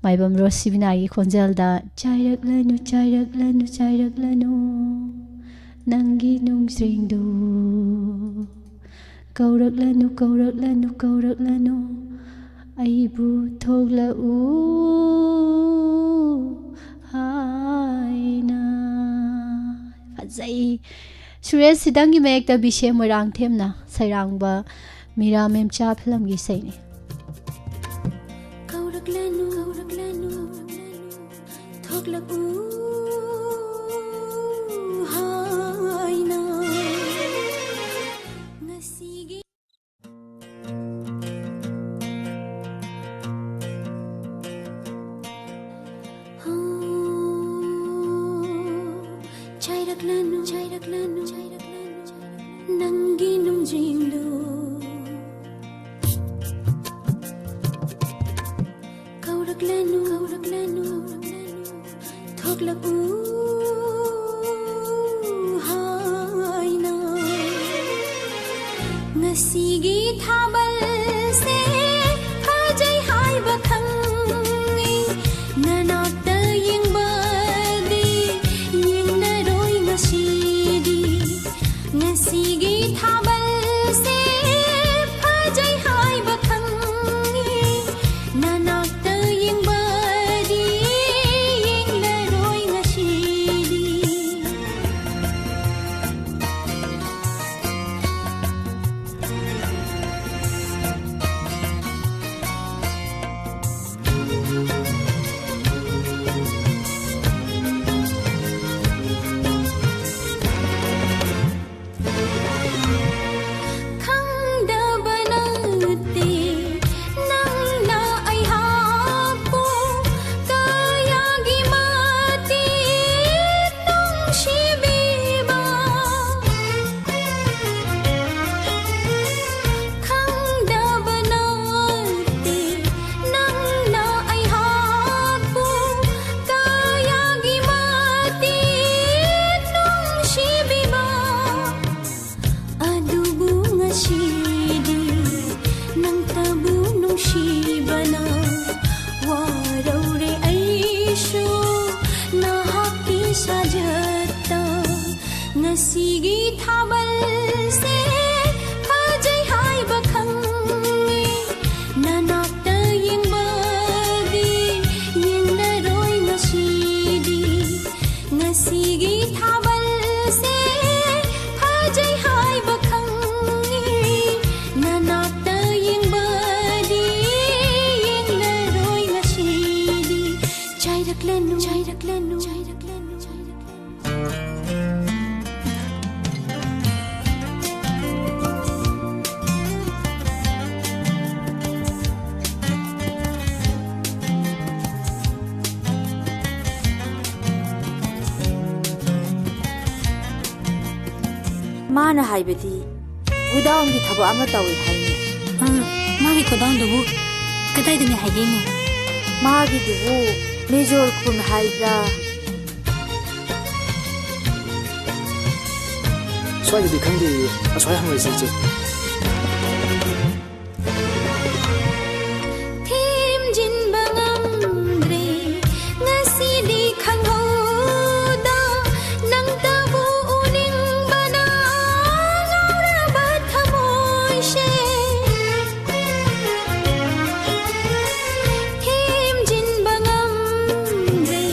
ꯃꯥꯏꯕꯝ ꯔꯣꯁꯤꯕꯤꯅꯥꯒꯤ ꯈꯣꯟꯖꯦꯜꯗ, "ꯆꯥꯏꯔꯛꯂꯅꯨ, ꯆꯥꯏꯔꯛꯂꯅꯨ, ꯆꯥꯏꯔꯛꯂꯅꯨ ꯅꯪꯒꯤ ꯅꯨꯡꯖ꯭ꯔꯦꯡꯗꯨ, ꯀꯧꯔꯛꯂꯅꯨ, ꯀꯧꯔꯛꯂꯅꯨ, ꯀꯧꯔꯛꯂꯅꯨ ꯑꯩꯕꯨ ꯊꯣꯛꯂꯛꯎ ꯍꯥꯏꯅ"꯫ ꯐꯖꯩ꯫ ꯁꯨꯔꯦꯁ ꯁꯤꯗꯪꯒꯤ ꯃꯌꯦꯛꯇ ꯕꯤꯁꯦꯝ ꯃꯣꯏꯔꯥꯡꯊꯦꯝꯅ ꯁꯩꯔꯥꯡꯕ ꯃꯤꯔꯥ ꯃꯦꯝꯆꯥ ꯐꯤꯂꯝꯒꯤ ꯏꯁꯩꯅꯤ꯫ ꯀꯧꯔꯛꯂꯅꯨ, ꯀꯧꯔꯛꯂꯅꯨ, ꯊꯣꯛꯂꯛꯎ ꯍꯥꯏꯅ ꯉꯁꯤꯒꯤ꯫ ꯍꯣ, ꯆꯥꯏꯔꯛꯂꯅꯨ, ꯆꯥꯏꯔꯛꯂꯅꯨ, ꯆꯥꯏꯔꯛꯂꯅꯨ ꯅꯪꯒꯤ ꯅꯨꯡꯖꯤꯡꯗꯨ꯫ ꯀꯧꯔꯛꯂꯅꯨ, ꯀꯧꯔꯛꯂꯅꯨ, ꯊꯣꯛꯂꯛꯎ ꯍꯥꯏꯅ꯫ ꯉꯁꯤꯒꯤ ꯊꯥꯕꯜꯁꯦ ꯐꯖꯩ ꯍꯥꯏꯕ ꯈꯪꯉꯤ, ꯅꯅꯥꯛꯇ ꯌꯦꯡꯕꯗꯤ ꯅ ꯍꯥꯏꯕꯗꯤ ꯒꯨꯗꯥꯎꯟꯒꯤ ꯊꯕꯛ ꯑꯃ ꯇꯧꯏ ꯍꯥꯏꯅꯤ꯫ ꯑꯥ, ꯃꯥꯒꯤ ꯒꯨꯗꯥꯎꯟꯗꯨꯕꯨ ꯀꯗꯥꯏꯗꯅꯤ ꯍꯥꯏꯒꯦꯅꯦ? ꯃꯥꯒꯤꯗꯨꯕꯨ ꯃꯦꯖꯣꯔ ꯈꯨꯟ ꯍꯥꯏꯕ꯭ꯔꯥ? ꯁ꯭ꯋꯥꯏꯗꯗꯤ ꯈꯪꯗꯦ, ꯑꯁ꯭ꯋꯥꯏ ꯍꯪꯉꯣꯏꯁꯤ ꯏꯆꯦ꯫ ꯊꯦꯝꯖꯤꯟꯕ ꯉꯝꯗ꯭ꯔꯦ ꯉꯁꯤꯗꯤ ꯈꯪꯍꯧꯗ, ꯅꯪꯇꯕꯨ ꯎꯅꯤꯡꯕꯅ ꯉꯥꯎꯔꯕ ꯊꯃꯣꯏꯁꯦ꯫ ꯊꯦꯝꯖꯤꯟꯕ ꯉꯝꯗ꯭ꯔꯦ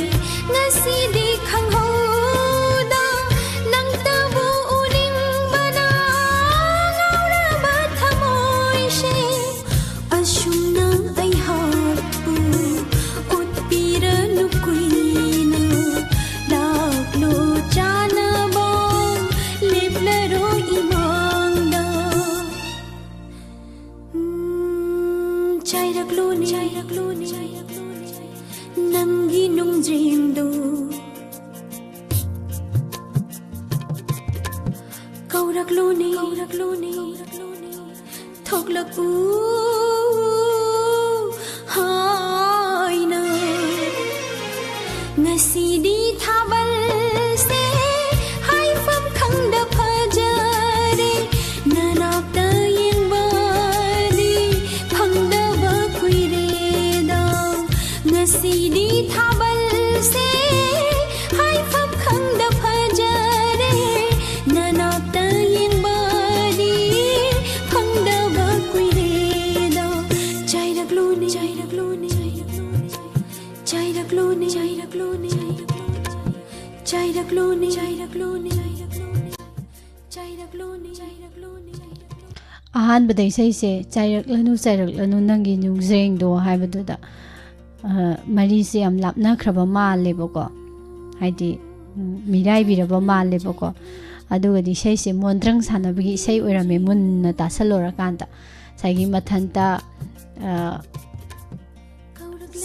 ꯉꯁꯤꯗꯤ ꯈꯪꯍꯧꯗ, ꯅꯪꯇꯕꯨ ꯎꯅꯤꯡꯕꯅ ꯉꯥꯎꯔꯕ ꯊꯃꯣꯏꯁꯦ꯫ ꯑꯁꯨꯝꯅ ꯑꯩꯍꯥꯛꯄꯨ ꯎꯠꯄꯤꯔꯅꯨ ꯀꯨꯏꯅ, ꯂꯥꯛꯂꯣ ꯆꯥꯅꯕ ꯂꯦꯞꯂꯔꯣ ꯏꯃꯥꯡꯗ꯫ ꯎꯝ, ꯆꯥꯏꯔꯛꯂꯣꯅꯦ, ꯆꯥꯏꯔꯛꯂꯣꯅꯦ, ꯅꯪꯒꯤ ꯅꯨꯡꯖꯦꯡꯗꯣ꯫ ꯀꯧꯔꯛꯂꯣꯅꯦ, ꯀꯧꯔꯛꯂꯣꯅꯦ, ꯊꯣꯛꯂꯛꯎ ꯍꯥꯏꯅ꯫ ꯉꯁꯤꯗꯤ ꯊꯥꯕꯜꯁꯦ ꯍꯥꯏꯐꯝ ꯈꯪꯗ ꯐꯖꯔꯦ, ꯅꯅꯥꯛꯇ ꯌꯦꯡꯕꯗꯤ ꯐꯪꯗꯕ ꯀꯨꯏꯔꯦꯗ꯫ ꯉꯁꯤꯗꯤ ꯊꯥꯕꯜꯁꯦ ꯍꯥꯏꯐꯝ ꯈꯪꯗ ꯐꯖꯔꯦ, ꯅꯅꯥꯛꯇ ꯌꯦꯡꯕꯗꯤ ꯐꯪꯗꯕ ꯀꯨꯏꯔꯦꯗ꯫ ꯆꯥꯏꯔꯛꯂꯣꯅꯦ, ꯆꯥꯏꯔꯛꯂꯣꯅꯦ, ꯆꯥꯏꯔꯛꯂꯣꯅꯦ, ꯆꯥꯏꯔꯛꯂꯣꯅꯦ, ꯆꯥꯏꯔꯛꯂꯣꯅꯦ, ꯆꯥꯏꯔꯛꯂꯣꯅꯦ, ꯆꯥꯏꯔꯛꯂꯣꯅꯦ꯫ ꯑꯍꯥꯟꯕꯗ ꯏꯁꯩꯁꯦ "ꯆꯥꯏꯔꯛꯂꯅꯨ, ꯆꯥꯏꯔꯛꯂꯅꯨ ꯅꯪꯒꯤ ꯅꯨꯡꯖꯦꯡꯗꯣ" ꯍꯥꯏꯕꯗꯨꯗ, ꯑ, ꯃꯔꯤꯁꯦ ꯌꯥꯝ ꯂꯥꯞꯅꯈ꯭ꯔꯕ ꯃꯥꯜꯂꯦꯕꯀꯣ, ꯍꯥꯏꯗꯤ, ꯎꯝ, ꯃꯤꯔꯥꯏꯕꯤꯔꯕ ꯃꯥꯜꯂꯦꯕꯀꯣ꯫ ꯑꯗꯨꯒꯗꯤ ꯏꯁꯩꯁꯦ ꯃꯣꯟꯗ꯭ꯔꯪ ꯁꯥꯟꯅꯕꯒꯤ ꯏꯁꯩ ꯑꯣꯏꯔꯝꯃꯦ, ꯃꯨꯟꯅ ꯇꯥꯁꯜꯂꯨꯔꯀꯥꯟꯗ꯫ ꯉꯁꯥꯏꯒꯤ ꯃꯊꯟꯇ, ꯑ,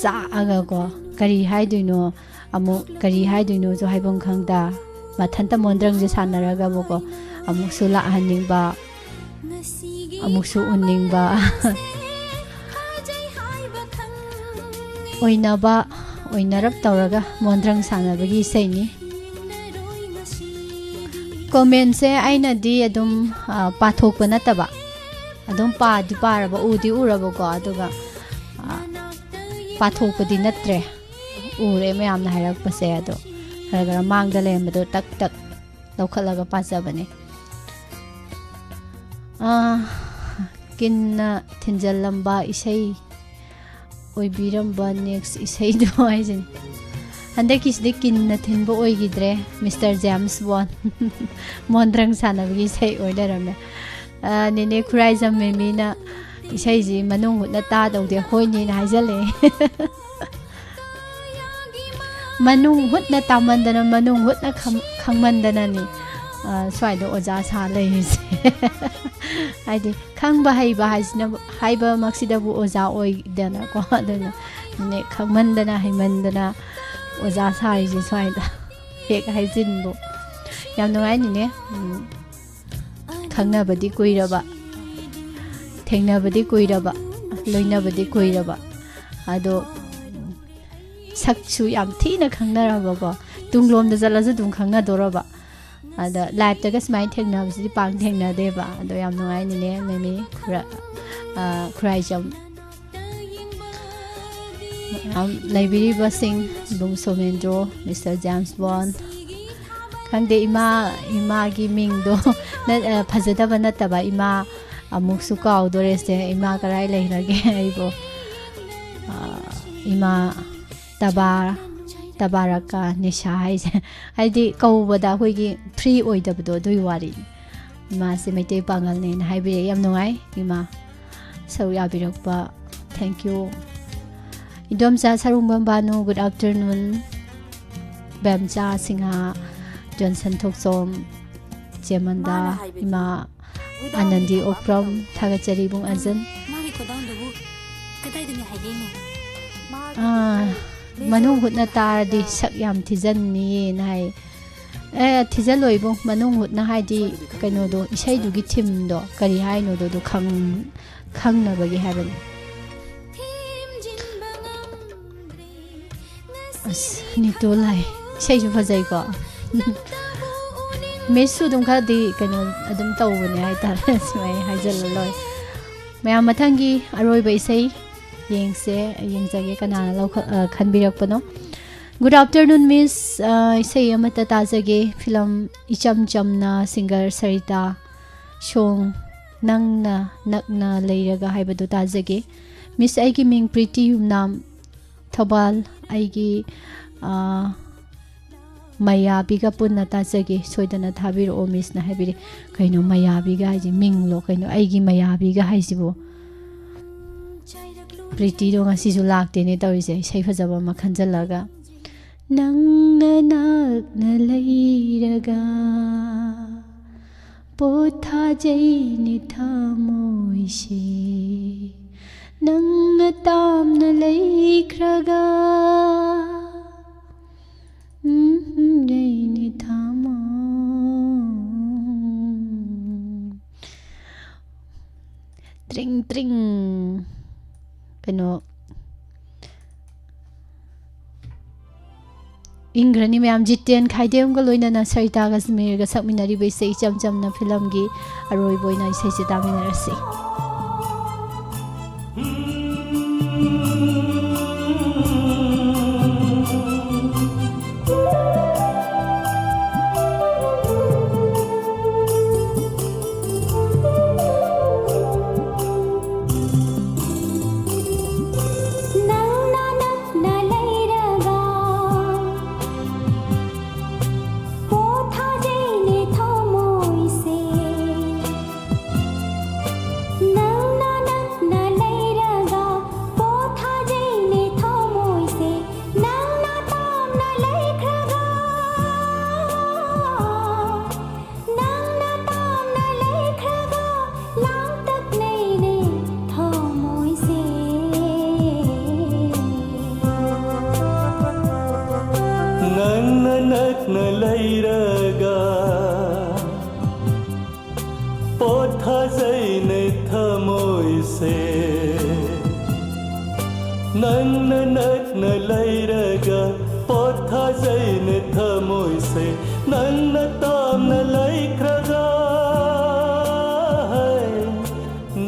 ꯆꯥꯛꯑꯒꯀꯣ, ꯀꯔꯤ ꯍꯥꯏꯗꯣꯏꯅꯣ, ꯑꯃꯨꯛ ꯀꯔꯤ ꯍꯥꯏꯗꯣꯏꯅꯣꯁꯨ ꯍꯥꯏꯐꯝ ꯈꯪꯗ, ꯃꯊꯟꯇ ꯃꯣꯟꯗ꯭ꯔꯪꯁꯦ ꯁꯥꯟꯅꯔꯒꯕꯀꯣ, ꯑꯃꯨꯛꯁꯨ ꯂꯥꯛꯍꯟꯅꯤꯡꯕ, ꯑꯃꯨꯛꯁꯨ ꯎꯟꯅꯤꯡꯕ꯫ ꯑꯣꯏꯅꯕ, ꯑꯣꯏꯅꯔꯞ ꯇꯧꯔꯒ ꯃꯣꯟꯗ꯭ꯔꯪ ꯁꯥꯟꯅꯕꯒꯤ ꯏꯁꯩꯅꯤ꯫ ꯀꯣꯃꯦꯟꯁꯦ ꯑꯩꯅꯗꯤ ꯑꯗꯨꯝ, ꯑ, ꯄꯥꯊꯣꯛꯄ ꯅꯠꯇꯕ, ꯑꯗꯨꯝ ꯄꯥꯗꯤ ꯄꯥꯔꯕ, ꯎꯗꯤ ꯎꯔꯕꯀꯣ, ꯑꯗꯨꯒ, ꯑ, ꯄꯥꯊꯣꯛꯄꯗꯤ ꯅꯠꯇ꯭ꯔꯦ꯫ ꯎꯔꯦ ꯃꯌꯥꯝꯅ ꯍꯥꯏꯔꯛꯄꯁꯦ, ꯑꯗꯣ ꯈꯔ ꯈꯔ ꯃꯥꯡꯗ ꯂꯩꯔꯝꯕꯗꯣ ꯇꯛ ꯇꯛ ꯂꯧꯈꯠꯂꯒ ꯄꯥꯖꯕꯅꯦ꯫ ꯑ, ꯀꯤꯟꯅ ꯊꯤꯟꯖꯜꯂꯝꯕ ꯏꯁꯩ ꯑꯣꯏꯕꯤꯔꯝꯕ next ꯏꯁꯩꯗꯣ ꯍꯥꯏꯁꯤꯅꯤ꯫ ꯍꯟꯗꯛꯀꯤꯁꯤꯗꯤ ꯀꯤꯟꯅ ꯊꯤꯟꯕ ꯑꯣꯏꯈꯤꯗ꯭ꯔꯦ, ꯃꯤꯁꯇꯔ ꯖꯦꯝꯁ ꯕꯣꯟ꯫ ꯃꯣꯟꯗ꯭ꯔꯪ ꯁꯥꯟꯅꯕꯒꯤ ꯏꯁꯩ ꯑꯣꯏ ꯂꯩꯔꯝꯃꯦ꯫ ꯑ, ꯅꯦꯅꯦ ꯈꯨꯔꯥꯏꯖꯝ ꯃꯦꯃꯤꯅ ꯏꯁꯩꯁꯤ ꯃꯅꯨꯡ ꯍꯨꯠꯅ ꯇꯥꯗꯧꯗꯤ ꯑꯩꯈꯣꯏꯅꯦꯅ ꯍꯥꯏꯖꯜꯂꯛꯑꯦ꯫ ꯃꯅꯨꯡ ꯍꯨꯠꯅ ꯇꯥꯃꯟꯗꯅ, ꯃꯅꯨꯡ ꯍꯨꯠꯅ ꯈꯪ-, ꯈꯪꯃꯟꯗꯅꯅꯤ, ꯑ, ꯁ꯭ꯋꯥꯏꯗ ꯑꯣꯖꯥ ꯁꯥ ꯂꯩꯔꯤꯁꯦ꯫ ꯍꯥꯏꯗꯤ ꯈꯪꯕ ꯍꯩꯕ ꯍꯥꯏꯁꯤꯅ, ꯍꯥꯏꯕꯃꯛꯁꯤꯗꯕꯨ ꯑꯣꯖꯥ ꯑꯣꯏꯗꯅꯀꯣ꯫ ꯑꯗꯨꯅ ꯅꯦ, ꯈꯪꯃꯟꯗꯅ ꯍꯩꯃꯟꯗꯅ ꯑꯣꯖꯥ ꯁꯥꯔꯤꯁꯦ ꯁ꯭ꯋꯥꯏꯗ ꯍꯦꯛ ꯍꯥꯏꯖꯤꯟꯕꯨ꯫ ꯌꯥꯝ ꯅꯨꯡꯉꯥꯏꯅꯤꯅꯦ꯫ ꯎꯝ꯫ ꯈꯪꯅꯕꯗꯤ ꯀꯨꯏꯔꯕ, ꯊꯦꯡꯅꯕꯗꯤ ꯀꯨꯏꯔꯕ, ꯂꯣꯏꯅꯕꯗꯤ ꯀꯨꯏꯔꯕ, ꯑꯗꯣ ꯁꯛꯁꯨ ꯌꯥꯝ ꯊꯤꯅ ꯈꯪꯅꯔꯕꯀꯣ, ꯇꯨꯡꯂꯣꯝꯗ ꯆꯠꯂꯁꯨ ꯑꯗꯨꯝ ꯈꯪꯅꯗꯣꯔꯕ꯫ ꯑꯗ liveꯇꯒ ꯁꯨꯃꯥꯏꯅ ꯊꯦꯡꯅꯕꯁꯤꯗꯤ ꯄꯥꯛ ꯊꯦꯡꯅꯗꯦꯕ꯫ ꯑꯗꯣ ꯌꯥꯝ ꯅꯨꯡꯉꯥꯏꯅꯤꯅꯦ ꯃꯦꯃꯤ ꯈꯨꯔꯥ-, ꯑ, ꯈꯨꯔꯥꯏꯖꯝ꯫ ꯃꯌꯥꯝ ꯂꯩꯕꯤꯔꯤꯕꯁꯤꯡ, ꯏꯕꯨꯡ ꯁꯣꯃꯦꯟꯗ꯭ꯔꯣ, ꯃꯤꯁꯇꯔ ꯖꯦꯝꯁ ꯕꯣꯟ, ꯈꯪꯗꯦ, ꯏꯃꯥ, ꯏꯃꯥꯒꯤ ꯃꯤꯡꯗꯣ ꯅ-, ꯑ, ꯐꯖꯗꯕ ꯅꯠꯇꯕ, ꯏꯃꯥ ꯑꯃꯨꯛꯁꯨ ꯀꯥꯎꯗꯣꯔꯦꯁꯦ, ꯏꯃꯥ ꯀꯔꯥꯏ ꯂꯩꯈ꯭ꯔꯒꯦ ꯑꯩꯕꯨ? ꯑ, ꯏꯃꯥ ꯇꯕꯥ-, ꯇꯕꯥꯔꯛꯀ ꯅꯤꯁꯥ ꯍꯥꯏꯁꯦ, ꯍꯥꯏꯗꯤ ꯀꯧꯕꯗ ꯑꯩꯈꯣꯏꯒꯤ free ꯑꯣꯏꯗꯕꯗꯣ, ꯑꯗꯨꯒꯤ ꯋꯥꯔꯤꯅꯤ꯫ ꯏꯃꯥꯁꯦ ꯃꯩꯇꯩ ꯄꯥꯉꯜꯅꯦꯅ ꯍꯥꯏꯕꯤꯔꯛꯑꯦ꯫ ꯌꯥꯝ ꯅꯨꯡꯉꯥꯏ ꯏꯃꯥ ꯁꯔꯨꯛ ꯌꯥꯕꯤꯔꯛꯄ꯫ Thank you꯫ Idomcha Sarungbam Bhanu, good afternoon꯫ Bemcha Singha, Johnson Thokchom, ꯆꯦꯃꯟꯗꯥ, ꯃꯥꯅ ꯍꯥꯏꯕꯗꯤ ꯏꯃꯥ ꯑꯅꯟꯗꯤ ꯑꯣꯛꯄ꯭ꯔꯝ, ꯊꯥꯒꯠꯆꯔꯤ ꯏꯕꯨꯡ ꯑꯖꯟ꯫ ꯃꯥꯒꯤ ꯈꯨꯗꯥꯡꯗꯨꯕꯨ ꯀꯗꯥꯏꯗꯅꯤ ꯍꯥꯏꯒꯦꯅꯦ? ꯑꯥ, ꯃꯅꯨꯡ ꯍꯨꯠꯅ ꯇꯥꯔꯗꯤ ꯁꯛ ꯌꯥꯝ ꯊꯤꯖꯟꯅꯤꯌꯦꯅ ꯍꯥꯏ꯫ ꯑꯦ, ꯊꯤꯖꯜꯂꯣ ꯏꯕꯨꯡ, ꯃꯅꯨꯡ ꯍꯨꯠꯅ, ꯍꯥꯏꯗꯤ ꯀꯩꯅꯣꯗꯣ, ꯏꯁꯩꯗꯨꯒꯤ ꯊꯤꯝꯗꯣ ꯀꯔꯤ ꯍꯥꯏꯅꯣꯗꯣ, ꯑꯗꯨ ꯈꯪ-, ꯈꯪꯅꯕꯒꯤ ꯍꯥꯏꯕꯅꯤ꯫ ꯑꯁ, ꯅꯤꯇꯨ ꯂꯥꯏ, ꯏꯁꯩꯁꯨ ꯐꯖꯩꯀꯣ꯫ ꯃꯤꯁꯁꯨ ꯑꯗꯨꯝ ꯈꯔꯗꯤ ꯀꯩꯅꯣ ꯑꯗꯨꯝ ꯇꯧꯕꯅꯦ ꯍꯥꯏꯇꯥꯔꯦ꯫ ꯁꯨꯃꯥꯏꯅ ꯍꯥꯏꯖꯜꯂ ꯂꯣꯏꯔꯦ꯫ ꯃꯌꯥꯝ, ꯃꯊꯪꯒꯤ ꯑꯔꯣꯏꯕ ꯏꯁꯩ ꯌꯦꯡꯁꯦ, ꯌꯦꯡꯖꯒꯦ ꯀꯅꯥꯅ ꯂꯧꯈꯠ-, ꯑ, ꯈꯟꯕꯤꯔꯛꯄꯅꯣ꯫ Good afternoon, Miss꯫ ꯑ, ꯏꯁꯩ ꯑꯃꯠꯇ ꯇꯥꯖꯒꯦ꯫ ꯐꯤꯂꯝ ꯏꯆꯝ ꯆꯝꯅ, singer ꯁꯔꯤꯇꯥ꯫ Song ꯅꯪꯅ ꯅꯛꯅ ꯂꯩꯔꯒ ꯍꯥꯏꯕꯗꯨ ꯇꯥꯖꯒꯦ꯫ Miss, ꯑꯩꯒꯤ ꯃꯤꯡ ꯄ꯭ꯔꯤꯇꯤ ꯌꯨꯝꯅꯥꯝ, ꯊꯧꯕꯥꯜ꯫ ꯑꯩꯒꯤ, ꯑ, ꯃꯌꯥꯕꯤꯒ ꯄꯨꯟꯅ ꯇꯥꯖꯒꯦ꯫ ꯁꯣꯏꯗꯅ ꯊꯥꯕꯤꯔꯛꯑꯣ, Miss ꯅ ꯍꯥꯏꯕꯤꯔꯦ꯫ ꯀꯩꯅꯣ ꯃꯌꯥꯕꯤꯒ ꯍꯥꯏꯁꯦ? ꯃꯤꯡꯂꯣ ꯀꯩꯅꯣ? ꯑꯩꯒꯤ ꯃꯌꯥꯕꯤꯒ ꯍꯥꯏꯁꯤꯕꯨ? ꯄ꯭ꯔꯤꯇꯤꯗꯣ ꯉꯁꯤꯁꯨ ꯂꯥꯛꯇꯦꯅꯦ ꯇꯧꯔꯤꯁꯦ, ꯏꯁꯩ ꯐꯖꯕ ꯑꯃ ꯈꯟꯖꯜꯂꯒ꯫ ꯅꯪꯅ ꯅꯛꯅ ꯂꯩꯔꯒ ꯄꯣꯊꯥꯖꯩꯅꯦ ꯊꯃꯣꯏꯁꯦ, ꯅꯪꯅ ꯇꯥꯝꯅ ꯂꯩꯈ꯭ꯔꯒ꯫ ꯎꯝ, ꯂꯩꯅꯦ ꯊꯃꯣꯏ꯫ ꯇ꯭ꯔꯤꯡ ꯇ꯭ꯔꯤꯡ꯫ ꯀꯩꯅꯣ, ꯏꯪꯈ꯭ꯔꯅꯤ ꯃꯌꯥꯝ꯫ ꯖꯤꯇꯦꯟ ꯈꯥꯏꯗꯦꯝꯒ ꯂꯣꯏꯅꯅ ꯁꯔꯤꯇꯥ ꯀꯁꯃꯤꯔꯒ ꯁꯛꯃꯤꯟꯅꯔꯤꯕ ꯏꯁꯩ ꯏꯆꯝ ꯆꯝꯅ ꯐꯤꯂꯝꯒꯤ ꯑꯔꯣꯏꯕ ꯑꯣꯏꯅ ꯏꯁꯩꯁꯦ ꯇꯥꯃꯤꯟꯅꯔꯁꯤ꯫ ꯅꯪꯅ ꯅꯛꯅ ꯂꯩꯔꯒ ꯄꯣꯊꯥꯖꯩꯅꯦ ꯊꯃꯣꯏꯁꯦ, ꯅꯪꯅ ꯅꯛꯅ ꯂꯩꯔꯒ ꯄꯣꯊꯥꯖꯩꯅꯦ ꯊꯃꯣꯏꯁꯦ, ꯅꯪꯅ ꯇꯥꯝꯅ ꯂꯩꯈ꯭ꯔꯒ, ꯍꯩ,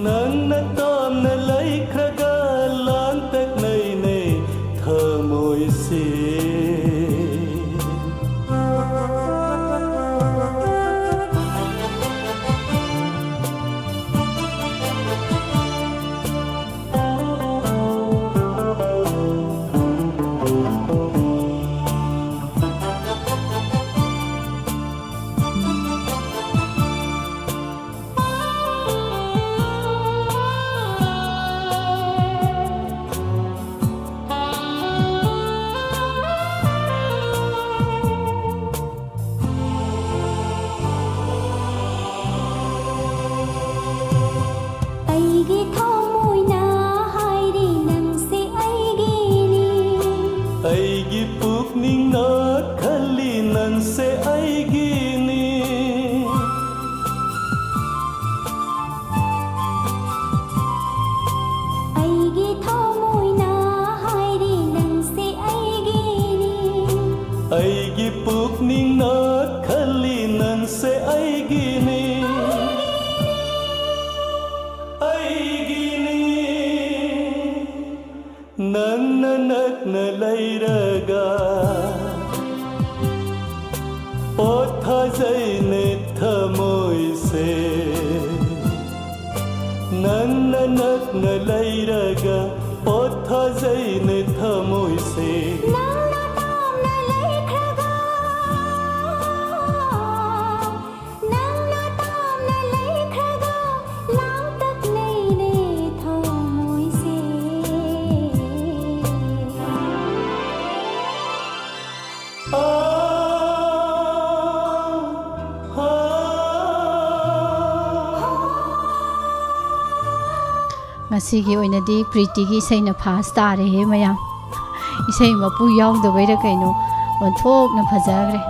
ꯅꯪꯅ ꯇꯥꯝꯅ ꯂꯩꯈ꯭ꯔꯒ ꯂꯥꯡꯇꯛꯅꯩꯅꯦ ꯊꯃꯣꯏꯁꯦ꯫ ꯑꯩꯒꯤ ꯊꯃꯣꯏꯅ ꯍꯥꯏꯔꯤ ꯅꯪꯁꯦ ꯑꯩꯒꯤꯅꯤ꯫ ꯑꯩꯒꯤ ꯄꯨꯛꯅꯤꯡꯅ ꯈꯜꯂꯤ ꯅꯪꯁꯦ ꯑꯩꯒꯤꯅꯤ꯫ ꯑꯩꯒꯤ ꯊꯃꯣꯏꯅ ꯍꯥꯏꯔꯤ ꯅꯪꯁꯦ ꯑꯩꯒꯤꯅꯤ꯫ ꯑꯩꯒꯤ ꯄꯨꯛꯅꯤꯡꯅ ꯈꯜꯂꯤ ꯅꯪꯁꯦ ꯑꯩꯒꯤꯅꯤ꯫ ꯑꯩꯒꯤꯅꯤ꯫ ꯅꯪꯅ ꯅꯛꯅ ꯂꯩꯔꯒ ꯄꯣꯊꯥꯖꯩꯅꯦ ꯊꯃꯣꯏꯁꯦ꯫ ꯅꯪꯅ ꯅꯛꯅ ꯂꯩꯔꯒ ꯄꯣꯊꯥꯖꯩꯅꯦ ꯊꯃꯣꯏꯁꯦ꯫ ꯅꯪꯅ ꯇꯥꯝꯅ ꯂꯩꯈ꯭ꯔꯒ, ꯅꯪꯅ ꯇꯥꯝꯅ ꯂꯩꯈ꯭ꯔꯒ ꯂꯥꯡꯇꯛꯅꯩꯅꯦ ꯊꯃꯣꯏꯁꯦ꯫ ꯉꯁꯤꯒꯤ ꯑꯣꯏꯅꯗꯤ ꯄ꯭ꯔꯤꯇꯤꯒꯤ ꯏꯁꯩꯅ ꯐꯥꯁ ꯇꯥꯔꯦꯍꯦ ꯃꯌꯥꯝ꯫ ꯏꯁꯩ ꯃꯄꯨ ꯌꯥꯎꯗꯕꯩꯔ ꯀꯩꯅꯣ, ꯑꯣꯟꯊꯣꯛꯅ ꯐꯖꯈ꯭ꯔꯦ꯫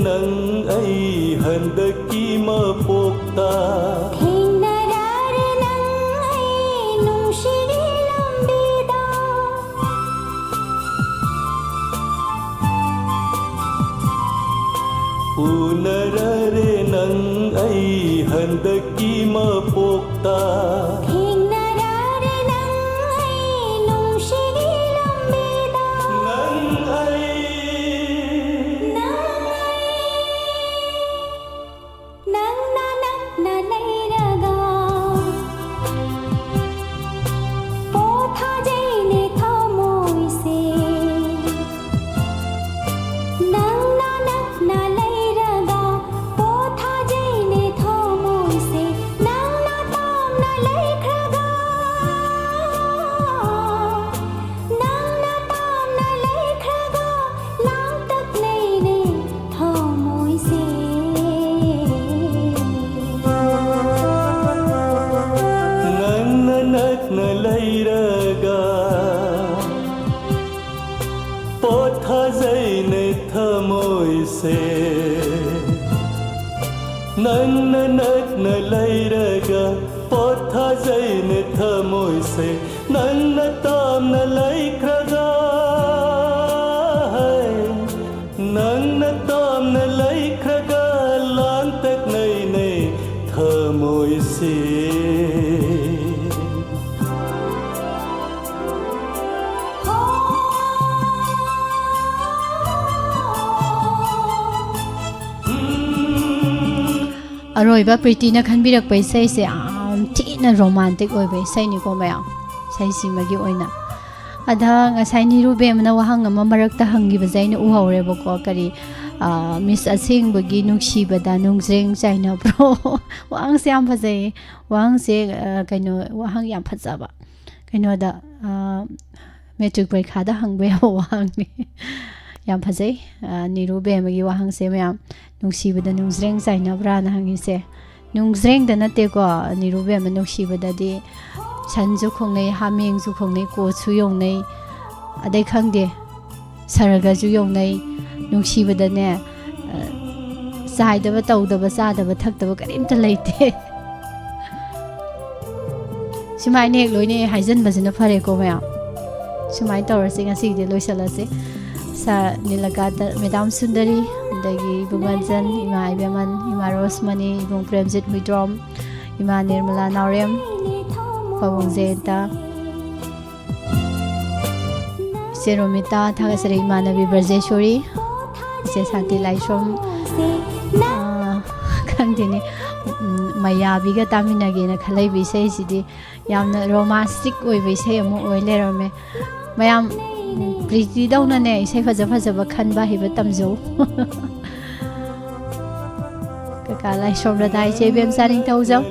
ꯅꯪ ꯑꯩ ꯍꯟꯗꯛꯀꯤ ꯃꯄꯣꯛꯇ ꯊꯦꯡꯅꯔꯔꯦ ꯅꯪ ꯑꯩ ꯅꯨꯡꯁꯤꯒꯤ ꯂꯝꯕꯤꯗ꯫ ꯎꯅꯔꯔꯦ ꯅꯪ ꯑꯩ ꯍꯟꯗꯛꯀꯤ ꯃꯄꯣꯛꯇ ꯊꯦꯡꯅꯔꯔꯦ ꯅꯪ ꯑꯩ ꯅꯨꯡꯁꯤꯒꯤ ꯂꯝꯕꯤꯗ꯫ ꯅꯪ ꯑꯩ ꯅꯪ ꯑꯩ ꯅꯪꯅ ꯅꯛꯅ ꯂꯩꯔꯒ ꯄꯣꯊꯥꯖꯩꯅꯦ ꯊꯃꯣꯏꯁꯦ꯫ ꯅꯪꯅ ꯅꯛꯅ ꯂꯩꯔꯒ ꯄꯣꯊꯥꯖꯩꯅꯦ ꯊꯃꯣꯏꯁꯦ꯫ ꯅꯪꯅ ꯇꯥꯝꯅ ꯂꯩꯈ꯭ꯔꯒ ꯅꯪꯅ ꯇꯥꯝꯅ ꯂꯩꯈ꯭ꯔꯒ ꯂꯥꯡꯇꯛꯅꯩꯅꯦ ꯊꯃꯣꯏꯁꯦ꯫ ꯅꯪꯅ ꯅꯛꯅ ꯂꯩꯔꯒ ꯄꯣꯊꯥꯖꯩꯅꯦ ꯊꯃꯣꯏꯁꯦ꯫ ꯅꯪꯅ ꯅꯛꯅ ꯂꯩꯔꯒ ꯄꯣꯊꯥꯖꯩꯅꯦ ꯊꯃꯣꯏꯁꯦ꯫ ꯅꯪꯅ ꯇꯥꯝꯅ ꯂꯩꯈ꯭ꯔꯒ ꯍꯩ, ꯅꯪꯅ ꯇꯥꯝꯅ ꯂꯩꯈ꯭ꯔꯒ ꯂꯥꯡꯇꯛꯅꯩꯅꯦ ꯊꯃꯣꯏꯁꯦ꯫ ꯑꯔꯣꯏꯕ ꯄ꯭ꯔꯤꯇꯤꯅ ꯈꯟꯕꯤꯔꯛꯄ ꯏꯁꯩꯁꯦ ꯌꯥꯝ ꯊꯤꯅ ꯔꯣꯃꯥꯟꯇꯤꯛ ꯑꯣꯏꯕ ꯏꯁꯩꯅꯤꯀꯣ ꯃꯌꯥꯝ, ꯏꯁꯩꯁꯤꯃꯒꯤ ꯑꯣꯏꯅ꯫ ꯑꯗ ꯉꯁꯥꯏ ꯅꯤꯔꯨꯕꯦꯝꯅ ꯋꯥꯍꯪ ꯑꯃ ꯃꯔꯛꯇ ꯍꯪꯈꯤꯕꯁꯦ ꯑꯩꯅ ꯎꯍꯧꯔꯦꯕꯀꯣ, ꯀꯔꯤ, ꯑ, ꯃꯤꯁ ꯑꯁꯦꯡꯕꯒꯤ ꯅꯨꯡꯁꯤꯕꯗ ꯅꯨꯡꯖ꯭ꯔꯦꯡ ꯆꯥꯏꯅꯕ꯭ꯔꯣ? ꯋꯥꯍꯪꯁꯦ ꯌꯥꯝ ꯐꯖꯩꯌꯦ꯫ ꯋꯥꯍꯪꯁꯦ, ꯑ, ꯀꯩꯅꯣ, ꯋꯥꯍꯪ ꯌꯥꯝ ꯐꯖꯕ꯫ ꯀꯩꯅꯣꯗ, ꯑ, ꯃꯦꯇ꯭ꯔꯤꯛ ꯄꯔꯤꯈꯥꯗ ꯍꯪꯕ ꯌꯥꯕ ꯋꯥꯍꯪꯅꯤ꯫ ꯌꯥꯝ ꯐꯖꯩ꯫ ꯑ, ꯅꯤꯔꯨꯕꯦꯝꯃꯒꯤ ꯋꯥꯍꯪꯁꯦ ꯃꯌꯥꯝ, ꯅꯨꯡꯁꯤꯕꯗ ꯅꯨꯡꯖ꯭ꯔꯦꯡ ꯆꯥꯏꯅꯕ꯭ꯔꯥꯅ ꯍꯪꯉꯤꯁꯦ꯫ ꯅꯨꯡꯖ꯭ꯔꯦꯡꯗ ꯅꯠꯇꯦꯀꯣ, ꯅꯤꯔꯨꯕꯦꯝꯃ, ꯅꯨꯡꯁꯤꯕꯗꯗꯤ ꯁꯟꯁꯨ ꯈꯣꯡꯅꯩ, ꯍꯥꯃꯦꯡꯁꯨ ꯈꯣꯡꯅꯩ, ꯀꯣꯠꯁꯨ ꯌꯧꯅꯩ, ꯑꯗꯩ ꯈꯪꯗꯦ, ꯁꯔꯒꯁꯨ ꯌꯧꯅꯩ꯫ ꯅꯨꯡꯁꯤꯕꯗꯅꯦ, ꯑ, ꯆꯥꯏꯗꯕ, ꯇꯧꯗꯕ, ꯆꯥꯗꯕ ꯊꯛꯇꯕ ꯀꯔꯤꯝꯇ ꯂꯩꯇꯦ꯫ ꯁꯨꯃꯥꯏꯅ ꯍꯦꯛ ꯂꯣꯏꯅ ꯍꯥꯏꯖꯟꯕꯁꯤꯅ ꯐꯔꯦꯀꯣ ꯃꯌꯥꯝ꯫ ꯁꯨꯃꯥꯏꯅ ꯇꯧꯔꯁꯤ ꯉꯁꯤꯒꯤꯗꯤ, ꯂꯣꯏꯁꯤꯜꯂꯁꯤ꯫ ꯁꯥꯔ ꯅꯤꯂꯀꯥꯟꯇ, ꯃꯦꯗꯥꯝ ꯁꯨꯟꯗꯔꯤ, ꯑꯗꯒꯤ ꯏꯕꯨꯡ ꯔꯟꯖꯟ, ꯏꯃꯥ ꯏꯕꯦꯝꯃꯟ, ꯏꯃꯥ ꯔꯣꯁꯃꯅꯤ, ꯏꯕꯨꯡ ꯄ꯭ꯔꯦꯝꯖꯤꯠ ꯍꯨꯏꯗ꯭ꯔꯣꯝ, ꯏꯃꯥ ꯅꯤꯔꯃꯂꯥ ꯅꯥꯎꯔꯦꯝ, ꯄꯥꯕꯨꯡ ꯖꯌꯟꯇ, ꯏꯆꯦ ꯔꯣꯃꯤꯇꯥ, ꯊꯥꯒꯠꯆꯔꯤ ꯏꯃꯥꯟꯅꯕꯤ ꯕ꯭ꯔꯖꯦꯁꯣꯔꯤ, ꯏꯆꯦ ꯁꯥꯟꯇꯤ ꯂꯥꯏꯁ꯭ꯔꯝ, ꯑꯥ, ꯈꯪꯗꯦꯅꯦ, ꯎꯝ, ꯃꯌꯥꯕꯤꯒ ꯇꯥꯃꯤꯟꯅꯒꯦꯅ ꯈꯜꯂꯛꯏꯕ ꯏꯁꯩꯁꯤꯗꯤ ꯌꯥꯝꯅ ꯔꯣꯃꯥꯟꯁꯇꯤꯛ ꯑꯣꯏꯕ ꯏꯁꯩ ꯑꯃ ꯑꯣꯏ ꯂꯩꯔꯝꯃꯦ꯫ ꯃꯌꯥꯝ, ꯎꯝ, ꯄ꯭ꯔꯤꯇꯤꯗꯧꯅꯅꯦ ꯏꯁꯩ ꯐꯖ ꯐꯖꯕ ꯈꯟꯕ ꯍꯩꯕ ꯇꯝꯖꯧ꯫ ꯀꯀꯥ ꯂꯥꯏꯁ꯭ꯔꯝ ꯔꯗꯥ, ꯏꯆꯦ ꯏꯕꯦꯝꯆꯥ ꯅꯤꯡꯊꯧꯖꯝ,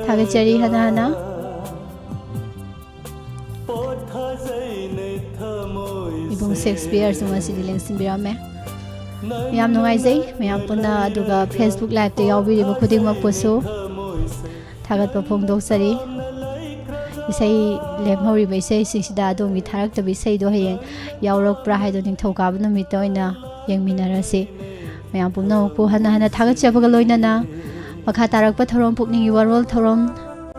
ꯊꯥꯒꯠꯆꯔꯤ ꯍꯟꯅ ꯍꯟꯅ꯫ ꯏꯕꯨꯡ ꯁꯦꯛꯁꯄꯤꯌꯔꯁꯨ ꯉꯁꯤꯗꯤ ꯂꯦꯡꯁꯤꯟꯕꯤꯔꯝꯃꯦ꯫ ꯌꯥꯝ ꯅꯨꯡꯉꯥꯏꯖꯩ ꯃꯌꯥꯝ ꯄꯨꯟꯅ, ꯑꯗꯨꯒ Facebook Liveꯇ ꯌꯥꯎꯕꯤꯔꯤꯕ ꯈꯨꯗꯤꯡꯃꯛꯄꯨꯁꯨ ꯊꯥꯒꯠꯄ ꯐꯣꯡꯗꯣꯛꯆꯔꯤ꯫ ꯏꯁꯩ ꯂꯦꯝꯍꯧꯔꯤꯕ ꯏꯁꯩꯁꯤꯡꯁꯤꯗ ꯑꯗꯣꯝꯒꯤ ꯊꯥꯔꯛꯇꯕ ꯏꯁꯩꯗꯣ ꯍꯌꯦꯡ ꯌꯥꯎꯔꯛꯄ꯭ꯔꯥ ꯍꯥꯏꯗꯣ ꯅꯤꯡꯊꯧꯀꯥꯕ ꯅꯨꯃꯤꯠꯇ ꯑꯣꯏꯅ ꯌꯦꯡꯃꯤꯟꯅꯔꯁꯤ꯫ ꯃꯌꯥꯝ ꯄꯨꯝꯅꯃꯛꯄꯨ ꯍꯟꯅ ꯍꯟꯅ ꯊꯥꯒꯠꯆꯕꯒ ꯂꯣꯏꯅꯅ ꯃꯈꯥ ꯇꯥꯔꯛꯄ ꯊꯧꯔꯝ, ꯄꯨꯛꯅꯤꯡꯒꯤ ꯋꯥꯔꯣꯜ ꯊꯧꯔꯝ,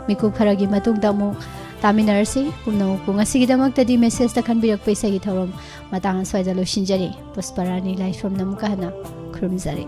ꯃꯤꯀꯨꯞ ꯈꯔꯒꯤ ꯃꯇꯨꯡꯗ ꯑꯃꯨꯛ ꯇꯥꯃꯤꯟꯅꯔꯁꯤ꯫ ꯄꯨꯝꯅꯃꯛꯄꯨ ꯉꯁꯤꯒꯤꯗꯃꯛꯇꯗꯤ ꯃꯦꯁꯦꯖꯇ ꯈꯟꯕꯤꯔꯛꯄ ꯏꯁꯩꯒꯤ ꯊꯧꯔꯝ ꯃꯇꯥꯡ ꯑꯁ꯭ꯋꯥꯏꯗ ꯂꯣꯏꯁꯤꯟꯖꯔꯤ꯫ ꯄꯨꯁꯄꯔꯥꯅꯤ ꯂꯥꯏꯁ꯭ꯔꯝꯅ ꯑꯃꯨꯛꯀ ꯍꯟꯅ ꯈꯨꯔꯨꯝꯖꯔꯤ꯫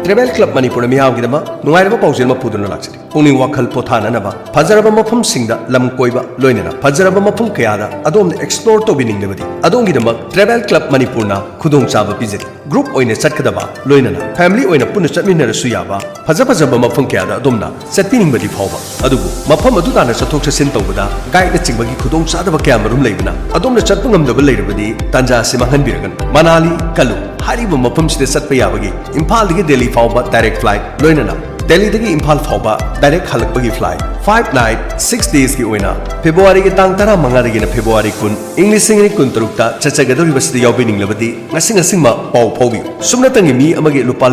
ꯇ꯭ꯔꯦꯚꯦꯜ ꯀ꯭ꯂꯕ ꯃꯅꯤꯄꯨꯔꯅ ꯃꯤꯌꯥꯝꯒꯤꯗꯃꯛ ꯅꯨꯡꯉꯥꯏꯔꯕ ꯄꯥꯎꯖꯦꯜ ꯑꯃ ꯄꯨꯗꯨꯅ ꯂꯥꯛꯆꯔꯤ꯫ ꯄꯨꯛꯅꯤꯡ ꯋꯥꯈꯜ ꯄꯣꯊꯥꯅꯅꯕ ꯐꯖꯔꯕ ꯃꯐꯝꯁꯤꯡꯗ ꯂꯝ ꯀꯣꯏꯕ, ꯂꯣꯏꯅꯅ ꯐꯖꯔꯕ ꯃꯐꯝ ꯀꯌꯥꯗ ꯑꯗꯣꯝꯅ ꯑꯦꯛꯁꯄ꯭ꯂꯣꯔ ꯇꯧꯕꯤꯅꯤꯡꯂꯕꯗꯤ, ꯑꯗꯣꯝꯒꯤꯗꯃꯛ ꯇ꯭ꯔꯦꯚꯦꯜ ꯀ꯭ꯂꯕ ꯃꯅꯤꯄꯨꯔꯅ ꯈꯨꯗꯣꯡꯆꯥꯕ ꯄꯤꯖꯔꯤ꯫ ꯒ꯭ꯔꯨꯞ ꯑꯣꯏꯅ ꯆꯠꯀꯗꯕ, ꯂꯣꯏꯅꯅ ꯐꯦꯃꯤꯂꯤ ꯑꯣꯏꯅ ꯄꯨꯟꯅ ꯆꯠꯃꯤꯟꯅꯔꯁꯨ ꯌꯥꯕ, ꯐꯖ ꯐꯖꯕ ꯃꯐꯝ ꯀꯌꯥꯗ ꯑꯗꯣꯝꯅ ꯆꯠꯄꯤꯅꯤꯡꯕꯗꯤ ꯐꯥꯎꯕ, ꯑꯗꯨꯕꯨ ꯃꯐꯝ ꯑꯗꯨ ꯇꯥꯟꯅ ꯆꯠꯊꯣꯛ ꯆꯠꯁꯤꯟ ꯇꯧꯕꯗ ꯒꯥꯏꯗꯅꯆꯤꯡꯕꯒꯤ ꯈꯨꯗꯣꯡꯆꯥꯗꯕ ꯀꯌꯥꯃꯔꯨꯝ ꯂꯩꯕꯅ ꯑꯗꯣꯝꯅ ꯆꯠꯄ ꯉꯝꯗꯕ ꯂꯩꯔꯕꯗꯤ ꯇꯥꯟꯖꯥ ꯑꯁꯤ ꯃꯥꯡꯍꯟꯕꯤꯔꯒꯅꯨ꯫ ꯃꯅꯥꯂꯤ, ꯀꯂꯨ ꯍꯥꯏꯔꯤꯕ ꯃꯐꯝꯁꯤꯗ ꯆꯠꯄ ꯌꯥꯕꯒꯤ ꯏꯝꯐꯥꯜꯗꯒꯤ ꯗꯦꯜꯂꯤ ꯐꯥꯎꯕ ꯗꯥꯏꯔꯦꯛ ꯐ꯭ꯂꯥꯏꯠ, ꯂꯣꯏꯅꯅ ꯗꯦꯜꯂꯤꯗꯒꯤ ꯏꯝꯐꯥꯜ ꯐꯥꯎꯕ ꯗꯥꯏꯔꯦꯛ ꯍꯜꯂꯛꯄꯒꯤ ꯐ꯭ꯂꯥꯏꯠ, ꯐꯥꯏꯚ ꯅꯥꯏꯠ ꯁꯤꯛꯁ ꯗꯦꯁꯀꯤ ꯑꯣꯏꯅ ꯐꯦꯕ꯭ꯔꯨꯋꯥꯔꯤꯒꯤ ꯇꯥꯡ ꯇꯔꯥꯃꯉꯥꯗꯒꯤꯅ ꯐꯦꯕ꯭ꯔꯨꯋꯥꯔꯤ ꯀꯨꯟ, ꯏꯪ ꯂꯤꯁꯤꯡ ꯑꯅꯤ ꯀꯨꯟꯇꯔꯨꯛꯇ ꯆꯠꯆꯒꯗꯧꯔꯤꯕꯁꯤꯗ ꯌꯥꯎꯕꯤꯅꯤꯡꯂꯕꯗꯤ ꯉꯁꯤ ꯉꯁꯤꯃꯛ ꯄꯥꯎ ꯐꯥꯎꯕꯤꯌꯨ꯫ ꯁꯨꯞꯅꯇꯪꯒꯤ ꯃꯤ ꯑꯃꯒꯤ ꯂꯨꯄꯥ